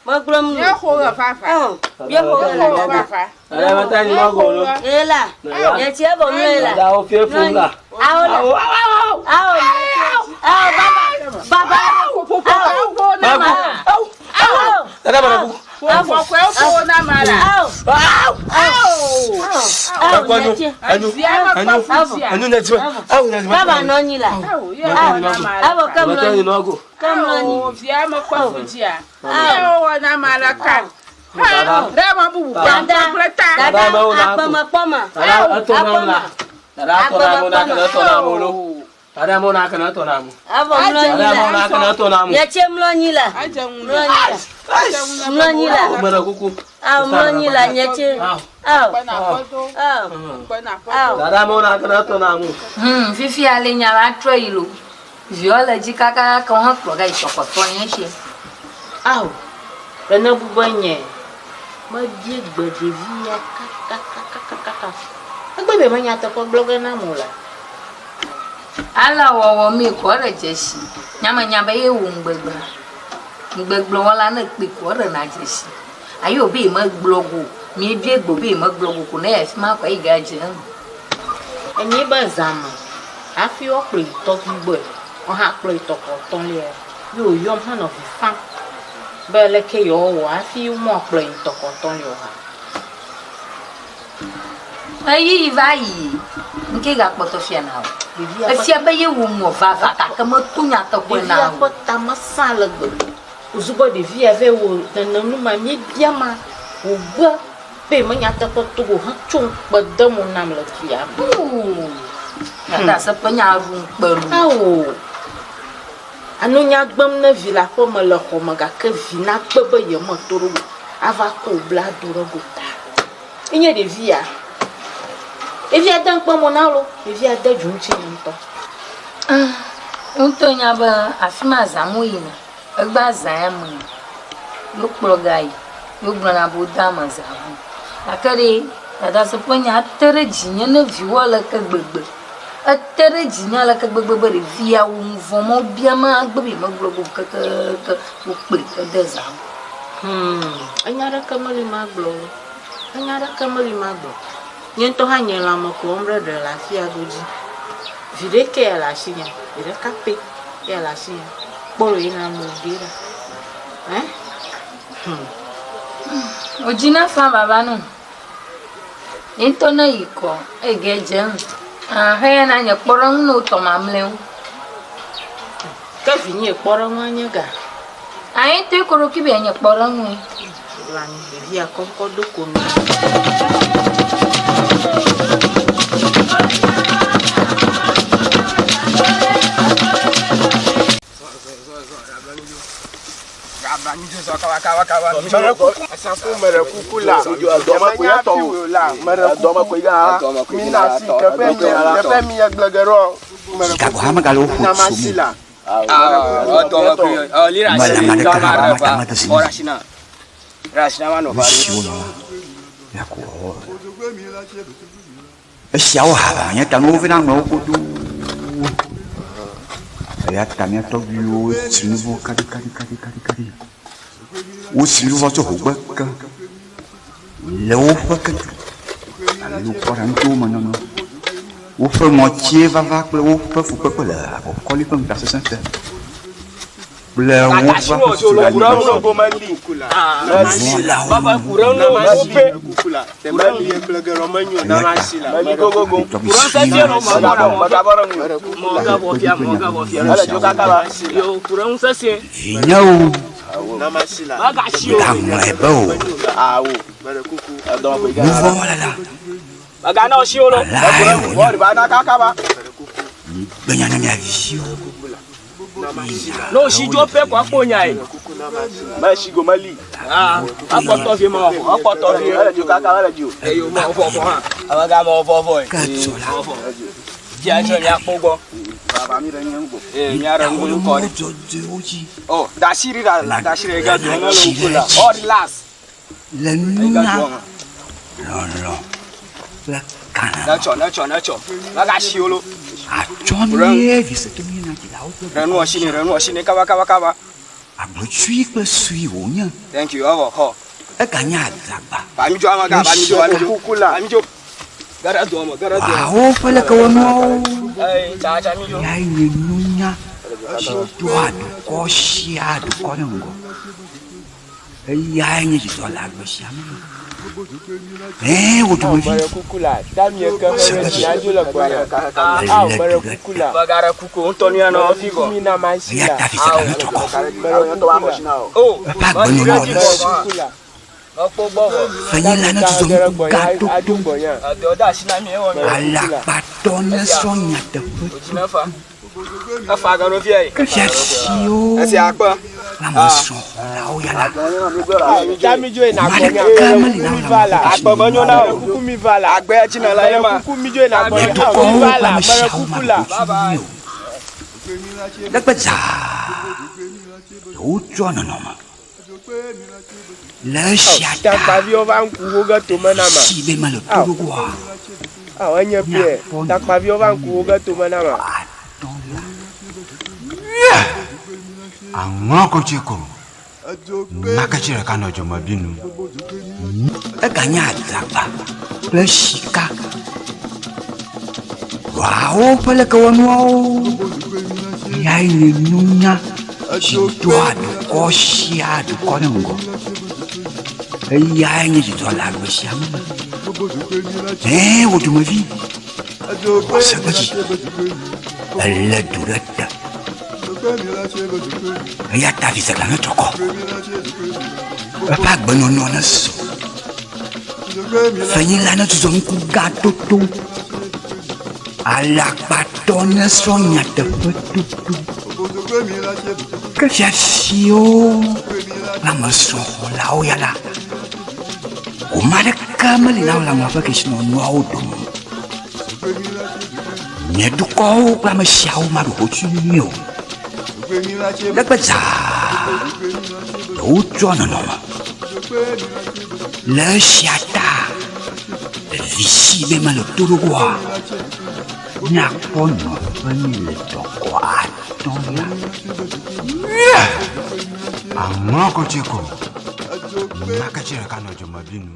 H: Megblɔ mu.
F: Nye xɔ le vava.
H: Awo. Nye xɔ le
F: Nye xɔ
H: dada.
F: vava.
J: Dada mete nyi nɔgo lo.
H: Ye la. Nye tse vɔ mlɔ ye la.
J: Dada wo fie fum la.
H: Awo la. Awo. Awo baba. Baba. Awo. Awo.
J: Dada bana kuku.
F: Fɔfɔkɔe ƒo na ma la.
H: Awo.
F: Awo.
H: Awo nye tse.
J: Anyu. Anyu. Anyu nye tse. Awo nye tse.
H: Baba nɔ anyi la.
F: Awo ye wɔ na ma la.
H: Awo ke mlɔ
J: Mete nyi
H: anyi.
J: nɔgo.
H: Ke mlɔ anyi.
F: Awo via me kpɔ fudzia. Ye wɔ na ma la ka. Ɖe ma bubu
H: Dada.
F: kple ta.
H: Dada
J: Dada mewo na ko.
H: akpeme kpɔme.
J: Dada etɔ nam la. Dada etɔ nam na kene etɔ nam lo. Dada mewo na kene etɔ nam.
H: Avɔ mlɔ anyi
J: Dada mewo
H: la.
J: na kene etɔ nam.
H: Nye tse mlɔ anyi la. Mlɔ anyi la. Mlɔ anyi la.
J: Mele kuku.
H: Awo mlɔ anyi la nye tse. Awo. Awo. Awo.
J: Dada mewo na kene etɔ nam.
P: Fifia le nya la trɔ yi lo. Viwo le dzi kakaka wo hã kplɔ ga yi tɔkɔtɔ nye tse.
I: Awo. Le ne bu be nye mebie gbe ɖevi ya kakakakakaka. Egbe be menya teƒe gblɔ ge nam o la.
P: Ale wɔwɔ mi ko eɖe dzesi. Nyamenya be ye wɔ ŋgbegblẽ. Ŋgbegblẽ wɔla ne kpi ko eɖe na dzesi. Ayi wo be ye megblɔ go. Miebie gbe be ye megblɔ go ko ne ya fi ma ko eyi ga dze eme.
I: Enyi be zãme hafi woakplɔ yi tɔgbi gbɔe. Wohã kplɔ yi tɔkɔtɔlia. Ye wòyɔm henɔ vi fam be leke yewoawɔ hafi womɔkplɔ yi tɔkɔtɔlia o hã.
P: Eyi va yi nke gakpɔtɔ fia na o.
I: Ɖevia ƒe-
P: Efia be ye wɔ mɔ vava gake meto nyateƒe na
I: Ɖevia
P: o.
I: ƒe tame sã le gbegbe. Wòzu be ɖevia vɛ wɔ nene nu ma míebia ma wògbe be menya teƒe to go hetso ŋukpe de mo nam le dua me.
P: Dada se ƒe nya ɖu ŋukpe lu.
I: Awo. Ano nya gbem ne vi le aƒe me le xɔ me gake vi nakpe be yemeto ɖo o ava ko bla do ɖe gota. Enye ɖevia. Ɖevia de ŋukpe mo na lo. Ɖevia de dzo ŋuti nye ŋutɔ.
P: Ŋutɔ nya be afi ma zãmu yina. Egba zã ya me. Yokplɔ ga yi. Yogblɔna be wode ame zã ŋu. Gake ɖe dada se ƒe nya te ɖe dzinye ne viwoa leke gbegbe. Ete ɖe dzinye aleke gbegbe be ɖevia wo nu vɔ̃ ma wobia ma gbe be megblɔ go kekeke wokpe ede zã ŋu.
I: Enya ɖeke meli magblɔ o. Enya ɖeke meli magblɔ. Nye ŋutɔ hã nye lãme ko wɔm ɖe ɖe le afi ya godzi. Vi ɖekɛ ya le asinye. Vi ɖeka pɛ ya le asinye. Kpɔ ɖo yina mo ge ɖa. Ɛ?
P: Wòdzina fa baba no. Ye ŋutɔ ne yi kɔ ege dze ŋu. Ah, heya na nye kpɔɖeŋu ne wotɔ mamlɛwo.
I: Ke vinye kpɔɖeŋua nye ga.
P: Ayi ŋutɔe ko ɖokui be nye kpɔɖeŋue.
I: Lãnyi ɖevia kɔkɔ do ko nu.
G: Mele kuku la, menya fi wo la, mele kuku. Mina si teƒe mi, teƒe mi egble ge ɖo. Mele
A: Chicago hã megale wo ƒo
G: Mina ma
A: tso
G: si
A: mu.
G: la.
A: Mele ame aɖeke hã be mate ŋu ade si nu. Nu siwo nɔ la, míaku wɔwɔ. Esiawo ha ba nye ta nuwo vena ŋlɔ wo godoo. Eya ta mía tɔgbuiwo tsri nu vɔ̃ kaɖikaɖikaɖikaɖi. Wotsri nu vɔ̃ tso hogbe ke le woƒe ketu alo kpɔɖaŋutowo me nɔnɔ. Woƒe ŋɔtie vava kple woƒe fukpekpe le abɔkɔli ƒe ŋutasesẽ te kple woƒe aƒetutu le anyigba dzi. Vinyewo, megaŋlɔe be o. Nu vɔ̃ wɔla la, alae wònye. Migbe nya na mia viwo.
C: Ne si dzo pɛ ko akpɔ nya ye.
G: Mɛ si go meli.
C: Ah, akpɔtɔ fi ma wɔ akpɔtɔ fi.
G: Ele dzo kaka ele dzo.
C: Eyo ma wɔ fɔ hã. Ame ga ma wɔ fɔ fɔ ye. Dzia tsɔ mia kpɔ gbɔ. Ee mia ɖe ŋgɔ kɔ ɖi. Oh, dasi ɖi ɖa dasi ɖe ga do ne le ŋku la. Oh, relax.
A: Le nunya, lɔlɔ̃ kple kalã.
C: Netsɔ netsɔ netsɔ. Mega si wo lo.
A: Atsɔ nyuie viseto nyuie na dzilawo kple
C: Ɖe nu asi ne ɖe nu asi ne kaba kaba kaba.
A: Agbotsui kple sui wònye.
C: Thank you. Evɔ xɔ.
A: Eganye adzagba.
C: Bamidzo amegã bamidzo bamidzo. Bamidzo. Ge ɖe doa me ge ɖe doa me.
A: Woawo ƒe lekewɔnuawo
C: Eye tsa tsa midzo.
A: yae nye nunya si doa dukɔ sia dukɔ ɖe ŋgɔ. Eyae nye dzidzɔ le agbe sia me. Ɛɛ, wò dumevi.
G: Meɖe kuku la, tamie ke
A: Se
G: he
A: dzi.
G: ɖe dzo le gbɔnye.
A: Ele
G: Ao, meɖe
A: du ɖe
G: kuku la.
C: Megaɖe kuku ŋutɔ nu ya nɔ fi gɔ.
G: Mi na ma si
A: Eya
G: la.
A: ta fi saka ne tɔkɔ.
G: Meɖe kuku la.
C: O,
A: Eƒe agbenɔnɔ le sɔ.
C: Mekpɔ gbɔ vɔ.
A: Fenyila ne dzudzɔ ŋku gã toto.
C: Edɔ de asi na mi ewɔ mi.
A: Alakpatɔ ne srɔ̃ nyateƒe.
C: Odzinefa. Efa gan ɖo fia yi.
A: Ke fiasiwo
C: Esi akpe.
A: kple ame srɔ̃xɔlawo ya la,
G: Tami dzo yina
A: ame
G: gbɔnye.
A: aɖeke meli na
G: Kuku mi
A: wo
G: va
A: le
G: la.
A: ame
C: Akpe menyo na
G: Meɖe
C: o.
G: kuku mi va la.
C: Agbe ya tsi na la ye
G: Meɖe
C: ma.
G: kuku mi dzo yina
A: Nye
G: gbɔnye. Ao,
A: dukɔwo
G: mi va
A: kple
G: la.
A: ame
G: Meɖe
A: siawo
G: kuku
A: maɖu
G: la.
A: hotsui nyuie o. Negbe zaa wotrɔ nɔnɔme le esia ta
G: Takpaviwo va ŋku wo ge tome na ma.
A: si be mele
G: Ao.
A: toɖogoa
G: Ao, enye pie. Takpaviwo va ŋku wo ge tome na ma.
B: Aŋlɔ kotse ko. Makatsi ɖeka nɔ dzomebi nu.
A: Eganye adzagba kple sika. Woawo ƒe lekewɔnuawo yae nye nunya si doa dukɔ sia dukɔ ɖe ŋgɔ. Eyae nye dzidzɔ le agbe sia me. Ɛɛ, wò dumevi, wɔ segbedzi, elé du ɖe te. Eya ta visegla ne tɔkɔ. Eƒe agbenɔnɔ ne sɔ. Fenyila ne dzudzɔ ŋku gã toto. Alakpatɔ ne srɔ̃ nyateƒe toto. Ke fiasiwo kple ame srɔ̃xɔlawo ya la, gome aɖeke meli na wo le ame ƒe kesinɔnuawo dome o. Nye dukɔwo kple ame siawo maɖu hotsui nyuie o. Negbe zaa wotrɔ nɔnɔme. Le esia ta, ɖevi si be mele toɖogoa, míakpɔ nɔƒe nɛ le dɔkɔ atɔ̃lia.
B: Aŋlɔ kotse ko. Makatsi ɖeka nɔ dzomebi nu.